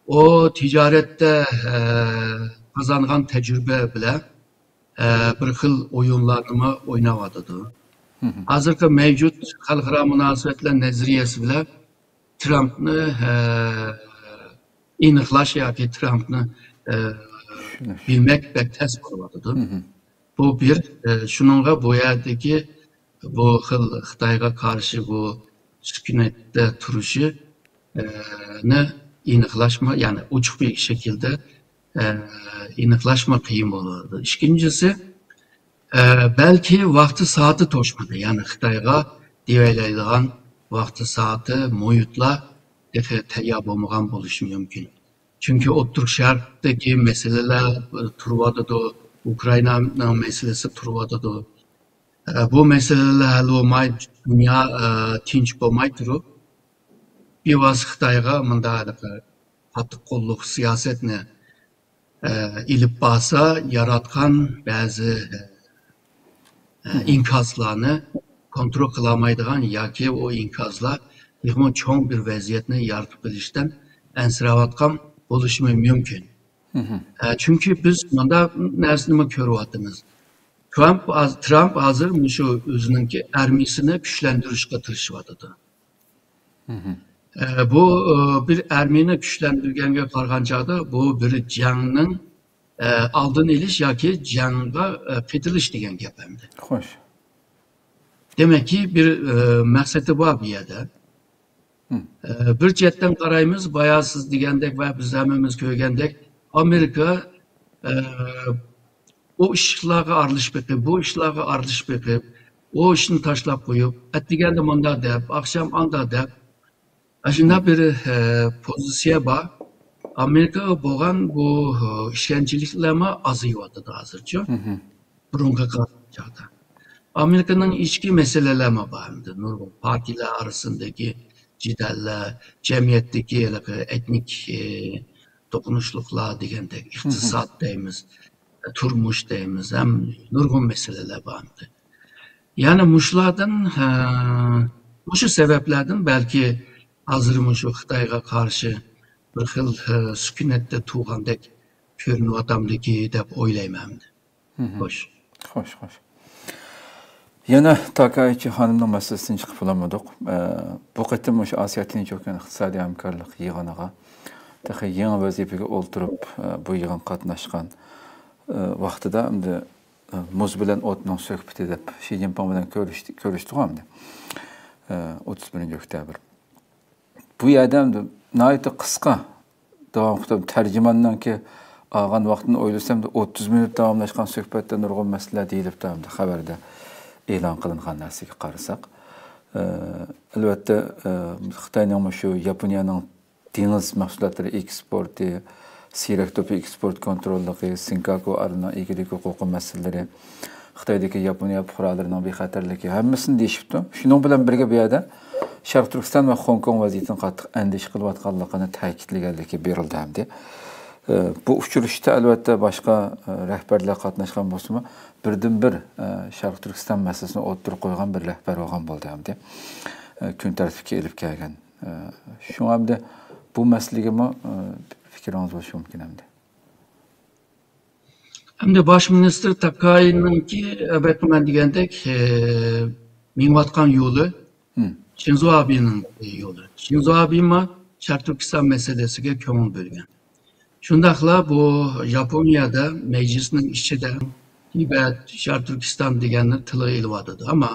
ئۇ تىجارەتتە، ئە، قازانغان تەجرىبە بىلەن، ئە، بىر خىل ئويۇنلارنىمۇ ئويناۋاتىدۇ. ھازىرقى مەۋجۇت خەلقئارا مۇناسىۋەتلەر نەزەرىيەسى بىلەن ترامپنى، ئە، ئېنىقلاش ياكى ترامپنى، ئە، بىلمەك بەك تەس بولۇۋاتىدۇ. بۇ بىر، ئە، شۇنىڭغا بۇ يەردىكى بۇ خىل خىتايغا قارشى بۇ سۈكۈنەتتە تۇرۇشى، ئە، نى ئېنىقلاشمۇ، يەنى ئوچۇق بىر شەكىلدە، ئە، ئېنىقلاشمۇ قىيىن بولىدۇ. ئىككىنچىسى، ئە، بەلكى ۋاقتى سائىتى توشمىدى. يەنى خىتايغا دېۋەيلەيدىغان ۋاقتى سائىتى، مۇھىتلار تېخى تەييار بولمىغان بولۇشى مۇمكىن. چۈنكى ئوتتۇرا شەرقتىكى مەسىلىلەر تۇرۇۋاتىدۇ، ئۇكرائىنانىڭ مەسىلىسى تۇرۇۋاتىدۇ. ئە، بۇ مەسىلىلەر ھەل بولماي، دۇنيا، ئە، تىنچ بولماي تۇرۇپ، بىۋاسىتە خىتايغا مۇنداق ھېلىقى قاتتىق قوللۇق سىياسەتنى، ئە، ئېلىپ بارسا، ياراتقان بەزى، ئە، ئىنكاسلارنى كونترول قىلالمايدىغان ياكى ئۇ ئىنكاسلار تېخىمۇ چوڭ بىر ۋەزىيەتنى يارىتىپ بېرىشتىن ئەنسىرەۋاتقان بولۇشىمۇ مۇمكىن. ئە، چۈنكى بىز مۇنداق نەرسىنىمۇ كۆرۈۋاتىمىز. ترامپ ھاز-، ترامپ ھازىر مۇشۇ ئۆزىنىڭكى ئارمىيىسىنى كۈچلەندۈرۈشكە تىرىشىۋاتىدۇ. ئە، بۇ، ئە، بىر ئارمىيىنى كۈچلەندۈرگەنگە قارىغان چاغدا بۇ بىر جەڭنىڭ، ئە، ئالدىنى ئېلىش ياكى جەڭگە، ئە، پېتىلىش دېگەن گەپ ئەمدى. خوش. دېمەككى، بىر، ئە، مەقسىتى بار بۇ يەردە. ئە، بىر جەھەتتىن قارايمىز، بايا سىز دېگەندەك ۋە بىز ھەممىمىز كۆرگەندەك، ئامېرىكا، ئە، ئۇ ئىشلارغا ئارىلىشىپ بېقىپ، بۇ ئىشلارغا ئارىلىشىپ بېقىپ، ئۇ ئىشنى تاشلاپ قويۇپ، ئەتىگەندە مۇنداق دەپ، ئاخشام ئانداق دەپ، ئاشۇنداق بىر، ئە، پوزىتسىيە بار. ئامېرىكىغا بولغان بۇ، ئە، ئىشەنچلىكلەرمۇ ئازىيىۋاتىدۇ ھازىرچۇ. بۇرۇنقىغا قارىغاندا. ئامېرىكىنىڭ ئىچكى مەسىلىلەرمۇ بار ئەمدى. نۇرغۇن پارتىيىلەر ئارىسىندىكى جېدەللەر، جەمئىيەتتىكى ھېلىقى ئېتنىك، ئە، توقۇنۇشلۇقلار دېگەندەك، ئىقتىساد دەيمىز، تۇرمۇش دەيمىز، ھەم نۇرغۇن مەسىلىلەر بار ئەمدى. يەنى مۇشۇلاردىن، ئە، مۇشۇ سەۋەبلەردىن بەلكى ھازىر مۇشۇ خىتايغا قارشى بىر خىل، ئە، سۈكۈنەتتە تۇرغاندەك كۆرۈنۈۋاتامدىكى دەپ ئويلايمەن ئەمدى. خوش. خوش، خوش. يەنە تاكايىچى خانىمنىڭ مەسىلىسىدىن چىقىپ بولالمىدۇق. ئە، بۇ قېتىم مۇشۇ ئاسىيا تىنچ ئوكيان ئىقتىسادىي ھەمكارلىق يىغىنىغا تېخى يېڭى ۋەزىپىگە ئولتۇرۇپ، ئە، بۇ يىغىنغا قاتناشقان، ئە، ۋاقتىدا ئەمدى، ئە، مۇز بىلەن ئوتنىڭ سۆھبىتى دەپ شى جىنپىڭ بىلەن كۆرۈشتى، كۆرۈشتىغۇ ئەمدى. ئە، ئوتتۇز بىرىنچى ئۆكتەبىر. بۇ يەردە ئەمدى ناھايىتى قىسقا داۋام قىلىپ، تەرجىماننىڭكى ئالغان ۋاقتىنى ئويلىسام، ئوتتۇز مىنۇت داۋاملاشقان سۆھبەتتە نۇرغۇن مەسىلىلەر دېيىلىپتۇ ئەمدى خەۋەردە ئېلان قىلىنغان نەرسىگە قارىساق. ئە، ئەلۋەتتە، ئە، خىتاينىڭ مۇشۇ ياپونىيەنىڭ دېڭىز مەھسۇلاتلىرى ئېكسپورتى، سىيرەك توپى ئېكسپورت كونتروللۇقى، سىنكاكۇ ئارىلىنىڭ ئىگىلىك ھوقۇقى مەسىلىلىرى، خىتايدىكى ياپونىيە پۇقرالىرىنىڭ بىخەتەرلىكى، ھەممىسىنى دېيىشىپتۇ. شۇنىڭ بىلەن بىرگە بۇ يەردە شەرقىي تۈركىستان ۋە خوڭكوڭ ۋەزىيىتىنى قاتتىق ئەندىشە قىلىۋاتقانلىقىنى تەكىتلىگەنلىكى بېرىلدى ئەمدى. ئە، بۇ ئۇچرىشىشتا ئەلۋەتتە باشقا، ئە، رەھبەرلەر قاتناشقان بولسىمۇ، بىردىنبىر، ئە، شەرقىي تۈركىستان مەسىلىسىنى ئوتتۇرىغا قويغان بىر رەھبەر بولغان بولدى ئەمدى. ئە، كۈن تەرتىپكە ئېلىپ كەلگەن. ئە، شۇڭا ئەمدى بۇ مەسىلىگىمۇ، ئە، پىكرىڭىز بولۇشى مۇمكىن ئەمدى. ئەمدى باش مىنىستىر تاكاينىڭكى، ئەلۋەتتە، مەن دېگەندەك، ئە، مېڭىۋاتقان يولى شىنزو ئابېنىڭ يولى. شىنزو ئابېمۇ شەرقىي تۈركىستان مەسىلىسىگە كۆڭۈل بۆلگەن. شۇنداقلا بۇ ياپونىيەدە مەجلىسنىڭ ئىچىدە تىبەت، شەرقىي تۈركىستان دېگەننى تىلغا ئېلىۋاتىدۇ. ئەمما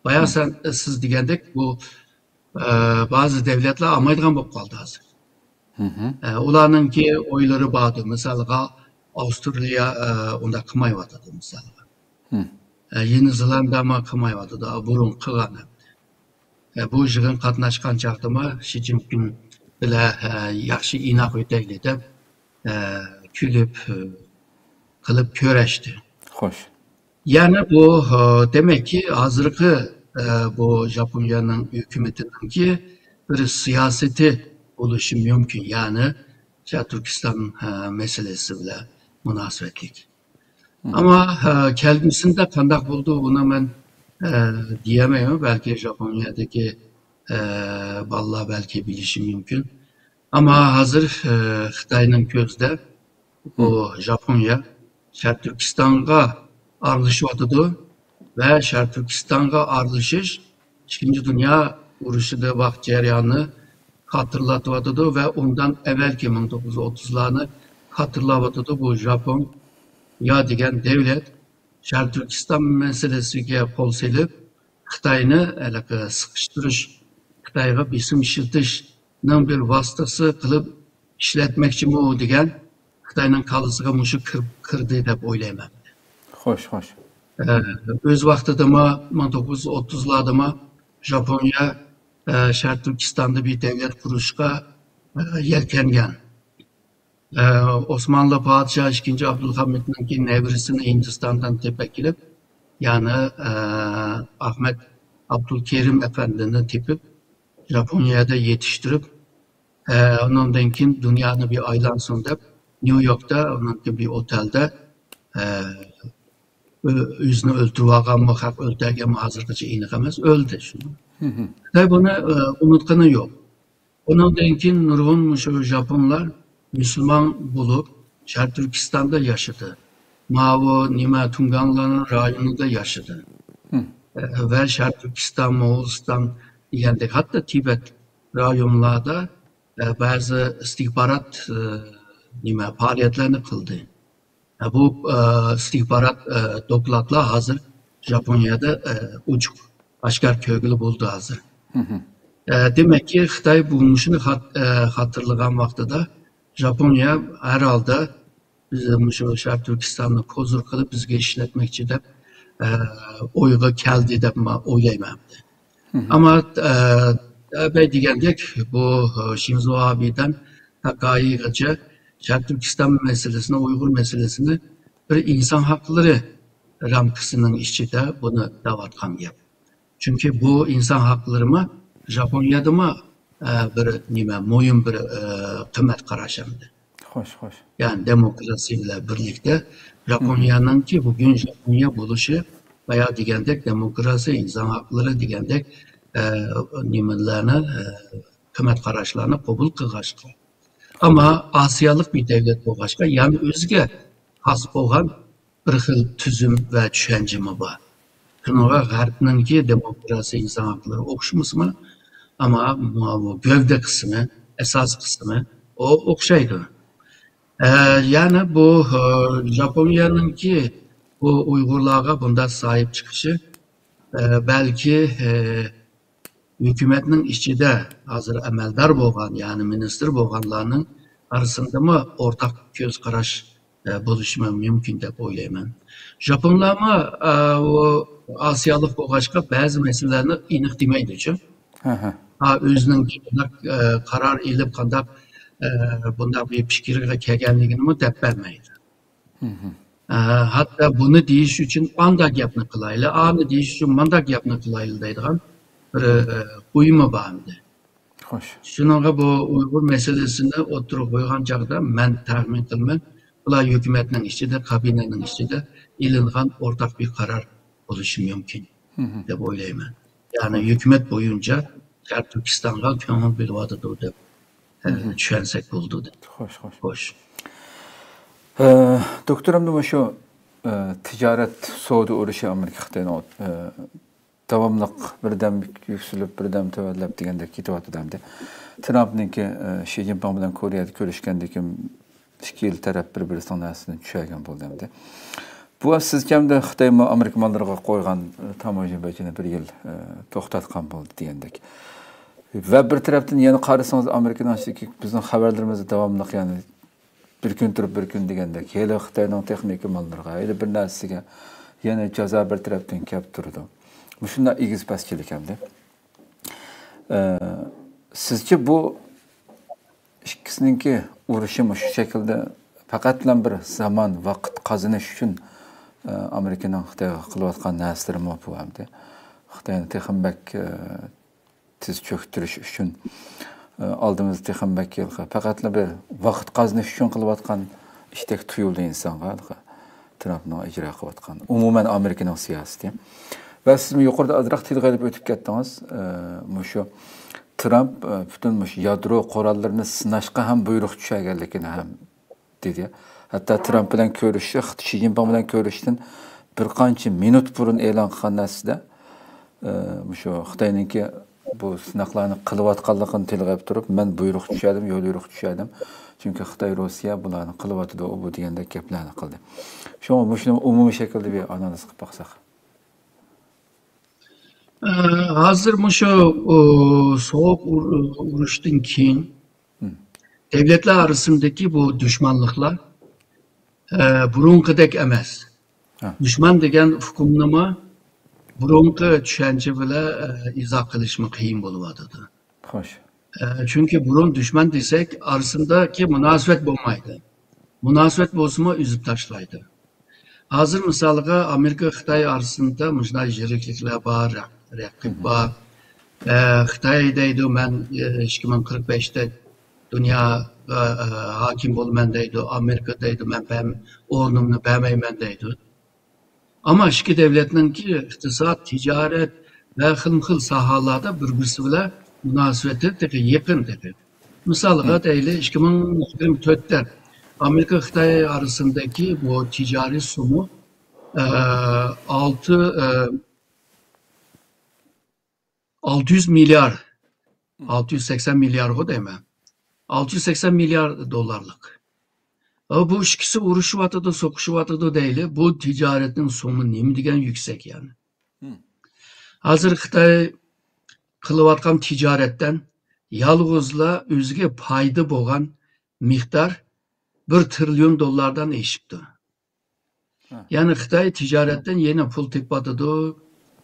بايا سەن، سىز دېگەندەك بۇ، ئە، بەزى دۆلەتلەر ئالمايدىغان بولۇپ قالدى ھازىر. ئە، ئۇلارنىڭكى ئويلىرى باردۇ. مىسالغا، ئاۋسترالىيە، ئە، ئۇنداق قىلمايۋاتىدۇ، مىسالغا. ئە، يېڭى زېلاندىيەمۇ قىلمايۋاتىدۇ، بۇرۇن قىلغان. ئە، بۇ يىغىن قاتناشقان چاغدىمۇ شى جىنپىڭ بىلەن، ئە، ياخشى ئىناق ئۆتەيلى دەپ، ئە، كۈلۈپ، ئە، قىلىپ كۆرۈشتى. خوش. يەنى بۇ، ئە، دېمەككى، ھازىرقى، ئە، بۇ ياپونىيەنىڭ ھۆكۈمىتىنىڭكى بىر سىياسىتى بولۇشى مۇمكىن. يەنى شەرقىي تۈركىستان، ئە، مەسىلىسى بىلەن مۇناسىۋەتلىك. ئەمما، ئە، كەلگۈسىدە قانداق بولىدۇ، بۇنى مەن، ئە، دېيەلمەيمەن. بەلكى ياپونىيەدىكى، ئە، بالىلار بەلكى بىلىشى مۇمكىن. ئەمما ھازىر، ئە، خىتاينىڭ كۆزىدە بۇ ياپونىيە شەرقىي تۈركىستانغا ئارىلىشىۋاتىدۇ ۋە شەرقىي تۈركىستانغا ئارىلىشىش ئىككىنچى دۇنيا ئۇرۇشىدا ۋاقىت جەريانىنى خاتىرىلىتىۋاتىدۇ ۋە ئۇندىن ئەۋۋەلكى مىڭ توققۇز يۈز ئوتتۇزلارنى خاتىرىلەۋاتىدۇ. بۇ ياپونىيە دېگەن دۆلەت شەرقىي تۈركىستان مەسىلىسىگە قول سېلىپ، خىتاينى ھېلىقى سىقىشتۇرۇش، خىتايغا بېسىم ئىشلىتىشنىڭ بىر ۋاسىتىسى قىلىپ ئىشلەتمەكچىمۇ دېگەن خىتاينىڭ كاللىسىغا مۇشۇ كىر-، كىردى دەپ ئويلايمەن. خوش، خوش. ئە، ئۆز ۋاقتىدىمۇ، مىڭ توققۇز يۈز ئوتتۇزلاردىمۇ ياپونىيە، ئە، شەرقىي تۈركىستاندا بىر دۆلەت قۇرۇشقا، ئە، يەلكەنگەن. ئە، ئوسمانلى پادىشاھى ئىككىنچى ئابدۇلھامىدنىڭكى نەۋرىسىنى ھىندىستاندىن تېپىپ كېلىپ، يەنى، ئە، ئەخمەت ئابدۇلكېرىم ئەپەندىنى تېپىپ، ياپونىيەدە يېتىشتۈرۈپ، ئە، ئۇنىڭدىن كېيىن دۇنيانى بىر ئايلانسۇن دەپ، نيۇ يوركتا ئۇنىڭكى بىر ئوتەلدە، ئە، ئۆ-، ئۆزىنى ئۆلتۈرۈۋالغانمۇ، خەق ئۆلتۈرگەنمۇ، ھازىرغىچە ئېنىق ئەمەس، ئۆلدى شۇ. خىتاي بۇنى، ئە، ئۇنتقىنى يوق. ئۇنىڭدىن كېيىن نۇرغۇن مۇشۇ ياپونلار مۇسۇلمان بولۇپ، شەرقىي تۈركىستاندا ياشىدى. ماۋۇ نېمە، تۇڭگانلارنىڭ رايونىدا ياشىدى. ئە، ۋە شەرقىي تۈركىستان، موغۇلىستان دېگەندەك، ھەتتا تىبەت رايونلاردا، ئە، بەزى ئىستىخبارات، ئە، نېمە، پائالىيەتلەرنى قىلدى. ئە، بۇ، ئە، ئىستىخبارات، ئە، دوكلاتلار ھازىر ياپونىيەدە، ئە، ئوچۇق، ئاشكارا كۆرگىلى بولىدۇ ھازىر. ئە، دېمەككى، خىتاي بۇ مۇشۇنى خات-، ئە، خاتىرىلىغان ۋاقتىدا ياپونىيە ھەر ھالدا بىز مۇشۇ شەرقىي تۈركىستاننى كوزىر قىلىپ بىزگە ئىشلەتمەكچى دەپ، ئە، ئويغا كەلدى دەپ ما-، ئويلايمەن. ئەمما، ئە، ئەبەي دېگەندەك، بۇ، ئە، شىنزو ئابېدىن تاكايىغىچە شەرقىي تۈركىستان مەسىلىسىنى، ئۇيغۇر مەسىلىسىنى بىر ئىنسان ھەقلىرى رامكىسىنىڭ ئىچىدە بۇنى دەۋاتقان گەپ. چۈنكى بۇ ئىنسان ھەقلىرىمۇ ياپونىيەدىمۇ، ئە، بىر نېمە، مۇھىم بىر، ئە، قىممەت قاراش ئەمدى. خوش، خوش. يەنى دېموكراتىيە بىلەن بىرلىكتە ياپونىيەنىڭكى بۈگۈن ياپونىيە بولۇشى، بايا دېگەندەك دېموكراتىيە، ئىنسان ھەقلىرى دېگەندەك، ئە، نېمىلەرنى، ئە، قىممەت قاراشلارنى قوبۇل قىلغاچقا. ئەمما ئاسىيالىق بىر دەۋلەت بولغاچقا، يەنە ئۆزىگە خاس بولغان بىر خىل تۈزۈم ۋە چۈشەنچىمۇ بار. شۇنىڭغا غەربنىڭكى دېموكراتىيە، ئىنسان ھەقلىرى ئوخشىمىسىمۇ، ئەمما ماۋۇ گەۋدە قىسمى، ئاساس قىسمى ئۇ ئوخشايدۇ. ئە، يەنى بۇ، ئە، ژاپونىيەنىڭكى بۇ ئۇيغۇرلارغا بۇنداق ساھىب چىقىشى، ئە، بەلكى، ئە، ھۆكۈمەتنىڭ ئىچىدە ھازىر ئەمەلدار بولغان، يەنى مىنىستىر بولغانلارنىڭ ئارىسىدىمۇ ئورتاق كۆز قاراش، ئە، بولۇشى مۇمكىن دەپ ئويلايمەن. ژاپونلارمۇ، ئە، ئۇ ئاسىيالىق بولغاچقا بەزى مەسىلىلەرنى ئېنىق دېمەيدۇچۇ. ھە، ھە. ھا، ئۆزىنىڭ قانداق، ئە، قارار ئېلىپ، قانداق، ئە، بۇنداق بىر پىكىرگە كەلگەنلىكىنىمۇ دەپ بەرمەيدۇ. ھە، ھە. ئە، ھەتتا بۇنى دېيىش ئۈچۈن ئانداق گەپنى قىلايلى، ئانى دېيىش ئۈچۈن مانداق گەپنى قىلايلى دەيدىغان بىر، ئە، ئويمۇ بار ئەمدى. خوش. شۇنىڭغا بۇ ئۇيغۇر مەسىلىسىنى ئوتتۇرىغا قويغان چاغدا مەن تەخمىن قىلىمەن، بۇلار ھۆكۈمەتنىڭ ئىچىدە، كابىنېتنىڭ ئىچىدە ئېلىنغان ئورتاق بىر قارار بولۇشى مۇمكىن ھە، ھە. دەپ ئويلايمەن. يەنى ھۆكۈمەت بويىچە شەرقىي تۈركىستانغا كۆڭۈل بۆلۈۋاتىدۇ دەپ، ئە، ھە، ھە. چۈشەنسەك بولىدۇ دەپ. خوش، خوش. خوش. ئە، دوكتور، ئەمدى مۇشۇ، ئە، تىجارەت سودا ئۇرۇشى ئامېرىكا خىتاينىڭ، ئە، داۋاملىق بىردەم يۈكسىلىپ، بىردەم تۆۋەنلەپ دېگەندەك كېتىۋاتىدۇ ئەمدى. ترامپنىڭكى، ئە، شى جىنپىڭ بىلەن كورېيەدە كۆرۈشكەندىن كېيىن ئىككى يىل تەرەپ بىر-بىرسىنىڭ نەرسىسىنى چۈشەنگەن بولدى ئەمدى. بۇ سىزچە ئەمدى خىتايمۇ ئامېرىكا ماللىرىغا قويغان، ئە، تاموژنا باجىنى بىر يىل، ئە، توختاتقان بولدى دېگەندەك. ۋە بىر تەرەپتىن يەنە قارىسىڭىز، ئامېرىكىنىڭ ئىچىدىكى بىزنىڭ خەۋەرلىرىمىزدە داۋاملىق، يەنى بىر كۈن تۇرۇپ بىر كۈن دېگەندەك، ھېلى خىتاينىڭ تېخنىكا ماللىرىغا، ھېلى بىر نەرسىگە يەنە جازا بىر تەرەپتىن كەپ تۇرىدۇ. مۇشۇنداق ئېگىز پەسچىلىك ئەمدى. ئە، سىزچە بۇ ئىككىسىنىڭكى ئۇرۇشى مۇشۇ شەكىلدە پەقەتلا بىر زامان، ۋاقىت قازىنىش ئۈچۈن، ئە، ئامېرىكىنىڭ خىتايغا قىلىۋاتقان نەرسىلىرىمۇ بۇ ئەمدى. خىتاينى تېخىمۇ بەك، ئە، تېز چۆكتۈرۈش ئۈچۈن، ئە، ئالدىمىزدا تېخىمۇ بەك ھېلىقى پەقەتلا بىر ۋاقىت قازىنىش ئۈچۈن قىلىۋاتقان ئىشتەك تۇيۇلدى ئىنسانغا، ھېلىقى ترامپنىڭ ئىجرا قىلىۋاتقان، ئومۇمەن ئامېرىكىنىڭ سىياسىتى. ۋە سىزمۇ يۇقىرىدا ئازراق تىلغا ئېلىپ ئۆتۈپ كەتتىڭىز، ئە، مۇشۇ ترامپ، ئە، پۈتۈن مۇشۇ يادرو قوراللىرىنى سىناشقا ھەم بۇيرۇق چۈشۈرگەنلىكىنى ھەم دېدى. ھەتتا ترامپ بىلەن كۆرۈشۈشى، خىت-، شى جىنپىڭ بىلەن كۆرۈشۈشتىن بىر قانچە مىنۇت بۇرۇن ئېلان قىلغان نەرسىدە، ئە، مۇشۇ خىتاينىڭكى بۇ سىناقلارنى قىلىۋاتقانلىقىنى تىلغا ئېلىپ تۇرۇپ، مەن بۇيرۇق چۈشۈردۈم، يول يورۇق چۈشۈردۈم. چۈنكى خىتاي، روسىيە بۇلارنى قىلىۋاتىدۇ، ئۇ بۇ دېگەندەك گەپلەرنى قىلدى. شۇڭا مۇشۇنى ئومۇمىي شەكىلدە بىر ئانالىز قىلىپ باقساق. ئە، ھازىر مۇشۇ، ئۇ، سوغۇق ئۇر-، ئۇرۇشتىن كېيىن ھىم. دۆلەتلەر ئارىسىندىكى بۇ دۈشمانلىقلار، ئە، بۇرۇنقىدەك ئەمەس. ھە. دۈشمەن دېگەن ئۇقۇمنىمۇ بۇرۇنقى چۈشەنچە بىلەن، ئە، ئىزاھ قىلىشمۇ قىيىن بولۇۋاتىدۇ. خوش. ئە، چۈنكى بۇرۇن دۈشمەن دېسەك، ئارىسىندىكى مۇناسىۋەت بولمايدۇ. مۇناسىۋەت بولسىمۇ ئۈزۈپ تاشلايدۇ. ھازىر مىسالغا ئامېرىكا خىتاي ئارىسىندا مۇشۇنداق يىرىكلىكلەر بار، رەق-، رەقىب بار. ئە، خىتاي دەيدۇ، مەن، ئە، ئىككى مىڭ قىرىق بەشتە دۇنياغا، ئە، ھاكىم بولىمەن دەيدۇ، ئامېرىكا دەيدۇ، مەن بەم-، ئورنۇمنى بەرمەيمەن دەيدۇ. ئەمما ئىككى دۆلەتنىڭكى ئىقتىساد، تىجارەت ۋە خىلمۇ خىل ساھەلەردە بىر-بىرسى بىلەن مۇناسىۋىتى تېخى يېقىن تېخى. مىسالغا دەيلى، ئىككى مىڭ يىگىرمە تۆتتە ئامېرىكا خىتاي ئارىسىندىكى بۇ تىجارىي سومۇ، ئە، ئالتە، ئە، ئالتە يۈز مىليار، ئالتە يۈز سەكسەن مىليارغۇ دەيمەن. ئالتە يۈز سەكسەن مىليار دوللارلىق. ئە، بۇ ئىككىسى ئۇرۇشۇۋاتىدۇ، سوقۇشۇۋاتىدۇ دەيلى. بۇ تىجارەتنىڭ سومى نېمە دېگەن يۈكسەك يەنى. ھازىر خىتاي قىلىۋاتقان تىجارەتتىن يالغۇزلا ئۆزىگە پايدا بولغان مىقدار بىر تىرىليون دوللاردىن ئېشىپتۇ. ھە. يەنى خىتاي تىجارەتتىن يەنە پۇل تېپىۋاتىدۇ،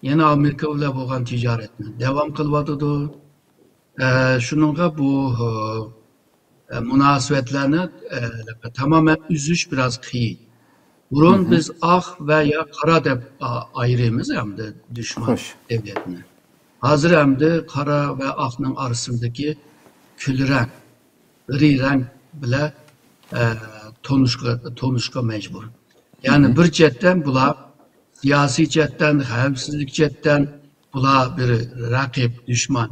يەنە ئامېرىكا بىلەن بولغان تىجارەتنى داۋام قىلىۋاتىدۇ. ئە، شۇنىڭغا بۇ، ئە، مۇناسىۋەتلەرنى، ئە، تامامەن ئۈزۈش بىراز قىيىن. بۇرۇن بىز ئاق ۋە يا قارا دەپ، ئا، ئايرىيمىز ئەمدى دۈشمەن دۆلەتنى. ھازىر ئەمدى قارا ۋە ئاقنىڭ ئارىسىدىكى كۈل رەڭ، گرى رەڭ بىلەن، ئە، تونۇشقا، تونۇشقا مەجبۇر. يەنى بىر جەھەتتىن بۇلار سىياسىي جەھەتتىن، خەۋپسىزلىك جەھەتتىن بۇلار بىر رەقىب، دۈشمەن.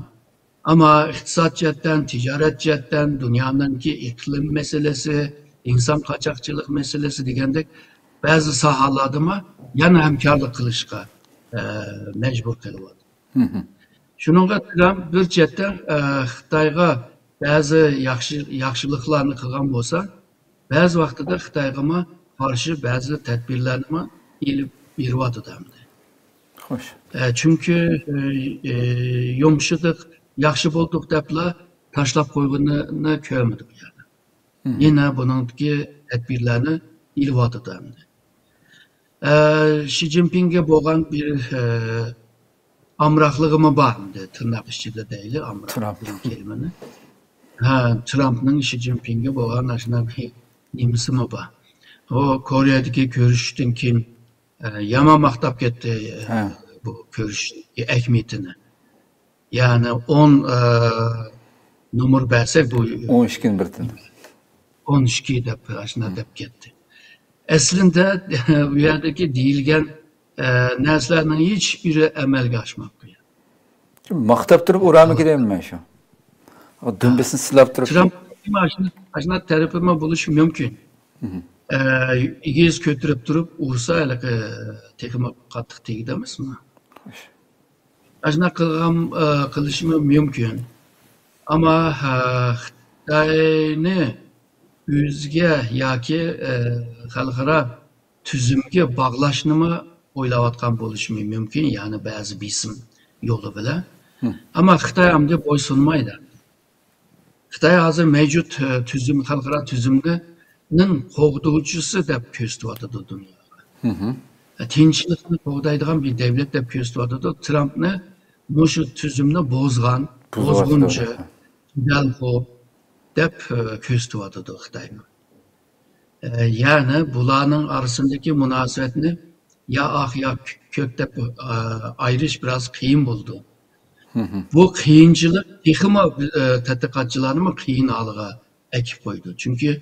ئەمما ئىقتىساد جەھەتتىن، تىجارەت جەھەتتىن، دۇنيانىڭكى ئىقلىم مەسىلىسى، ئىنسان قاچاقچىلىق مەسىلىسى دېگەندەك بەزى ساھەلەردىمۇ يەنە ھەمكارلىق قىلىشقا، ئە، مەجبۇر قىلىۋاتىدۇ. شۇنىڭغا تىرامپ بىر چەتتە، ئە، خىتايغا بەزى ياخشى، ياخشىلىقلارنى قىلغان بولسا، بەزى ۋاقتىدا خىتايغىمۇ قارشى بەزى تەدبىرلەرنىمۇ ئېلىپ بېرىۋاتىدۇ ئەمدى. خوش. ئە، چۈنكى، ئە، ئە، يۇمشىدىق، ياخشى بولدۇق دەپلا تاشلاپ قويغىنىنى كۆرمىدۇق يەنە. يەنە بۇنىڭدىكى تەدبىرلەرنى ئېلىۋاتىدۇ ئەمدى. ئە، شى جىنپىڭگە بولغان بىر، ئە، ئامراقلىقىمۇ بار ئەمدى، تىرناق ئىچىدە دەيلى، ئامراق ترامپ. دېگەن كەلىمىنى. ھە، ترامپنىڭ شى جىنپىڭگە بولغان ئاشۇنداق بىر نېمىسىمۇ بار. ئۇ كورېيەدىكى كۆرۈشۈشتىن كېيىن، ئە، يامان ماختاپ كەتتى، ئە، ھە. بۇ كۆرۈشۈشنىڭ ئەھمىيىتىنى. يەنى ئون، ئە، نومۇر بەرسەك، بۇ ئون ئىككىنى بىردىن. ئون ئىككى دەپ، ئاشۇنداق دەپ كەتتى. ئەسلىندە ئۇ يەردىكى دېيىلگەن، ئە، نەرسىلەرنىڭ ھېچبىرى ئەمەلگە ئاشماپتۇ. ماختاپ تۇرۇپ ئۇرامىكى دەيمەن مەن شۇ. ئۇ دۈمبىسىنى سىلاپ تۇرۇپ. ترامپ ئاشۇنداق، ئاشۇنداق تەرىپىمۇ بولۇشى مۇمكىن. ئە، ئېگىز كۆتۈرۈپ تۇرۇپ ئۇرسا، ھېلىقى تېخىمۇ قاتتىق تېگىدۇ ئەمەسمۇ؟ خوش. ئاشۇنداق قىلغان، ئە، قىلىشىمۇ مۇمكىن. ئەمما، ئە، خىتاينى ئۆزىگە ياكى، ئە، خەلقئارا تۈزۈمگە باغلاشنىمۇ ئويلاۋاتقان بولۇشى مۇمكىن، يەنى بەزى بېسىم يولى بىلەن. ئەمما خىتاي ئەمدى بويسۇنمايدۇ. خىتاي ھازىر مەۋجۇت، ئە، تۈزۈم، خەلقئارا تۈزۈمنىڭ قوغدىغۇچىسى دەپ كۆرسىتىۋاتىدۇ دۇنياغا. ئە، تىنچلىقنى قوغدايدىغان بىر دەۋلەت دەپ كۆرسىتىۋاتىدۇ. ترامپنى مۇشۇ تۈزۈمنى بوزغان، بوزغۇنچى، جېدەلخور دەپ، ئە، كۆرسىتىۋاتىدۇ خىتاينى. ئە، يەنى بۇلارنىڭ ئارىسىدىكى مۇناسىۋەتنى يا ئاق، يا كۆك دەپ، ئە، ئايرىش بىراز قىيىن بولىدۇ. بۇ قىيىنچىلىق تېخىمۇ، ئە، تەتقىقاتچىلارنىمۇ قىيىن ھالغا ئەكىپ قويىدۇ. چۈنكى،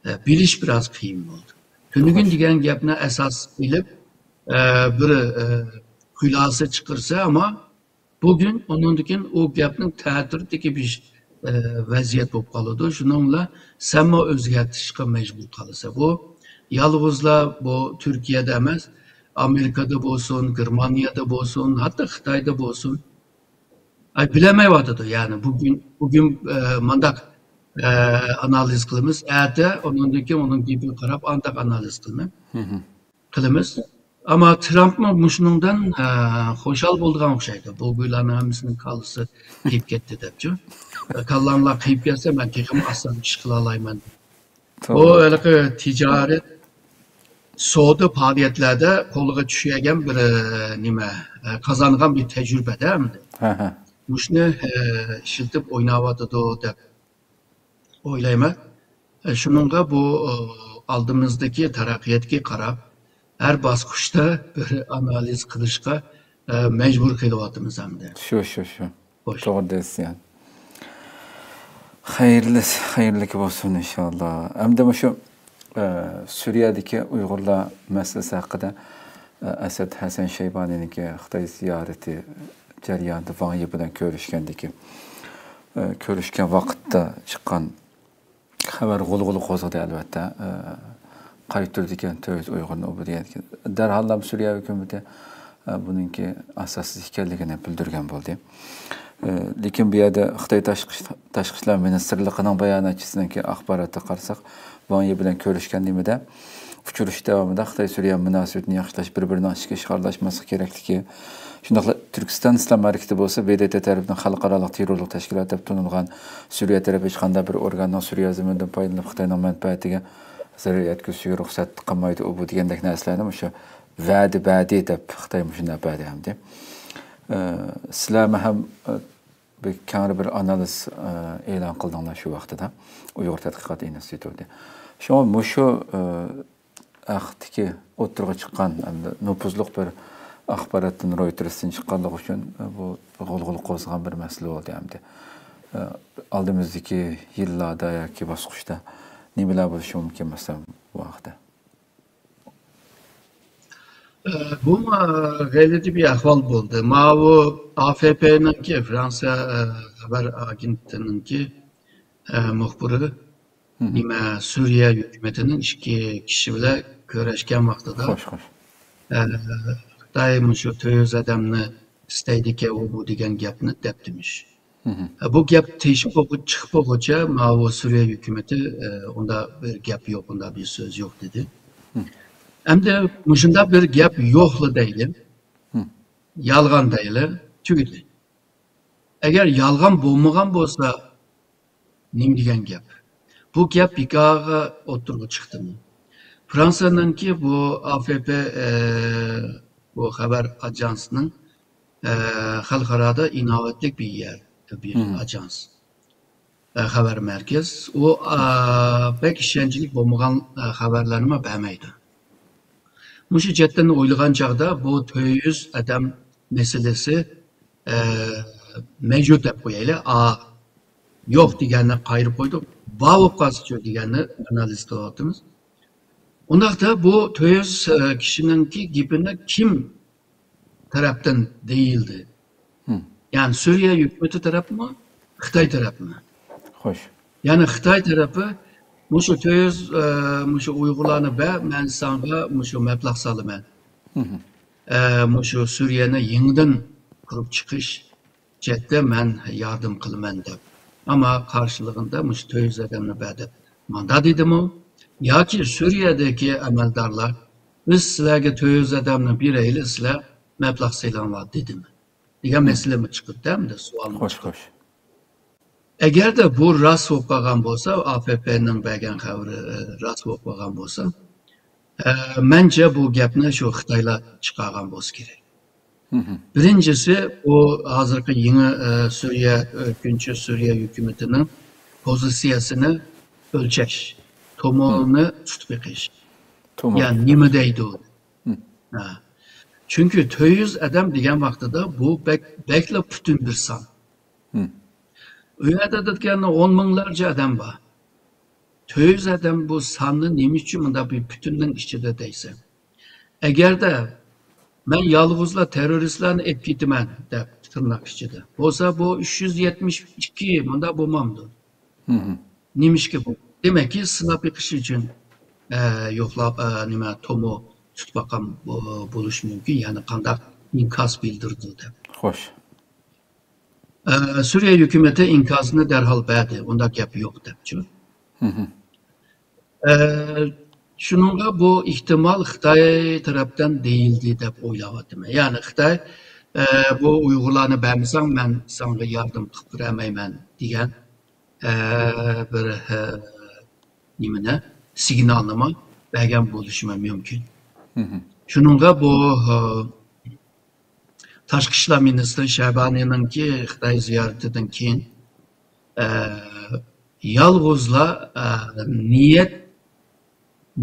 ئە، بىلىش بىراز قىيىن بولىدۇ. تۈنۈگۈن دېگەن گەپنى ئاساس ئېلىپ، ئە، بىر، ئە، خۇلاسە چىقىرسا، ئەمما بۈگۈن ئۇنىڭدىن كېيىن ئۇ گەپنىڭ تەتۈرىدىكى بىر، ئە، ۋەزىيەت بولۇپ قالىدۇ. شۇنىڭ بىلەن سەنمۇ ئۆزگەرتىشقا مەجبۇر قالىسەن. بۇ يالغۇزلا بۇ تۈركىيەدە ئەمەس، ئامېرىكىدا بولسۇن، گېرمانىيەدە بولسۇن، ھەتتا خىتايدا بولسۇن. ئاي، بىلەلمەيۋاتىدۇ. يەنى بۈگۈن، بۈگۈن، ئە، مانداق، ئە، ئانالىز قىلىمىز، ئەتە، ئۇنىڭدىن كېيىن ئۇنىڭ گېپىگە قاراپ ئانداق ئانالىز قىلىمەن. قىلىمىز. ئەمما ترامپمۇ مۇشۇنىڭدىن، ئە، خۇشال بولىدىغان ئوخشايدۇ. بۇ گۇيلارنىڭ ھەممىسىنىڭ كاللىسى كېلىپ كەتتى دەپچۇ. كاللاڭلار قېيىپ كەتسە، مەن تېخىمۇ ئاسان ئىش قىلالايمەن. بۇ ھېلىقى تىجارەت، سودا پائالىيەتلەردە قولىغا چۈشۈرگەن بىر، ئە، نېمە، ئە، قازانغان بىر تەجرىبىدە ئەمدى. مۇشۇنى، ئە، ئىشلىتىپ ئويناۋاتىدۇ دەپ ئويلايمەن. ئە، شۇنىڭغا بۇ، ئە، ئالدىمىزدىكى تەرەققىياتقا قاراپ، ھەر باسقۇچتا بىر ئانالىز قىلىشقا، ئە، مەجبۇر قېلىۋاتىمىز ئەمدى. شۇ، شۇ، شۇ. خوش. توغرا دەيسىز يەنى. خەيرلىك، خەيرلىك بولسۇن ئىنشاللا. ئەمدى مۇشۇ، ئە، سۈرىيەدىكى ئۇيغۇرلار مەسىلىسى ھەققىدە، ئە، ئەسەد ھەسەن شەيبانىنىڭكى خىتاي زىيارىتى جەريانىدا ۋاڭ يى بىلەن كۆرۈشكەندىكى، ئە، كۆرۈشكەن ۋاقىتتا چىققان خەۋەر غۇلغۇلا قوزغىدى، ئەلۋەتتە. ئە، قايتۇرىدىكەن تۆت يۈز ئۇيغۇرنى ئۇ بۇ دېگەندىكىن. دەرھاللا سۈرىيە ھۆكۈمىتى، ئە، بۇنىڭكى ئاساسسىز ئىكەنلىكىنى بىلدۈرگەن بولدى. ئە، لېكىن بۇ يەردە خىتاي تاشقى، تاشقى ئىشلار مىنىستىرلىقىنىڭ باياناتچىسىنىڭكى ئاخباراتىغا قارىساق، ۋاڭ يى بىلەن كۆرۈشكەن نېمىدە، ئۇچرىشىش داۋامىدا خىتاي سۈرىيە مۇناسىۋىتىنى ياخشىلاش، بىر-بىرىنىڭ ئىچكى ئىش ئارىلاشماسلىقى كېرەكلىكى، شۇنداقلا تۈركىستان ئىسلام ھەرىكىتى بولسا ب د ت تەرىپىدىن خەلقئارالىق تېررورلۇق تەشكىلات دەپ تونۇلغان، سۈرىيە تەرەپ ھېچقانداق بىر ئورگاننىڭ سۈرىيە زېمىنىدىن پايدىلىنىپ خىتاينىڭ مەنپەئەتىگە زەرەر يەتكۈزۈشىگە رۇخسەت قىلمايدۇ، ئۇ بۇ دېگەندەك نەرسىلەرنى مۇشۇ ۋەدە بەردى دەپ خىتاي مۇشۇنداق بەردى ئەمدى. ئە، سىلەرمۇ ھەم، ئە، بىر كەڭرى بىر ئانالىز، ئە، ئېلان قىلدىڭلار شۇ ۋاقتىدا ئۇيغۇر تەتقىقات ئىنستىتۇتى. شۇڭا مۇشۇ، ئە، ھەقتىكى ئوتتۇرىغا چىققان ھەمدە نوپۇزلۇق بىر ئاخباراتتىن، رويتېرستىن چىققانلىقى ئۈچۈن، ئە، بۇ غۇلغۇلا قوزغىغان بىر مەسىلە بولدى ئەمدى. ئە، ئالدىمىزدىكى يىللاردا ياكى باسقۇچتا نېمىلەر بولۇشى مۇمكىن، مەسىلەن، بۇ ھەقتە؟ ئە، بۇمۇ، ئە، غەلىتە بىر ئەھۋال بولدى. ماۋۇ ئا ف پنىڭكى، فرانسىيە، ئە، خەۋەر ئاگېنتىنىڭكى، ئە، مۇخبىرى نېمە، سۈرىيە ھۆكۈمىتىنىڭ ئىككى كىشى بىلەن كۆرۈشكەن ۋاقتىدا، خوش، خوش. ئە، خىتاي مۇشۇ تۆت يۈز ئادەمنى ئىستەيدىكەن، ئۇ بۇ دېگەن گەپنى دەپتىمىش. ئە، بۇ گەپ تېشىپ بولغۇ-، چىقىپ بولغۇچە ماۋۇ سۈرىيە ھۆكۈمىتى، ئە، ئۇندا بىر گەپ يوق، ئۇندا بىر سۆز يوق دېدى. ئەمدى مۇشۇنداق بىر گەپ يوقلا دەيلى. يالغان دەيلى. تۈگىدى. ئەگەر يالغان بولمىغان بولسا، نېمە دېگەن گەپ؟ بۇ گەپ بىكارغا ئوتتۇرىغا چىقتىمۇ؟ فرانسىيەنىڭكى بۇ ئا ف پ، ئە، بۇ خەۋەر ئاژانسىنىڭ، ئە، خەلقئارادا ئىناۋەتلىك بىر يەر، بىر ئاژانس. ئە، خەۋەر مەركەز. ئۇ، ئا، بەك ئىشەنچلىك بولمىغان، ئە، خەۋەرلەرنىمۇ بەرمەيدۇ. مۇشۇ جەھەتتىن ئويلىغان چاغدا بۇ تۆت يۈز ئادەم مەسىلىسى، ئە، مەۋجۇت دەپ قويايلى. ئا، يوق دېگەننى قايرىپ قويدۇق. بار بولۇپ قالسىچۇ دېگەننى ئانالىز قىلىۋاتىمىز. ئۇنداقتا بۇ تۆت يۈز، ئە، كىشىنىڭكى گېپىنى كىم تەرەپتىن دېيىلدى؟ يەنى سۈرىيە ھۆكۈمىتى تەرەپمۇ، خىتاي تەرەپمۇ؟ خوش. يەنى خىتاي تەرىپى مۇشۇ تۆت يۈز، ئە، مۇشۇ ئۇيغۇرلارنى بەر، مەن ساڭا مۇشۇ مەبلەغ سالىمەن. ئە، مۇشۇ سۈرىيەنى يېڭىدىن قۇرۇپ چىقىش جەھەتتە مەن ياردەم قىلىمەن دەپ. ئەمما قارشىلىقىدا مۇشۇ تۆت يۈز ئادەمنى بەر دەپ ماندا دېدىمۇ؟ ياكى سۈرىيەدىكى ئەمەلدارلار، بىز سىلەرگە تۆت يۈز ئادەمنى بېرەيلى، سىلەر مەبلەغ سېلىڭلار دېدىمۇ؟ دېگەن مەسىلىمۇ چىقىدۇ، ئەمدى سوئالمۇ خوش، چىقىدۇ. خوش. ئەگەردە بۇ راست بولۇپ قالغان بولسا، ئا ف پ نىڭ بەرگەن خەۋىرى، ئە، راست بولۇپ قالغان بولسا، ئە، مەنچە بۇ گەپنى شۇ خىتايلار چىقارغان بولسا كېرەك. بىرىنچىسى، ئۇ ھازىرقى يېڭى، ئە، سۈرىيە ئۆتكۈنچى سۈرىيە ھۆكۈمىتىنىڭ پوزىتسىيەسىنى ئۆلچەش، تومۇرنى تۇتۇپ بېقىش. تومۇر. يا نېمە دەيدۇ؟ ھە. چۈنكى تۆت يۈز ئادەم دېگەن ۋاقتىدا بۇ بەك، بەكلا پۈتۈن بىر سان. ئۇ يەردە دېگەندە ئون مىڭلارچە ئادەم بار. تۆت يۈز ئادەم بۇ ساننى نېمە ئۈچۈن مۇنداق بىر پۈتۈننىڭ ئىچىدە دەيسەن؟ ئەگەردە مەن يالغۇزلا تېررورىستلارنى ئېلىپ كېتىمەن دەپ، تىرناق ئىچىدە، بولسا بۇ ئۈچ يۈز يەتمىش ئىككى مۇنداق بولمامدۇ؟ نېمىشقا بۇ؟ دېمەككى، سىناپ بېقىش ئۈچۈن، ئە، يوقلاپ، ئە، نېمە، تومۇر تۇتۇپ باققان بو-، بولۇشى مۇمكىن. يەنى قانداق ئىنكاس بىلدۈردى دەپ. خوش. ئە، سۈرىيە ھۆكۈمىتى ئىنكاسنى دەرھال بەردى. ئۇنداق گەپ يوق دەپچۇ. ئە، شۇنىڭغا بۇ ئېھتىمال خىتاي تەرەپتىن دېيىلدى دەپ ئويلاۋاتىمەن. يەنى خىتاي، ئە، بۇ ئۇيغۇرلارنى بەرمىسەڭ، مەن ساڭا ياردەم قىلىپ بېرەلمەيمەن دېگەن، ئە، بىر، ئە، نېمىنى، سىگنالنىمۇ بەرگەن بولۇشىمۇ مۇمكىن. شۇنىڭغا بۇ، ئە، تاشقى ئىشلار مىنىستىرى شەبانىنىڭكى خىتاي زىيارىتىدىن كېيىن، ئە، يالغۇزلا، ئە، نىيەت،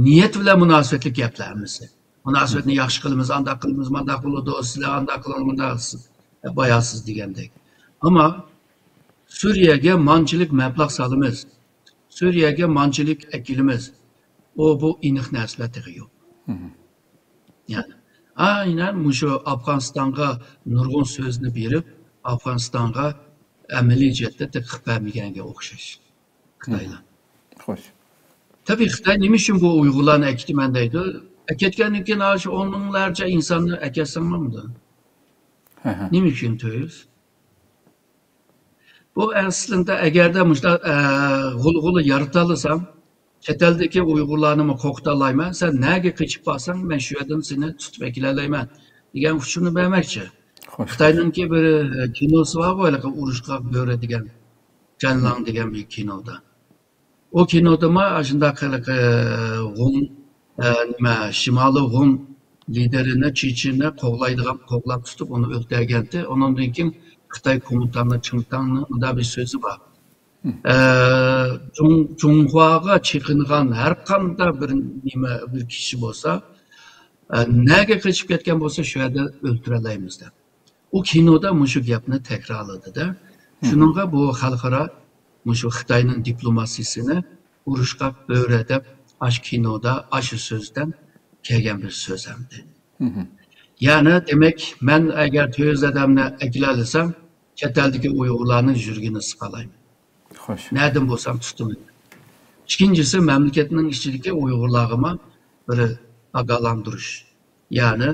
نىيەت بىلەن مۇناسىۋەتلىك گەپلەر ھەممىسى. مۇناسىۋەتنى ياخشى قىلىمىز، ئانداق قىلىمىز، مانداق بولىدۇ، سىلەر ئانداق قىلىڭ، مۇنداق قىلسىز، دەپ بايا سىز دېگەندەك. ئەمما سۈرىيەگە مانچىلىك مەبلەغ سالىمىز، سۈرىيەگە مانچىلىك ئەكېلىمىز. ئۇ، بۇ ئېنىق نەرسىلەر تېخى يوق. يەنى، ئاينەن مۇشۇ ئافغانىستانغا نۇرغۇن سۆزنى بېرىپ، ئافغانىستانغا ئەمەلىي جەھەتتە تېخى قىلىپ بەرمىگەنگە ئوخشاش خىتايلار. خوش. تەبىئىي، خىتاي نېمە ئۈچۈن بۇ ئۇيغۇرلارنى ئەكېتىمەن دەيدۇ؟ ئەكەتكەندىن كېيىن، ئاشۇ ئون مىڭلارچە ئىنساننى ئەكەتسەڭ بولمىدۇ؟ نېمە ئۈچۈن تۆت يۈز؟ بۇ ئەسلىدە ئەگەردە مۇشۇنداق، ئە، غۇلغۇلا يارىتالىسام، چەت ئەلدىكى ئۇيغۇرلارنىمۇ قورقۇتالايمەن، سەن نەگە قېچىپ بارساڭ، مەن شۇ يەردىن سېنى تۇتۇپ ئەكېلەلەيمەن دېگەن ئۇچۇرنى بەرمەكچى. خوش. خىتاينىڭكى بىر، ئە، كىنوسى بارغۇ، ھېلىقى ئۇرۇشقاق بۆرە دېگەن، جەنلاڭ دېگەن بىر كىنودا. ئۇ كىنودىمۇ ئاشۇنداق ھېلىقى، ئە، غۇن، ئە، نېمە، شىمالىي غۇن لىدېرىنى، چېچىننى قوغلايدىغان، قوغلاپ تۇتۇپ ئۇنى ئۆلتۈرگەنتى. ئۇنىڭدىن كېيىن خىتاي كومىتانى چىڭتاڭنىڭ مۇنداق بىر سۆزى بار. ئە، جۇڭ-، جۇڭخۇاغا چېقىنغان ھەر قانداق بىر نېمە، بىر كىشى بولسا، ئە، نەگە قېچىپ كەتكەن بولسا، شۇ يەردە ئۆلتۈرەلەيمىز دەپ. ئۇ كىنودا مۇشۇ گەپنى تەكرارلىدى-دە. شۇنىڭغا بۇ خەلقئارا مۇشۇ خىتاينىڭ دىپلوماتىيىسىنى ئۇرۇشقاق بۆرە دەپ ئاشۇ كىنودا ئاشۇ سۆزدىن كەلگەن بىر سۆز ئەمدى. يەنى دېمەك، مەن ئەگەر تۆت يۈز ئادەمنى ئەكېلەلىسەم، چەت ئەلدىكى ئۇيغۇرلارنىڭ يۈرىكىنى سىقالايمەن. خوش. نەدىن بولسام تۇتىمەن. ئىككىنچىسى، مەملىكەتنىڭ ئىچىدىكى ئۇيغۇرلارغىمۇ بىر ئاگاھلاندۇرۇش. يەنى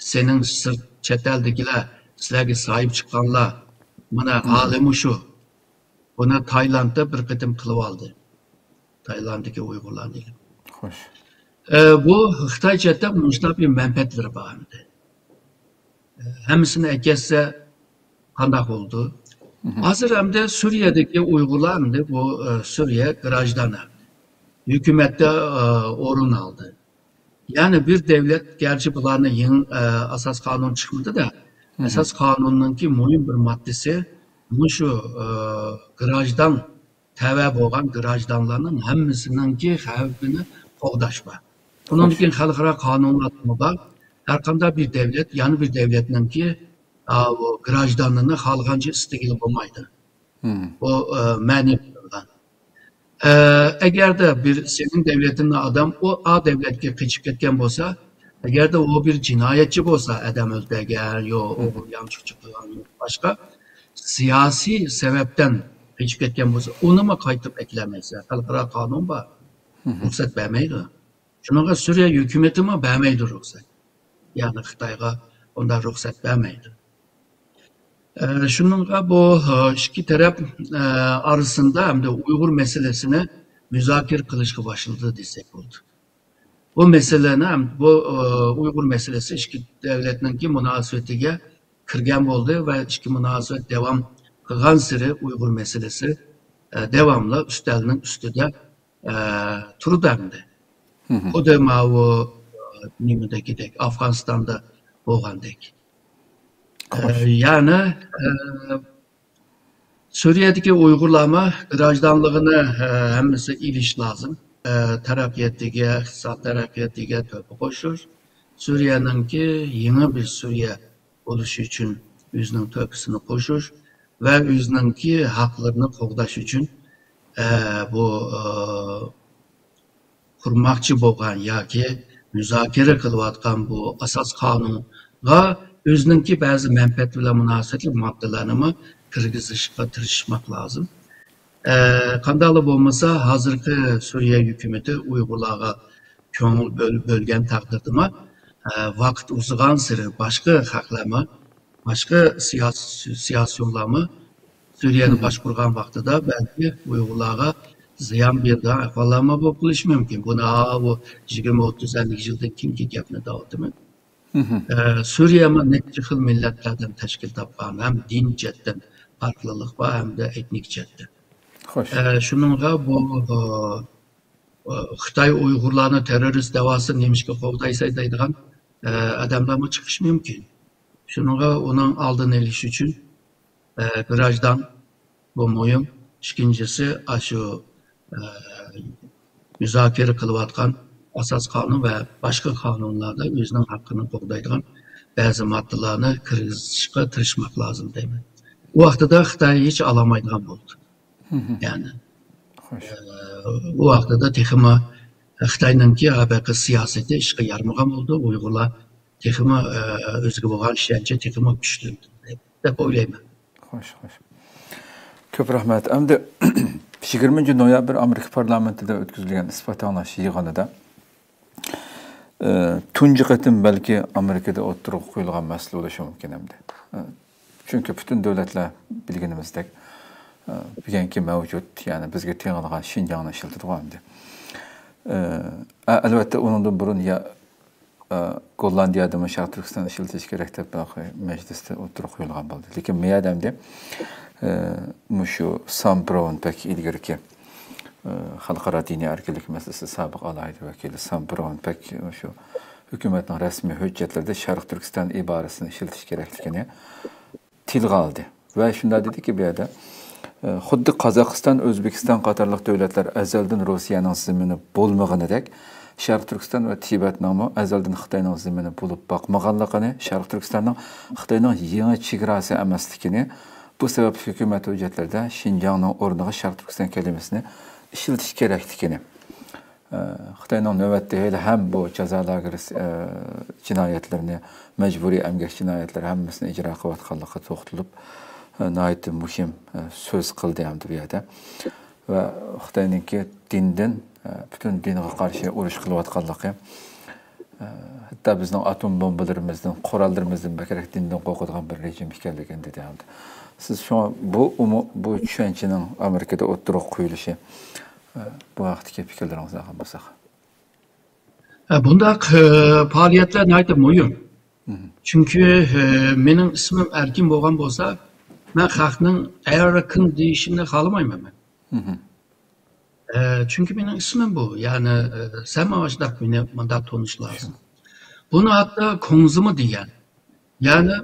سېنىڭ سىرت، چەت ئەلدىكىلەر، سىلەرگە ساھىب چىققانلار، مانا ھالى مۇشۇ. بۇنى تايلاندتا بىر قېتىم قىلىۋالدى. تايلاندتىكى ئۇيغۇرلارنى ئېلىپ. خوش. ئە، بۇ خىتاي چەتتە مۇشۇنداق بىر مەنپەئەتلىرى بار ئەمدى. ئە، ھەممىسىنى ئەكەتسە قانداق بولىدۇ؟ ھازىر ئەمدى سۈرىيەدىكى ئۇيغۇرلار ئەمدى بۇ، ئە، سۈرىيە گراژدانى. ھۆكۈمەتتە، ئە، ئورۇن ئالدى. يەنى بىر دەۋلەت، گەرچە بۇلارنىڭ يېڭى، ئە، ئاساس قانۇن چىقمىدى-دە، ئاساس قانۇننىڭكى مۇھىم بىر ماددىسى مۇشۇ، ئە، گراژدان تەۋە بولغان گراژدانلارنىڭ ھەممىسىنىڭكى خەۋپىنى قوغداش بار. بۇنىڭدىن كېيىن خەلقئارا قانۇنلارمۇ بار. ھەر قانداق بىر دەۋلەت يەنە بىر دەۋلەتنىڭكى، ئاۋۇ، گراژدانىنى خالىغانچە ئىستىگىلى بولمايدۇ. بۇ، ئە، مەنئى قىلىنغان. ئە، ئەگەردە بىر سېنىڭ دەۋلىتىڭدىن ئادەم ئۇ ئا دەۋلەتكە قېچىپ كەتكەن بولسا، ئەگەردە ئۇ بىر جىنايەتچى بولسا، ئادەم ئۆلتۈرگەن، يو ئوغرى يانچۇقچى قىلغان، يو باشقا سىياسىي سەۋەبتىن قېچىپ كەتكەن بولسا، ئۇنىمۇ قايتۇرۇپ ئەكېلەلمەيسەن. خەلقئارا قانۇن بار. رۇخسەت بەرمەيدۇ. شۇنىڭغا سۈرىيە ھۆكۈمىتىمۇ بەرمەيدۇ رۇخسەت. يەنى خىتايغا ئۇنداق رۇخسەت بەرمەيدۇ. ئە، شۇنىڭغا بۇ، ئە، ئىككى تەرەپ، ئە، ئارىسىندا ئەمدى ئۇيغۇر مەسىلىسىنى مۇزاكىرە قىلىشقا باشلىدى دېسەك بولىدۇ. بۇ مەسىلىنى ھەم بۇ، ئە، ئۇيغۇر مەسىلىسى ئىككى دۆلەتنىڭكى مۇناسىۋىتىگە كىرگەن بولدى ۋە ئىككى مۇناسىۋەت داۋام قىلغانسېرى ئۇيغۇر مەسىلىسى، ئە، داۋاملىق ئۈستەلنىڭ ئۈستىدە، ئە، تۇرىدۇ ئەمدى. خۇددى ماۋۇ، ئە، نېمىدىكىدەك، ئافغانىستاندا بولغاندەك. ئە، يەنى، ئە، سۈرىيەدىكى ئۇيغۇرلارمۇ گراژدانلىقىنى، ئە، ھەممىسى ئېلىش لازىم. ئە، تەرەققىياتىگە، ئىقتىساد تەرەققىياتىگە تۆھپە قوشۇش. سۈرىيەنىڭكى يېڭى بىر سۈرىيە بولۇشى ئۈچۈن ئۆزىنىڭ تۆھپىسىنى قوشۇش ۋە ئۆزىنىڭكى ھەقلىرىنى قوغداش ئۈچۈن، ئە، بۇ، ئە، قۇرماقچى بولغان ياكى مۇزاكىرە قىلىۋاتقان بۇ ئاساس قانۇنغا ئۆزىنىڭكى بەزى مەنپەئەت بىلەن مۇناسىۋەتلىك ماددىلارنىمۇ كىرگۈزۈشكە تىرىشماق لازىم. ئە، قانداقلا بولمىسا، ھازىرقى سۈرىيە ھۆكۈمىتى ئۇيغۇرلارغا كۆڭۈل بۆل-، بۆلگەن تەقدىردىمۇ، ئە، ۋاقىت ئۇزىغانسېرى باشقا خەقلەرمۇ، باشقا سىياس-، سىياسىيونلارمۇ سۈرىيەنى باشقۇرغان ۋاقتىدا بەلكى ئۇيغۇرلارغا زىيان بېرىدىغان ئەھۋاللارمۇ بولۇپ قېلىشى مۇمكىن. بۇنى ھاۋۇ يىگىرمە، ئوتتۇز، ئەللىك يىلدىن كېيىنكى گەپنى دەۋاتىمەن. ئە، سۈرىيەمۇ نەچچە خىل مىللەتلەردىن تەشكىل تاپقان، ھەم دىن جەھەتتىن پەرقلىقلىق بار، ھەمدە ئېتنىك جەھەتتىن. خوش. ئە، شۇنىڭغا بۇ، ئە، خىتاي ئۇيغۇرلارنى تېررورىست دەۋاسىنى نېمىشقا قوغدايسەن دەيدىغان، ئە، ئادەملەرمۇ چىقىشى مۇمكىن. شۇنىڭغا ئۇنىڭ ئالدىنى ئېلىش ئۈچۈن، ئە، گراژدان بۇ مۇھىم. ئىككىنچىسى، ئاشۇ، ئە، مۇزاكىرە قىلىۋاتقان ئاساس قانۇن ۋە باشقا قانۇنلاردا ئۆزىنىڭ ھەققىنى قوغدايدىغان بەزى ماددىلارنى كىرگۈزۈشكە تىرىشماق لازىم دەيمەن. ئۇ ۋاقتىدا خىتاي ھېچ ئالالمايدىغان بولدى. يەنى، خوش. ئە، ئۇ ۋاقتىدا تېخىمۇ خىتاينىڭكى ھازىرقى سىياسىتى ئىشقا يارىمىغان بولدى. ئۇيغۇرلار تېخىمۇ، ئە، ئۆزىگە بولغان ئىشەنچى تېخىمۇ كۈچلىنىدۇ دەپ ئويلايمەن. خوش، خوش. كۆپ رەھمەت. ئەمدى يىگىرمىنچى نويابىر ئامېرىكا پارلامېنتىدا ئۆتكۈزۈلگەن ئىسپات ئاڭلاش يىغىنىدا، ئە، تۇنجى قېتىم بەلكى ئامېرىكىدا ئوتتۇرىغا قويۇلغان مەسىلە بولۇشى مۇمكىن ئەمدى. ئە، چۈنكى پۈتۈن دۆلەتلەر بىلگىنىمىزدەك، ئە، بۈگۈنكى مەۋجۇت، يەنى بىزگە تېڭىلغان شىنجاڭنى ئىشلىتىدىغۇ ئەمدى. ئە، ئە، ئەلۋەتتە، ئۇنىڭدىن بۇرۇن يا ئە، گوللاندىيەدىمۇ شەرقىي تۈركىستان ئىشلىتىش كېرەك دەپ مەجلىستە ئوتتۇرىغا قويۇلغان بولدى. لېكىن مۇ يەردە ئەمدى، ئە، مۇشۇ سام براۋن بەك ئىلگىرىكى، ئە، خەلقئارا دىنىي ئەركىنلىك مەسىلىسى سابىق ئالاھىدە ۋەكىلى سام براۋن بەك مۇشۇ ھۆكۈمەتنىڭ رەسمىي ھۆججەتلىرىدە شەرقىي تۈركىستان ئىبارىسىنى ئىشلىتىش كېرەكلىكىنى تىلغا ئالدى ۋە شۇنداق دېدىكى، بۇ يەردە، ئە، خۇددى قازاقىستان، ئۆزبېكىستان قاتارلىق دۆلەتلەر ئەزەلدىن روسىيەنىڭ زېمىنى بولمىغىنىدەك، شەرقىي تۈركىستان ۋە تىبەتنىڭمۇ ئەزەلدىن خىتاينىڭ زېمىنى بولۇپ باقمىغانلىقىنى، شەرقىي تۈركىستاننىڭ خىتاينىڭ يېڭى چېگراسى ئەمەسلىكىنى، بۇ سەۋەبلىك ھۆكۈمەت ھۆججەتلىرىدە شىنجاڭنىڭ ئورنىغا شەرقىي تۈركىستان كەلىمىسىنى ئىشلىتىش كېرەكلىكىنى، ئە، خىتاينىڭ نۆۋەتتە ھېلىھەم بۇ جازا لاگېرى، ئە، جىنايەتلىرىنى، مەجبۇرىي ئەمگەك جىنايەتلىرى ھەممىسىنى ئىجرا قىلىۋاتقانلىقىغا توختىلىپ، ناھايىتى مۇھىم سۆز قىلدى ھەمدە بۇ يەردە. ۋە خىتاينىڭكى دىندىن، پۈتۈن دىنغا قارشى ئۇرۇش قىلىۋاتقانلىقى، ھەتتا بىزنىڭ ئاتوم بومبىلىرىمىزدىن، قوراللىرىمىزدىن بەكرەك دىندىن قورقىدىغان بىر رېجىم ئىكەنلىكىنى دېدى ھەمدە. سىز شۇڭا بۇ ئۇمۇ-، بۇ چۈشەنچىنىڭ ئامېرىكىدا ئوتتۇرىغا قويۇلۇشى، بۇ ھەقتىكى پىكىرلىرىڭىزنى ئالغان بولساق. ھە، بۇنداق، ئە، پائالىيەتلەر ناھايىتى مۇھىم. چۈنكى، ئە، مېنىڭ ئىسمىم ئەركىن بولغان بولسا، مەن خەقنىڭ ئەركىن دېيىشىنى خالىمايمەن مەن. ئە، چۈنكى مېنىڭ ئىسمىم بۇ. يەنى، ئە، سەن ماڭا شۇنداق مېنى مۇنداق تونۇش لازىم. بۇنى ھەتتا كۇڭزىمۇ دېگەن. يەنى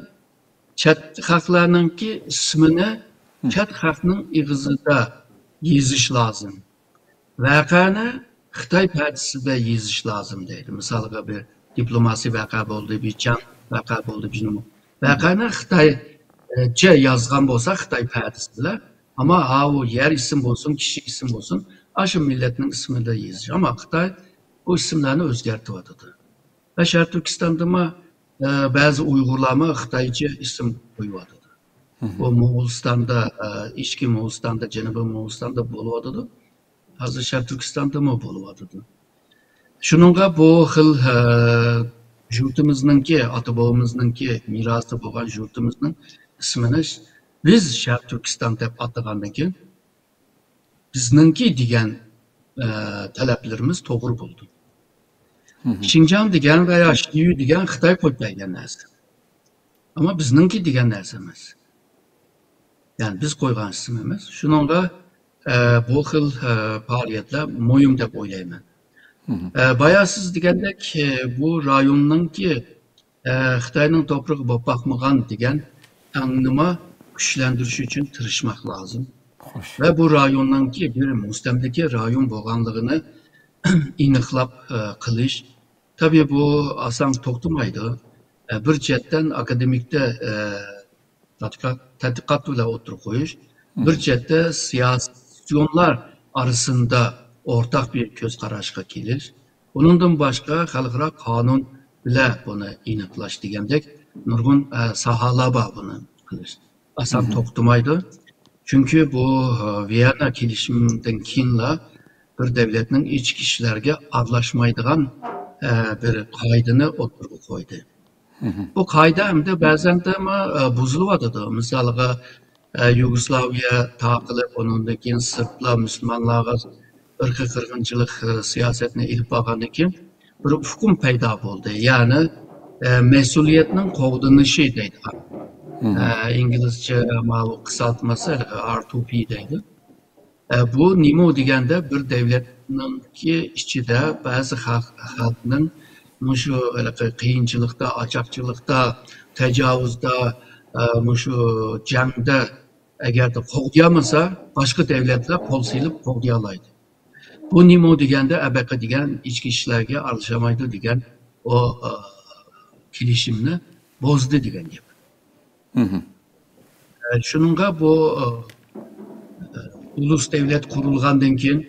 چەت خەقلەرنىڭكى ئىسمىنى چەت خەقنىڭ ئېغىزىدا يېزىش لازىم. ۋەقەنى خىتاي پەدىسىدە يېزىش لازىم دەيدۇ. مىسالغا، بىر دىپلوماسىي ۋەقە بولدى، بىر جەڭ ۋەقە بولدى، بىر نېمە. ۋەقەنى خىتايچە يازغان بولسا خىتاي پەدىسى بىلەن، ئەمما ھاۋۇ يەر ئىسىم بولسۇن، كىشى ئىسىم بولسۇن، ئاشۇ مىللەتنىڭ ئىسمىدا يېزىش. ئەمما خىتاي بۇ ئىسىملارنى ئۆزگەرتىۋاتىدۇ. ۋە شەرقىي تۈركىستاندىمۇ، ئە، بەزى ئۇيغۇرلارمۇ خىتايچە ئىسىم قويۇۋاتىدۇ. بۇ موغۇلىستاندا، ئە، ئىچكى موغۇلىستاندا، جەنۇبىي موغۇلىستاندا بولۇۋاتىدۇ. ھازىر شەرقىي تۈركىستاندىمۇ بولۇۋاتىدۇ. شۇنىڭغا بۇ خىل، ئە، يۇرتىمىزنىڭكى، ئاتا بوۋىمىزنىڭكى مىراسى بولغان يۇرتىمىزنىڭ ئىسمىنى بىز شەرقىي تۈركىستان دەپ ئاتىغاندىن كېيىن، بىزنىڭكى دېگەن، ئە، تەلەپلىرىمىز توغرا بولىدۇ. شىنجاڭ دېگەن ۋە يا شىيۈ دېگەن خىتاي قويۇپ بەرگەن نەرسە. ئەمما بىزنىڭكى دېگەن نەرسە ئەمەس. يەنى بىز قويغان ئىسىم ئەمەس. شۇنىڭغا، ئە، بۇ خىل، ئە، پائالىيەتلەر مۇھىم دەپ ئويلايمەن. ئە، بايا سىز دېگەندەك، ئە، بۇ رايوننىڭكى، ئە، خىتاينىڭ توپرىقى بولۇپ باقمىغان دېگەن ئاڭنىما كۈچلەندۈرۈش ئۈچۈن تىرىشماق لازىم. خوش. ۋە بۇ رايوننىڭكى بىر مۇستەملىكە رايون بولغانلىقىنى ئېنىقلاپ، ئە، قىلىش. تەبىئىي، بۇ ئاسان توختىمايدۇ. ئە، بىر جەھەتتىن ئاكادېمىكتە، ئە، تەتقىقات، تەتقىقات بىلەن ئوتتۇرىغا قويۇش، بىر جەھەتتە سىياسىيونلار ئارىسىندا ئورتاق بىر كۆز قاراشقا كېلىش، ئۇنىڭدىن باشقا خەلقئارا قانۇن بىلەن بۇنى ئېنىقلاش دېگەندەك نۇرغۇن، ئە، ساھالار بار بۇنى قىلىش. ئاسان توختىمايدۇ. چۈنكى بۇ، ئە، ۋىيەننا كېلىشىمىدىن كېيىنلا بىر دەۋلەتنىڭ ئىچكى ئىشلارغا ئارىلاشمايدىغان، ئە، بىر قائىدىنى ئوتتۇرىغا قويدى. بۇ قائىدە ئەمدى بەزەندىمۇ، ئە، بۇزۇلۇۋاتىدۇ. مىسالغا، ئە، يۇگوسلاۋىيە تارقىلىپ، ئۇنىڭدىن كېيىن سىرتلار مۇسۇلمانلارغا ئىرقىي قىرغىنچىلىق، ئە، سىياسەتنى ئېلىپ بارغاندىن كېيىن بىر ئۇقۇم پەيدا بولدى. يەنى، ئە، مەسئۇلىيەتنىڭ قوغدىنىشى دەيدىغان. ئە، ئىنگلىزچە ماۋۇ قىسالتمىسى، ئار تۇ پى دەيدۇ. ئە، بۇ نېمە دېگەندە، بىر دەۋلەتنىڭكى ئىچىدە بەزى خەق-، خەلقنىڭ مۇشۇ ھېلىقى قىيىنچىلىقتا، ئاچاقچىلىقتا، تاجاۋۇزدا، ئە، مۇشۇ جەڭدە ئەگەردە قوغدىيالمىسا، باشقا دەۋلەتلەر قول سېلىپ قوغدىيالايدۇ. بۇ نېمە دېگەندە، ئەبەقە دېگەن ئىچكى ئىشلارغا ئارىلىشالمايدۇ دېگەن ئۇ، ئە، كېلىشىمنى بۇزدى دېگەن گەپ. ئە، شۇنىڭغا بۇ، ئە، ئۇلۇس دەۋلەت قۇرۇلغاندىن كېيىن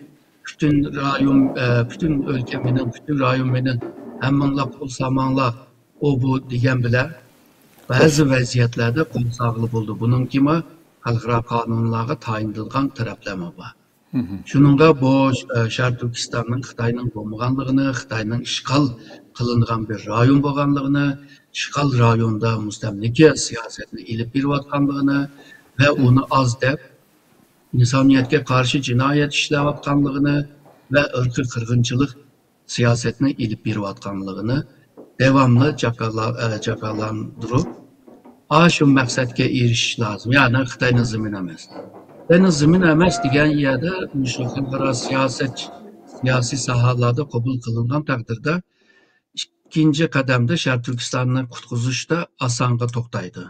پۈتۈن رايون، ئە، پۈتۈن ئۆلكە مېنىڭ، پۈتۈن رايون مېنىڭ، ھەممىڭلار قول سالماڭلار، ئۇ بۇ دېگەن بىلەن بەزى ۋەزىيەتلەردە قول سالغىلى بولىدۇ. بۇنىڭكىمۇ خەلقئارا قانۇنلارغا تايىنىدىغان تەرەپلەرمۇ بار. شۇنىڭغا بۇ، ئە، شەرقىي تۈركىستاننىڭ خىتاينىڭ بولمىغانلىقىنى، خىتاينىڭ ئىشغال قىلىنغان بىر رايون بولغانلىقىنى، ئىشغال رايونىدا مۇستەملىكە سىياسەتنى ئېلىپ بېرىۋاتقانلىقىنى ۋە ئۇنى ئاز دەپ، ئىنسانىيەتكە قارشى جىنايەت ئىشلەۋاتقانلىقىنى ۋە ئىرقىي قىرغىنچىلىق سىياسەتنى ئېلىپ بېرىۋاتقانلىقىنى داۋاملىق جاكارلا-، ئە، جاكارلاندۇرۇپ، ئاشۇ مەقسەتكە ئېرىشىش لازىم. يەنى خىتاينىڭ زېمىنى ئەمەس. خىتاينىڭ زېمىنى ئەمەس دېگەن يەردە مۇشۇ خەلقئارا سىياسەت، سىياسىي ساھەلەردە قوبۇل قىلىنغان تەقدىردە، ئىككىنچى قەدەمدە شەرقىي تۈركىستاننى قۇتقۇزۇشتا ئاسانغا توختايدۇ.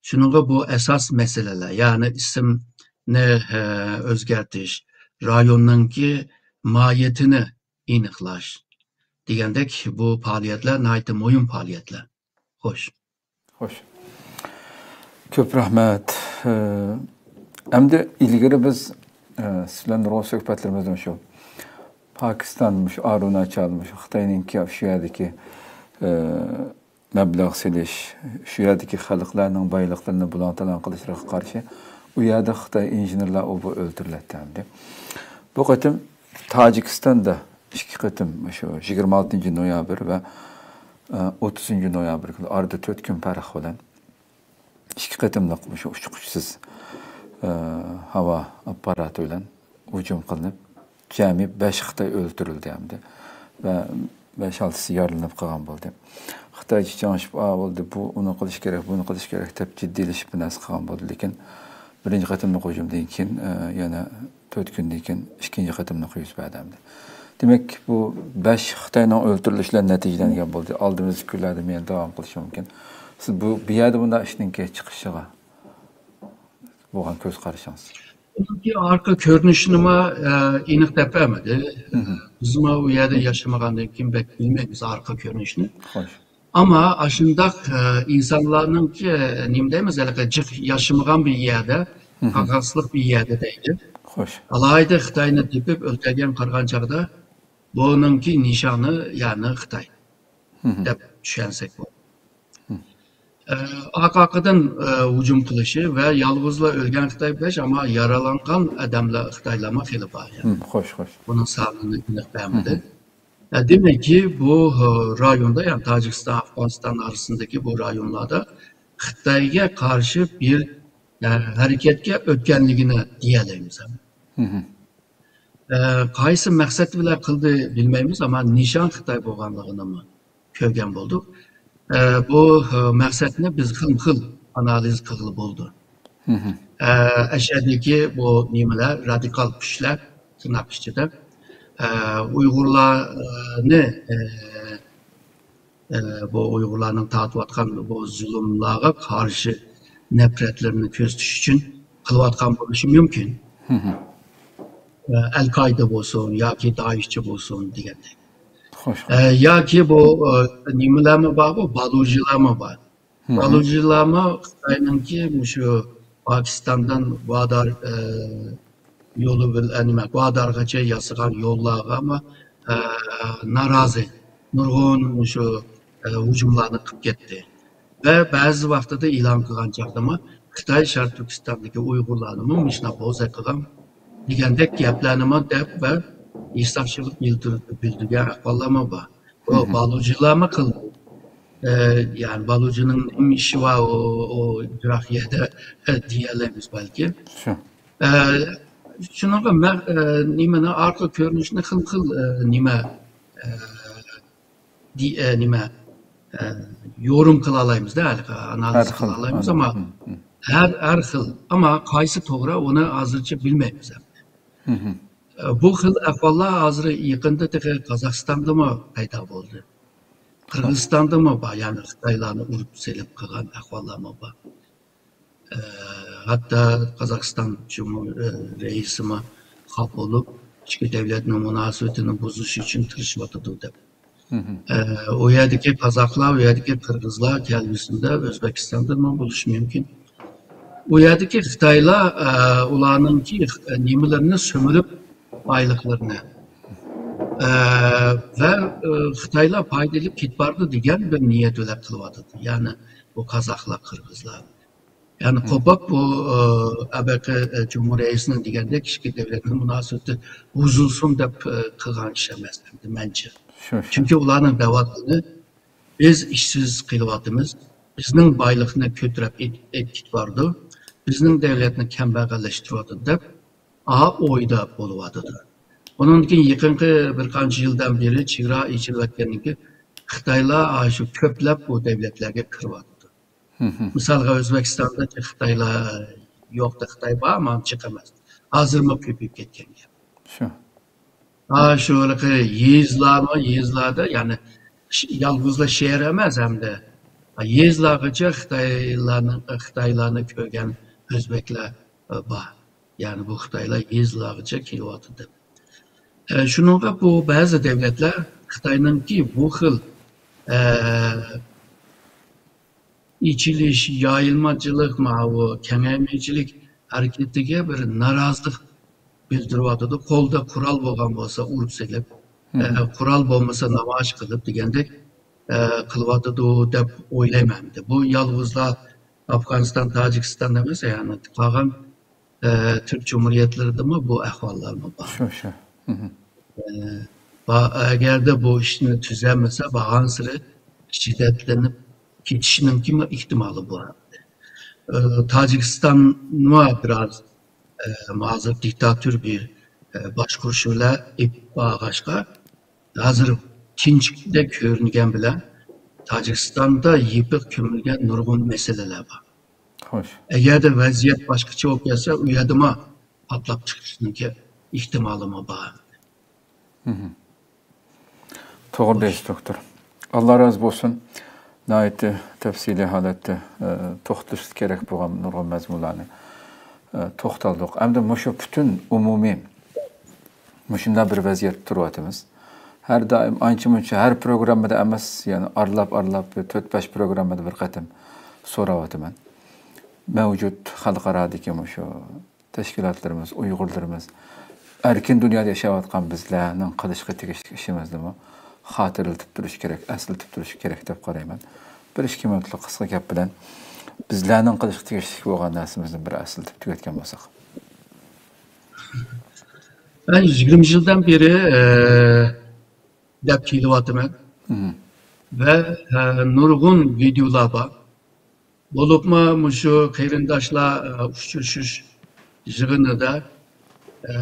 شۇنىڭغا بۇ ئاساس مەسىلىلەر، يەنى ئىسىمنى، ئە، ئۆزگەرتىش، رايوننىڭكى ماھىيىتىنى ئېنىقلاش دېگەندەك بۇ پائالىيەتلەر ناھايىتى مۇھىم پائالىيەتلەر. خوش. خوش. كۆپ رەھمەت. ئە، ئەمدى ئىلگىرى بىز، ئە، سىز بىلەن نۇرغۇن سۆھبەتلىرىمىزدە شۇ پاكىستان، مۇشۇ ئارۇناچال، مۇشۇ خىتاينىڭكى شۇ يەردىكى، ئە، مەبلەغ سېلىش، شۇ يەردىكى خەلقلەرنىڭ بايلىقلىرىنى بۇلاڭ-تالاڭ قىلىشلىرىغا قارشى ئۇ يەردە خىتاي ئىنژېنېرلار ئوبۇ ئۆلتۈرۈلەتتى ئەمدى. بۇ قېتىم تاجىكىستاندا ئىككى قېتىم، شۇ يىگىرمە ئالتىنچى نويابىر ۋە، ئە، ئوتتۇزىنچى نويابىر كۈنى، ئارىدا تۆت كۈن پەرق بىلەن ئىككى قېتىملىق مۇشۇ ئۇچقۇچىسىز، ئە، ھاۋا ئاپپاراتى بىلەن ھۇجۇم قىلىنىپ، جەمئىي بەش خىتاي ئۆلتۈرۈلدى ئەمدى ۋە بەش-ئالتىسى يارىلىنىپ قالغان بولدى. خىتايچە چاڭشىپ، ئا، بولدى، بۇ، ئۇنى قىلىش كېرەك، بۇنى قىلىش كېرەك دەپ جىددىيلىشىپ بىر نەرسە قىلغان بولدى. لېكىن بىرىنچى قېتىملىق ھۇجۇمدىن كېيىن، ئە، يەنە تۆت كۈندىن كېيىن ئىككىنچى قېتىملىق يۈز بەردى ئەمدى. دېمەك، بۇ بەش خىتاينىڭ ئۆلتۈرۈلۈشى بىلەن نەتىجىلەنگەن بولدى. ئالدىمىزدىكى كۈنلەردە مەن داۋام قىلىشى مۇمكىن. سىز بۇ، بۇ يەردە بۇنداق ئىشنىڭ كېلىپ چىقىشىغا بولغان كۆز قارىشىڭىز؟ بۇنىڭكى ئارقا كۆرۈنۈشىنىمۇ، ئە، ئېنىق دەپ بەرمىدى. مھم. بىزمۇ ئۇ يەردە ياشىمىغاندىن كېيىن بەك بىلمەيمىز ئارقا كۆرۈنۈشىنى. خوش. ئەمما ئاشۇنداق، ئە، ئىنسانلارنىڭكى، نېمە دەيمىز، ھېلىقى جىق ياشىمىغان بىر يەردە، مھم. قاقاسلىق بىر يەردە دەيلى. خوش. ئالاھىدە خىتاينى تېپىپ ئۆلتۈرگەن قارىغان چاغدا بۇنىڭكى نىشانى، يەنى خىتاي مھم. دەپ چۈشەنسەك بولىدۇ. مھم. ئە، ئارقا-ئارقىدىن، ئە، ھۇجۇم قىلىشى ۋە يالغۇزلا ئۆلگەن خىتاي بەش، ئەمما يارالانغان ئادەملەر خىتايلارمۇ خېلى بار، يەنى. مھم، خوش، خوش. بۇنىڭ سانىنى ئېنىق بەرمىدى. مھم. ئە، دېمەككى، بۇ، ئە، رايوندا، يەنى تاجىكىستان، ئافغانىستان ئارىسىندىكى بۇ رايونلاردا خىتايغا قارشى بىر، ئە، ھەرىكەتكە ئۆتكەنلىكىنى دېيەلەيمىز. مھم. ئە، قايسى مەقسەت بىلەن قىلدى بىلمەيمىز، ئەمما نىشان خىتاي بولغانلىقىنىمۇ كۆرگەن بولدۇق. ئە، بۇ، ئە، مەقسەتنى بىز خىلمۇ خىل ئانالىز قىلغىلى بولىدۇ. مھم. ئە، ئەشەدىكى بۇ نېمىلەر، رادىكال كۈچلەر، تىرناق ئىچىدە، ئە، ئۇيغۇرلارنى، ئە، ئە، بۇ ئۇيغۇرلارنىڭ تارتىۋاتقان بۇ زۇلۇملارغا قارشى نەپرەتلىرىنى كۆرسىتىش ئۈچۈن قىلىۋاتقان بولۇشى مۇمكىن. مھم. ئە، ئەل-قائىدە بولسۇن ياكى دائىشچى بولسۇن دېگەندەك. خوش. ئە، ياكى بۇ، ئە، نېمىلەرمۇ بار، بۇ بالۇجىلارمۇ بار. مھم. بالۇجىلارمۇ خىتاينىڭكى مۇشۇ پاكىستاندىن گۋادار، ئە، يولى بىل-، ئە، نېمە، گۋادارغىچە ياسىغان يوللارغىمۇ، ئە، نارازى نۇرغۇن مۇشۇ، ئە، ھۇجۇملارنى قىلىپ كەتتى. ۋە بەزى ۋاقتىدا ئېلان قىلغان چاغدىمۇ خىتاي شەرقىي تۈركىستاندىكى ئۇيغۇرلارنىمۇ مۇشۇنداق بوزەك قىلغان دېگەندەك گەپلەرنىمۇ دەپ ۋە ھېسابچىلىق بىلدۈر-، بىلدۈرگەن ئەھۋاللارمۇ بار. ئۇ مھم. بالۇجىلارمۇ قىلدى. ئە، يەنى بالۇجىنىڭ نېمە ئىشى بار ئۇ، ئۇ يىراق يەردە دېيەلەيمىز بەلكىم. شۇ. ئە، شۇنىڭغا مە-، ئە، نېمىنى، ئارقا كۆرۈنۈشنى خىل خىل، ئە، نېمە، ئە، دې-، ئە، نېمە، ئە، يورۇم قىلالايمىز-دە، ھېلىقى ئانالىز قىلالايمىز، ئەمما ھەر، ھەر خىل. ئەمما قايسى توغرا، ئۇنى ھازىرچە بىلمەيمىز ئەمدى. مھم. ئە، بۇ خىل ئەھۋاللار ھازىر يېقىندا تېخى قازاقىستاندىمۇ پەيدا بولدى. قىرغىزىستاندىمۇ بار، يەنى خىتايلارنى ئۇرۇپ سېلىپ قىلغان ئەھۋاللارمۇ بار. ئە، ھەتتا قازاقىستان جۇمھۇر-، ئە، رەئىسىمۇ خاپا بولۇپ، ئىككى دۆلەتنىڭ مۇناسىۋىتىنى بۇزۇش ئۈچۈن تىرىشىۋاتىدۇ دەپ. مھم. ئە، ئۇ يەردىكى قازاقلار، ئۇ يەردىكى قىرغىزلار كەلگۈسىدە ئۆزبېكىستاندىمۇ بولۇشى مۇمكىن. ئۇ يەردىكى خىتايلار، ئە، ئۇلارنىڭكى، ئە، نېمىلىرىنى سۈمۈرۈپ، بايلىقلىرىنى، ئە، ۋە، ئە، خىتايلار پايدا ئېلىپ كېتىپ بارىدۇ دېگەن بىر نىيەت بىلەن قىلىۋاتىدۇ. يەنى بۇ قازاقلار، قىرغىزلار. يەنى قوپۇپ بۇ، ئە، ئەبەقى، ئە، جۇمھۇر رەئىسىنىڭ دېگەندەك ئىككى دۆلەتنىڭ مۇناسىۋىتى بۇزۇلسۇن دەپ، ئە، قىلغان ئىش ئەمەس ئەمدى مەنچە. شۇ، شۇ. چۈنكى ئۇلارنىڭ دەۋاتقىنى، بىز ئىشسىز قېلىۋاتىمىز، بىزنىڭ بايلىقنى كۆتۈرۈپ ئېت-، ئېتىپ كېتىۋاتىدۇ، بىزنىڭ دۆلەتنى كەمبەغەللەشتۈرۈۋاتىدۇ دەپ، ئا ئويدا بولۇۋاتىدۇ. ئۇنىڭدىن كېيىن يېقىنقى بىر قانچە يىلدىن بېرى چېگرا ئېچىلىۋەتكەندىن كېيىن خىتايلار ئاشۇ كۆپلەپ بۇ دۆلەتلەرگە كىرىۋاتىدۇ. مھم. مىسالغا، ئۆزبېكىستاندا خىتايلار يوقتا، خىتاي بار، ئەمما جىق ئەمەس. ھازىرمۇ كۆپىيىپ كەتكەن گەپ. شۇ. ھا، شۇ ھېلىقى يېزىلارمۇ، يېزىلاردا، يەنى ش-، يالغۇزلا شەھەر ئەمەس ھەمدە، ھا، يېزىلارغىچە خىتايلارنى، خىتايلارنى كۆرگەن ئۆزبېكلەر، ئە، بار. يەنى بۇ خىتايلار يېزىلارغىچە كېلىۋاتىدۇ. ئە، شۇنىڭغا بۇ بەزى دۆلەتلەر خىتاينىڭكى بۇ خىل، ئە، ئېچىلىش، يايىلمىچىلىق، ماۋۇ كېڭەيمىچىلىك ھەرىكىتىگە بىر نارازىلىق بىلدۈرۈۋاتىدۇ. قولدا قورال بولغان بولسا ئۇرۇپ سېلىپ، مم. ئە، قورال بولمىسا نامايىش قىلىپ دېگەندەك، ئە، قىلىۋاتىدۇ دەپ ئويلايمەن. بۇ يالغۇزلا ئافغانىستان، تاجىكىستان ئەمەس، يەنى قالغان، ئە، تۈرك جۇمھۇرىيەتلىرىدىمۇ بۇ ئەھۋاللارمۇ بار. شۇ، شۇ. مھم. ئە، با-، ئەگەردە بۇ ئىشنى تۈزەلمىسە، بارغانسېرى شىددەتلىنىپ كېتىشنىڭكىمۇ ئېھتىمالى بار. ئە، تاجىكىستانمۇ بىراز، ئە، ھازىر دىكتاتور بىر، ئە، باشقۇرۇش بىلەن ئېلىپ بارغاچقا، ھازىر تىنچلىقتەك كۆرۈنگەن بىلەن، تاجىكىستاندا يېپىق كۆمۈلگەن نۇرغۇن مەسىلىلەر بار. خوش. ئەگەردە ۋەزىيەت باشقىچە بولۇپ كەتسە، ئۇ يەردىمۇ پارتلاپ چىقىشنىڭكى ئېھتىمالىمۇ بار. مھم. توغرا دەيسىز، دوكتور. ئاللا رازى بولسۇن. ناھايىتى تەپسىلىي ھالەتتە، ئە، توختىلىشقا كېرەك بولغان نۇرغۇن مەزمۇنلارنى، ئە، توختالدۇق. ئەمدى مۇشۇ پۈتۈن ئومۇمىي مۇشۇنداق بىر ۋەزىيەتتە تۇرۇۋاتىمىز. ھەر دائىم ئانچە-مۇنچە، ھەر پروگراممىدا ئەمەس، يەنى ئارىلاپ-ئارىلاپ بىر تۆت-بەش پروگراممىدا بىر قېتىم سوراۋاتىمەن. مەۋجۇت خەلقئارادىكى مۇشۇ تەشكىلاتلىرىمىز، ئۇيغۇرلىرىمىز ئەركىن دۇنيادا ياشاۋاتقان بىزلەرنىڭ قىلىشقا تېگىشلىك ئىشىمىزنىمۇ خاتىرىلىتىپ تۇرۇش كېرەك، ئەسلىتىپ تۇرۇش كېرەك دەپ قارايمەن. بىر ئىككى مىنۇتلۇق قىسقا گەپ بىلەن بىزلەرنىڭ قىلىشقا تېگىشلىك بولغان نەرسىمىزنى بىر ئەسلىتىپ تۈگەتكەن بولساق. مەن يىگىرمە يىلدىن بېرى، ئە، دەپ كېلىۋاتىمەن. مم. ۋە، ئە، نۇرغۇن ۋىدېئولار بار. بولۇپمۇ مۇشۇ قېرىنداشلار، ئە، ئۇچرىشىش يىغىنىدا، ئە،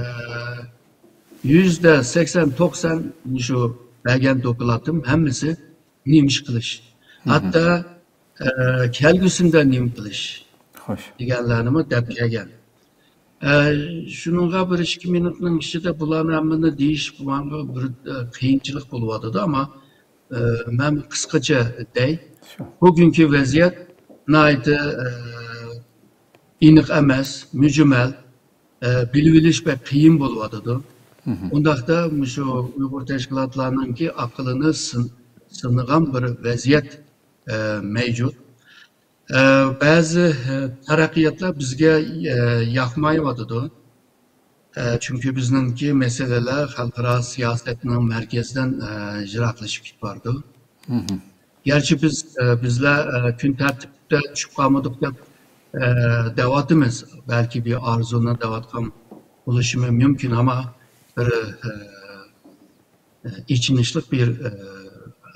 يۈزدە سەكسەن توقسان مۇشۇ بەرگەن دوكلاتىم ھەممىسى نېمە ئىش قىلىش. مم. ھەتتا، ئە، كەلگۈسىدە نېمە قىلىش خوش. دېگەنلەرنىمۇ دەپ كەلگەن. ئە، شۇنىڭغا بىر ئىككى مىنۇتنىڭ ئىچىدە بۇلارنى ھەممىنى دېيىش ماڭا بىر، ئە، قىيىنچىلىق بولۇۋاتىدۇ، ئەمما، ئە، مەن قىسقىچە دەي. شۇ. بۈگۈنكى ۋەزىيەت ناھايىتى، ئە، ئېنىق ئەمەس، مۈجمەل، ئە، بىلىۋېلىش بەك قىيىن بولۇۋاتىدۇ. مھم. ئۇنداقتا مۇشۇ ئۇيغۇر تەشكىلاتلارنىڭكى ئەقلىنى سىن-، سىنىغان بىر ۋەزىيەت، ئە، مەۋجۇت. ئە، بەزى، ئە، تەرەققىياتلار بىزگە، ئە، ياقمايۋاتىدۇ. ئە، چۈنكى بىزنىڭكى مەسىلىلەر خەلقئارا سىياسەتنىڭ مەركىزىدىن، ئە، يىراقلىشىپ كېتىۋاتىدۇ. مھم. گەرچە بىز، ئە، بىزلەر، ئە، كۈن تەرتىپتە چۈشۈپ قالمىدۇق دەپ، ئە، دەۋاتىمىز. بەلكى بىر ئارزۇنى دەۋاتقان بولۇشىمۇ مۇمكىن، ئەمما بىر، ئە، ئېچىنىشلىق بىر، ئە،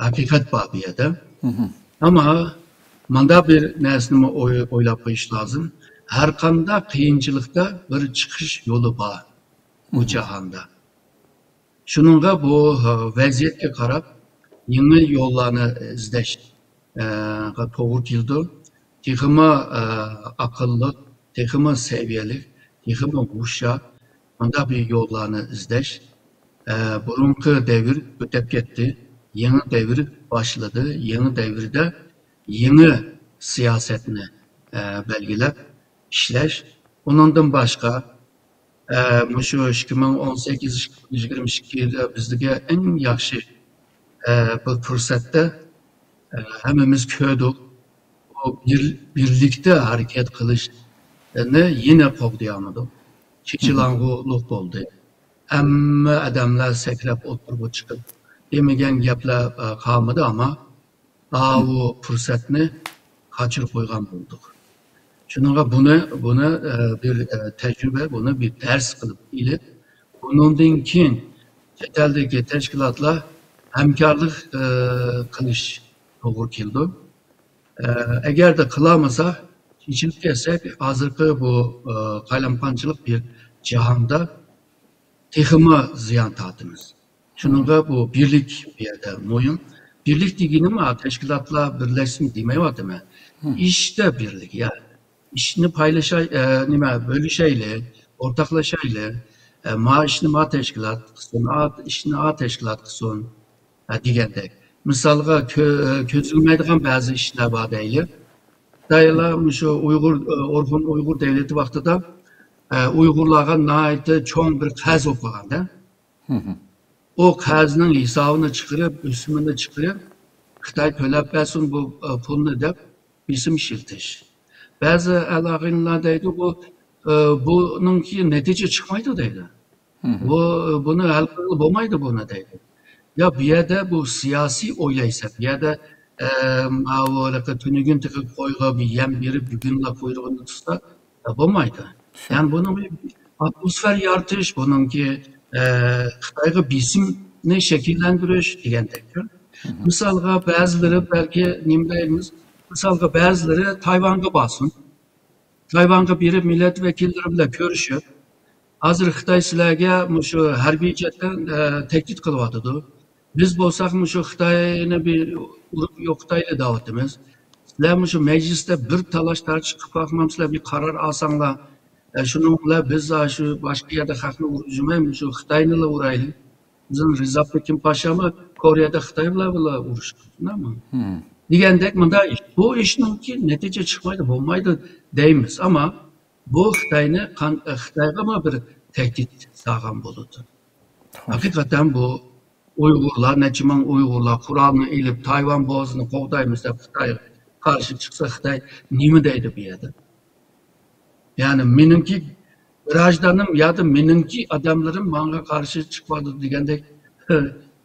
ھەقىقەت بار بۇ يەردە. مھم. ئەمما مۇنداق بىر نەرسىنىمۇ ئوي-، ئويلاپ قويۇش لازىم. ھەر قانداق قىيىنچىلىقتا بىر چىقىش يولى بار بۇ مھم. جاھاندا. شۇنىڭغا بۇ، ئە، ۋەزىيەتكە قاراپ يېڭى يوللارنى ئىزدەش، ئە، توغرا كېلىدۇ. تېخىمۇ، ئە، ئەقىللىق، تېخىمۇ سەۋىيەلىك، تېخىمۇ ھوشيار، مۇنداق بىر يوللارنى ئىزدەش. ئە، بۇرۇنقى دەۋر ئۆتۈپ كەتتى، يېڭى دەۋر باشلىدى. يېڭى دەۋردە يېڭى سىياسەتنى، ئە، بەلگىلەپ ئىشلەش. ئۇنىڭدىن باشقا، ئە، مۇشۇ ئىككى مىڭ ئون سەككىز، يىگىرمە ئىككىدە بىزگە ئەڭ ياخشى، ئە، بىر پۇرسەتتە، ئە، ھەممىمىز كۆردۇق. بۇ بىر-، بىرلىكتە ھەرىكەت قىلىشنى يەنە قوغدىيالمىدۇق. چېچىلاڭغۇلۇق بولدى. ھەممە ئادەملەر سەكرەپ ئوتتۇرىغا چىقىپ، دېمىگەن گەپلەر، ئە، قالمىدى، ئەمما ئاۋۇ پۇرسەتنى قاچۇرۇپ قويغان بولدۇق. شۇنىڭغا بۇنى، بۇنى، ئە، بىر، ئە، تەجرىبە، بۇنى بىر دەرس قىلىپ ئېلىپ، بۇنىڭدىن كېيىن چەت ئەلدىكى تەشكىلاتلار ھەمكارلىق، ئە، قىلىش توغرا كېلىدۇ. ئە، ئەگەردە قىلالمىساق، چېچىلىپ كەتسەك، ھازىرقى بۇ، ئە، قالايمىقانچىلىق بىر جاھاندا تېخىمۇ زىيان تارتىمىز. شۇنىڭغا بۇ بىرلىك بۇ يەردە مۇھىم. بىرلىك دېگىنىم، ھە، تەشكىلاتلار بىرلەشسۇن دېمەيۋاتىمەن. مم. ئىشتا بىرلىك، يا. ئىشنى پايلىشاي-، ئە، نېمە، بۆلۈشەيلى، ئورتاقلاشايلى. ئە، ما ئىشنى ما تەشكىلات قىلسۇن، ئا ئىشنى ئا تەشكىلات قىلسۇن، ئە، دېگەندەك. مىسالغا، كۆ-، كۆزۈلمەيدىغان بەزى ئىشلار بار دەيلى. خىتايلار مۇشۇ ئۇيغۇر، ئە، ئورخۇن ئۇيغۇر دەۋلىتى ۋاقتىدا، ئە، ئۇيغۇرلارغا ناھايىتى چوڭ بىر قەرز بولۇپ قالغاندا. مم. ئۇ قەرزنىڭ ھېسابىنى چىقىرىپ، ئۆسۈمىنى چىقىرىپ، خىتاي تۆلەپ بەرسۇن بۇ، ئە، پۇلنى دەپ بېسىم ئىشلىتىش. بەزى ئەلئاغىنىلار دەيدۇ، بۇ، ئە، بۇنىڭكى نەتىجە چىقمايدۇ دەيدۇ. مم. بۇ، بۇنى ھەل قىلغىلى بولمايدۇ بۇنى دەيدۇ. يا بۇ يەردە بۇ سىياسىي ئويلايسەن، بۇ يەردە، ئە، ماۋۇ ھېلىقى تۈنۈگۈن تېخى قويغا بىر يەم بېرىپ، بۈگۈنلا قۇيرۇقىنى تۇتسا، يا بولمايدۇ. يەنى بۇنىڭ بىر ئاتموسفېرا يارىتىش، بۇنىڭكى، ئە، خىتايغا بېسىمنى شەكىللەندۈرۈش دېگەندەك. مىسالغا بەزىلىرى بەلكى نېمە دەيمىز؟ مىسالغا بەزىلىرى تايۋانغا بارسۇن. تايۋانغا بېرىپ، مىللەت ۋەكىللىرى بىلەن كۆرۈشۈپ، ھازىر خىتاي سىلەرگە مۇشۇ ھەربىي جەھەتتىن، ئە، تەھدىت قىلىۋاتىدۇ. بىز بولساق مۇشۇ خىتاينى بىر ئۇرۇپ يوقىتايلى دەۋاتىمىز. سىلەر مۇشۇ مەجلىستە بىر تالاش-تارتىش قىلىپ باقمامسىلەر، بىر قارار ئالساڭلار، ئە، شۇنىڭ بىلەن بىز، ئە، شۇ باشقا يەردە خەقنى ئۇرۇپ يۈرمەي، مۇشۇ خىتاينىلا ئۇرايلى. بىزنىڭ رىزابنى كىم پاشامۇ، كورېيەدا خىتاي بىلەن بىللە ئۇرۇشقا، تۇتۇلامۇ؟ دېگەندەك مۇنداق ئىش. بۇ ئىشنىڭكى نەتىجە چىقمايدۇ، بولمايدۇ دەيمىز. ئەمما بۇ خىتاينى قان-، خىتايغىمۇ بىر تەھدىت سالغان بولىدۇ. ھەقىقەتەن بۇ ئۇيغۇرلار، نەچچە مىڭ ئۇيغۇرلار قورالنى ئېلىپ، تايۋان بوغۇزىنى قوغدايمىز دەپ خىتايغا قارشى چىقسا، خىتاي نېمە دەيدۇ بۇ يەردە؟ يەنى مېنىڭكى گراژدانىم يادا مېنىڭكى ئادەملىرىم ماڭا قارشى چىقىۋاتىدۇ دېگەندەك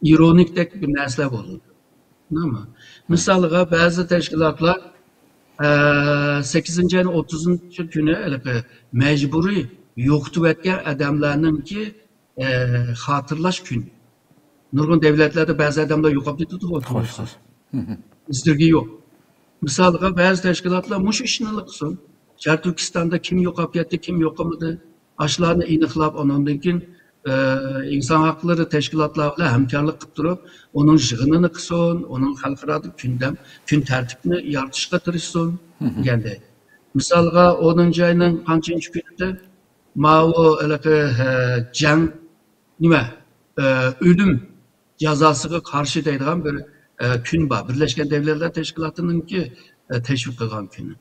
ئىرونىكتەك بىر نەرسىلەر بولىدۇ. مىسالغا، بەزى تەشكىلاتلار، ئە، سەككىزىنچى ئاينىڭ ئوتتۇزىنچى كۈنى ھېلىقى مەجبۇرىي يوقىتىۋەتكەن ئادەملەرنىڭكى، ئە، خاتىرىلەش كۈنى. نۇرغۇن دۆلەتلەردە بەزى ئادەملەر يوقاپ كېتىدىغۇ، تۇيۇقسىز. ئىزدىرگى يوق. مىسالغا، بەزى تەشكىلاتلار مۇشۇ ئىشنى قىلسۇن. شەرقىي تۈركىستاندا كىم يوقاپ كەتتى، كىم يوقىمىدى، ئاشۇلارنى ئېنىقلاپ، ئۇنىڭدىن كېيىن، ئە، ئىنسان ھەقلىرى تەشكىلاتلار بىلەن ھەمكارلىق قىلىپ تۇرۇپ، ئۇنىڭ يىغىنىنى قىلسۇن، ئۇنىڭ خەلقئارادا كۈندەم، كۈن تەرتىپىنى يارىتىشقا تىرىشسۇن، دېگەندەك. مىسالغا، ئونىنچى ئاينىڭ قانچىنچى كۈنىدە ماۋۇ ھېلىقى، ئە، جەڭ، نېمە، ئە، ئۆلۈم جازاسىغا قارشى دەيدىغان بىر، ئە، كۈن بار. بىرلەشكەن دەۋلەتلەر تەشكىلاتىنىڭكى، ئە، تەشۋىق قىلغان كۈنى.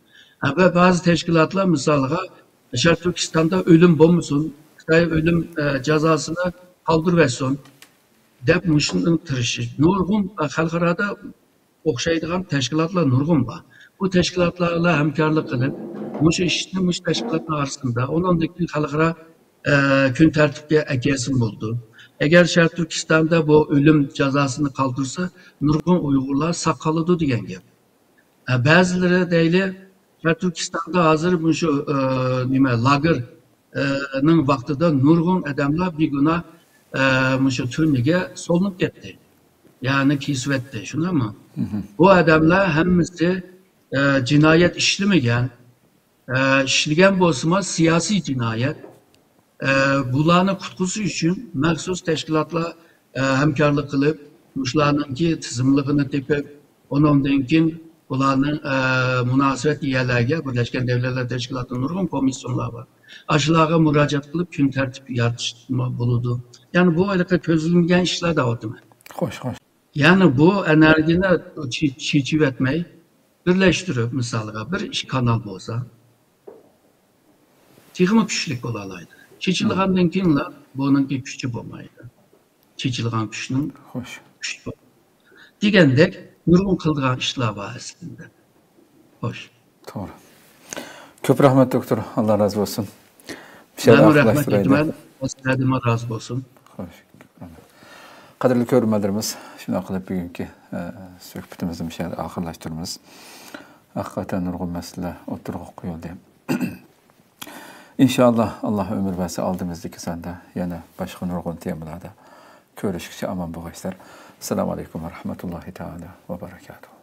ھە، بە-، بەزى تەشكىلاتلار، مىسالغا، شەرقىي تۈركىستاندا ئۆلۈم بولمىسۇن، خىتاي ئۆلۈم، ئە، جازاسىنى قالدۇرۇۋەتسۇن دەپ مۇشۇنىڭ تىرىشىش. نۇرغۇن، ئە، خەلقئارادا ئوخشايدىغان تەشكىلاتلار نۇرغۇن بار. بۇ تەشكىلاتلار بىلەن ھەمكارلىق قىلىپ، مۇشۇ ئىشنى مۇشۇ تەشكىلاتلار ئارىسىدا، ئۇنىڭدىن كېيىن خەلقئارا، ئە، كۈن تەرتىپكە ئەكەلسىمۇ بولىدۇ. ئەگەر شەرقىي تۈركىستاندا بۇ ئۆلۈم جازاسىنى قالدۇرسا، نۇرغۇن ئۇيغۇرلار ساق قالىدۇ دېگەن گەپ. ئە، بەزىلىرى دەيلى، شەرقىي تۈركىستاندا ھازىر مۇشۇ، ئە، نېمە، لاگېر، ئە، نىڭ ۋاقتىدا نۇرغۇن ئادەملەر بىگۇناھ، ئە، مۇشۇ تۈرمىگە سولىنىپ كەتتى. يەنى كېسىۋەتتى، شۇنداقمۇ؟ بۇ ئادەملەر ھەممىسى، ئە، جىنايەت ئىشلىمىگەن. ئە، ئىشلىگەن بولسىمۇ سىياسىي جىنايەت. ئە، بۇلارنى قۇتقۇزۇش ئۈچۈن مەخسۇس تەشكىلاتلار، ئە، ھەمكارلىق قىلىپ، مۇشۇلارنىڭكى تىزىملىقىنى تېپىپ، ئۇنىڭدىن كېيىن بۇلارنىڭ، ئە، مۇناسىۋەتلىك يەرلەرگە، بىرلەشكەن دەۋلەتلەر تەشكىلاتىدا نۇرغۇن كومىسسىيونلار بار. ئاشۇلارغا مۇراجىئەت قىلىپ، كۈن تەرتىپ يارىتىشمۇ بولىدۇ. يەنى بۇ ھېلىقى كۆزلىمىگەن ئىشلار دەۋاتىمەن. خوش، خوش. يەنى بۇ ئېنېرگىيەنى چېچىۋەتمەي، بىرلەشتۈرۈپ، مىسالغا، بىر ئىككى كانال بولسا، تېخىمۇ كۈچلۈك بولالايدۇ. چېچىلغاندىن كېيىنلا بۇنىڭكى كۈچى بولمايدۇ. چېچىلغان كۈچنىڭ خوش. كۈچى بولمايدۇ. دېگەندەك نۇرغۇن قىلىدىغان ئىشلار بار ئەسلىدە. خوش. توغرا. كۆپ رەھمەت، دوكتور. ئاللا رازى بولسۇن. مەنمۇ رەھمەت ئېيتىمەن. سىلەردىنمۇ رازى بولسۇن. خوش. كۆپ رەھمەت. قەدىرلىك كۆرۈرمەنلىرىمىز، شۇنداق قىلىپ بۈگۈنكى، ئە، سۆھبىتىمىزنى مۇشۇ يەردە ئاخىرلاشتۇرىمىز. ھەقىقەتەن نۇرغۇن مەسىلىلەر ئوتتۇرىغا قويۇلدى. ئىنشائاللا، ئاللا ئۆمۈر بەرسە، ئالدىمىزدىكى ساندا يەنە باشقا نۇرغۇن تېمىلاردا كۆرۈشكىچە ئامان بولغايسىلەر. ئەسسالامۇ ئەلەيكۇم ۋە رەھمەتۇللاھى تائالا ۋە بەرەكاتۇھۇ.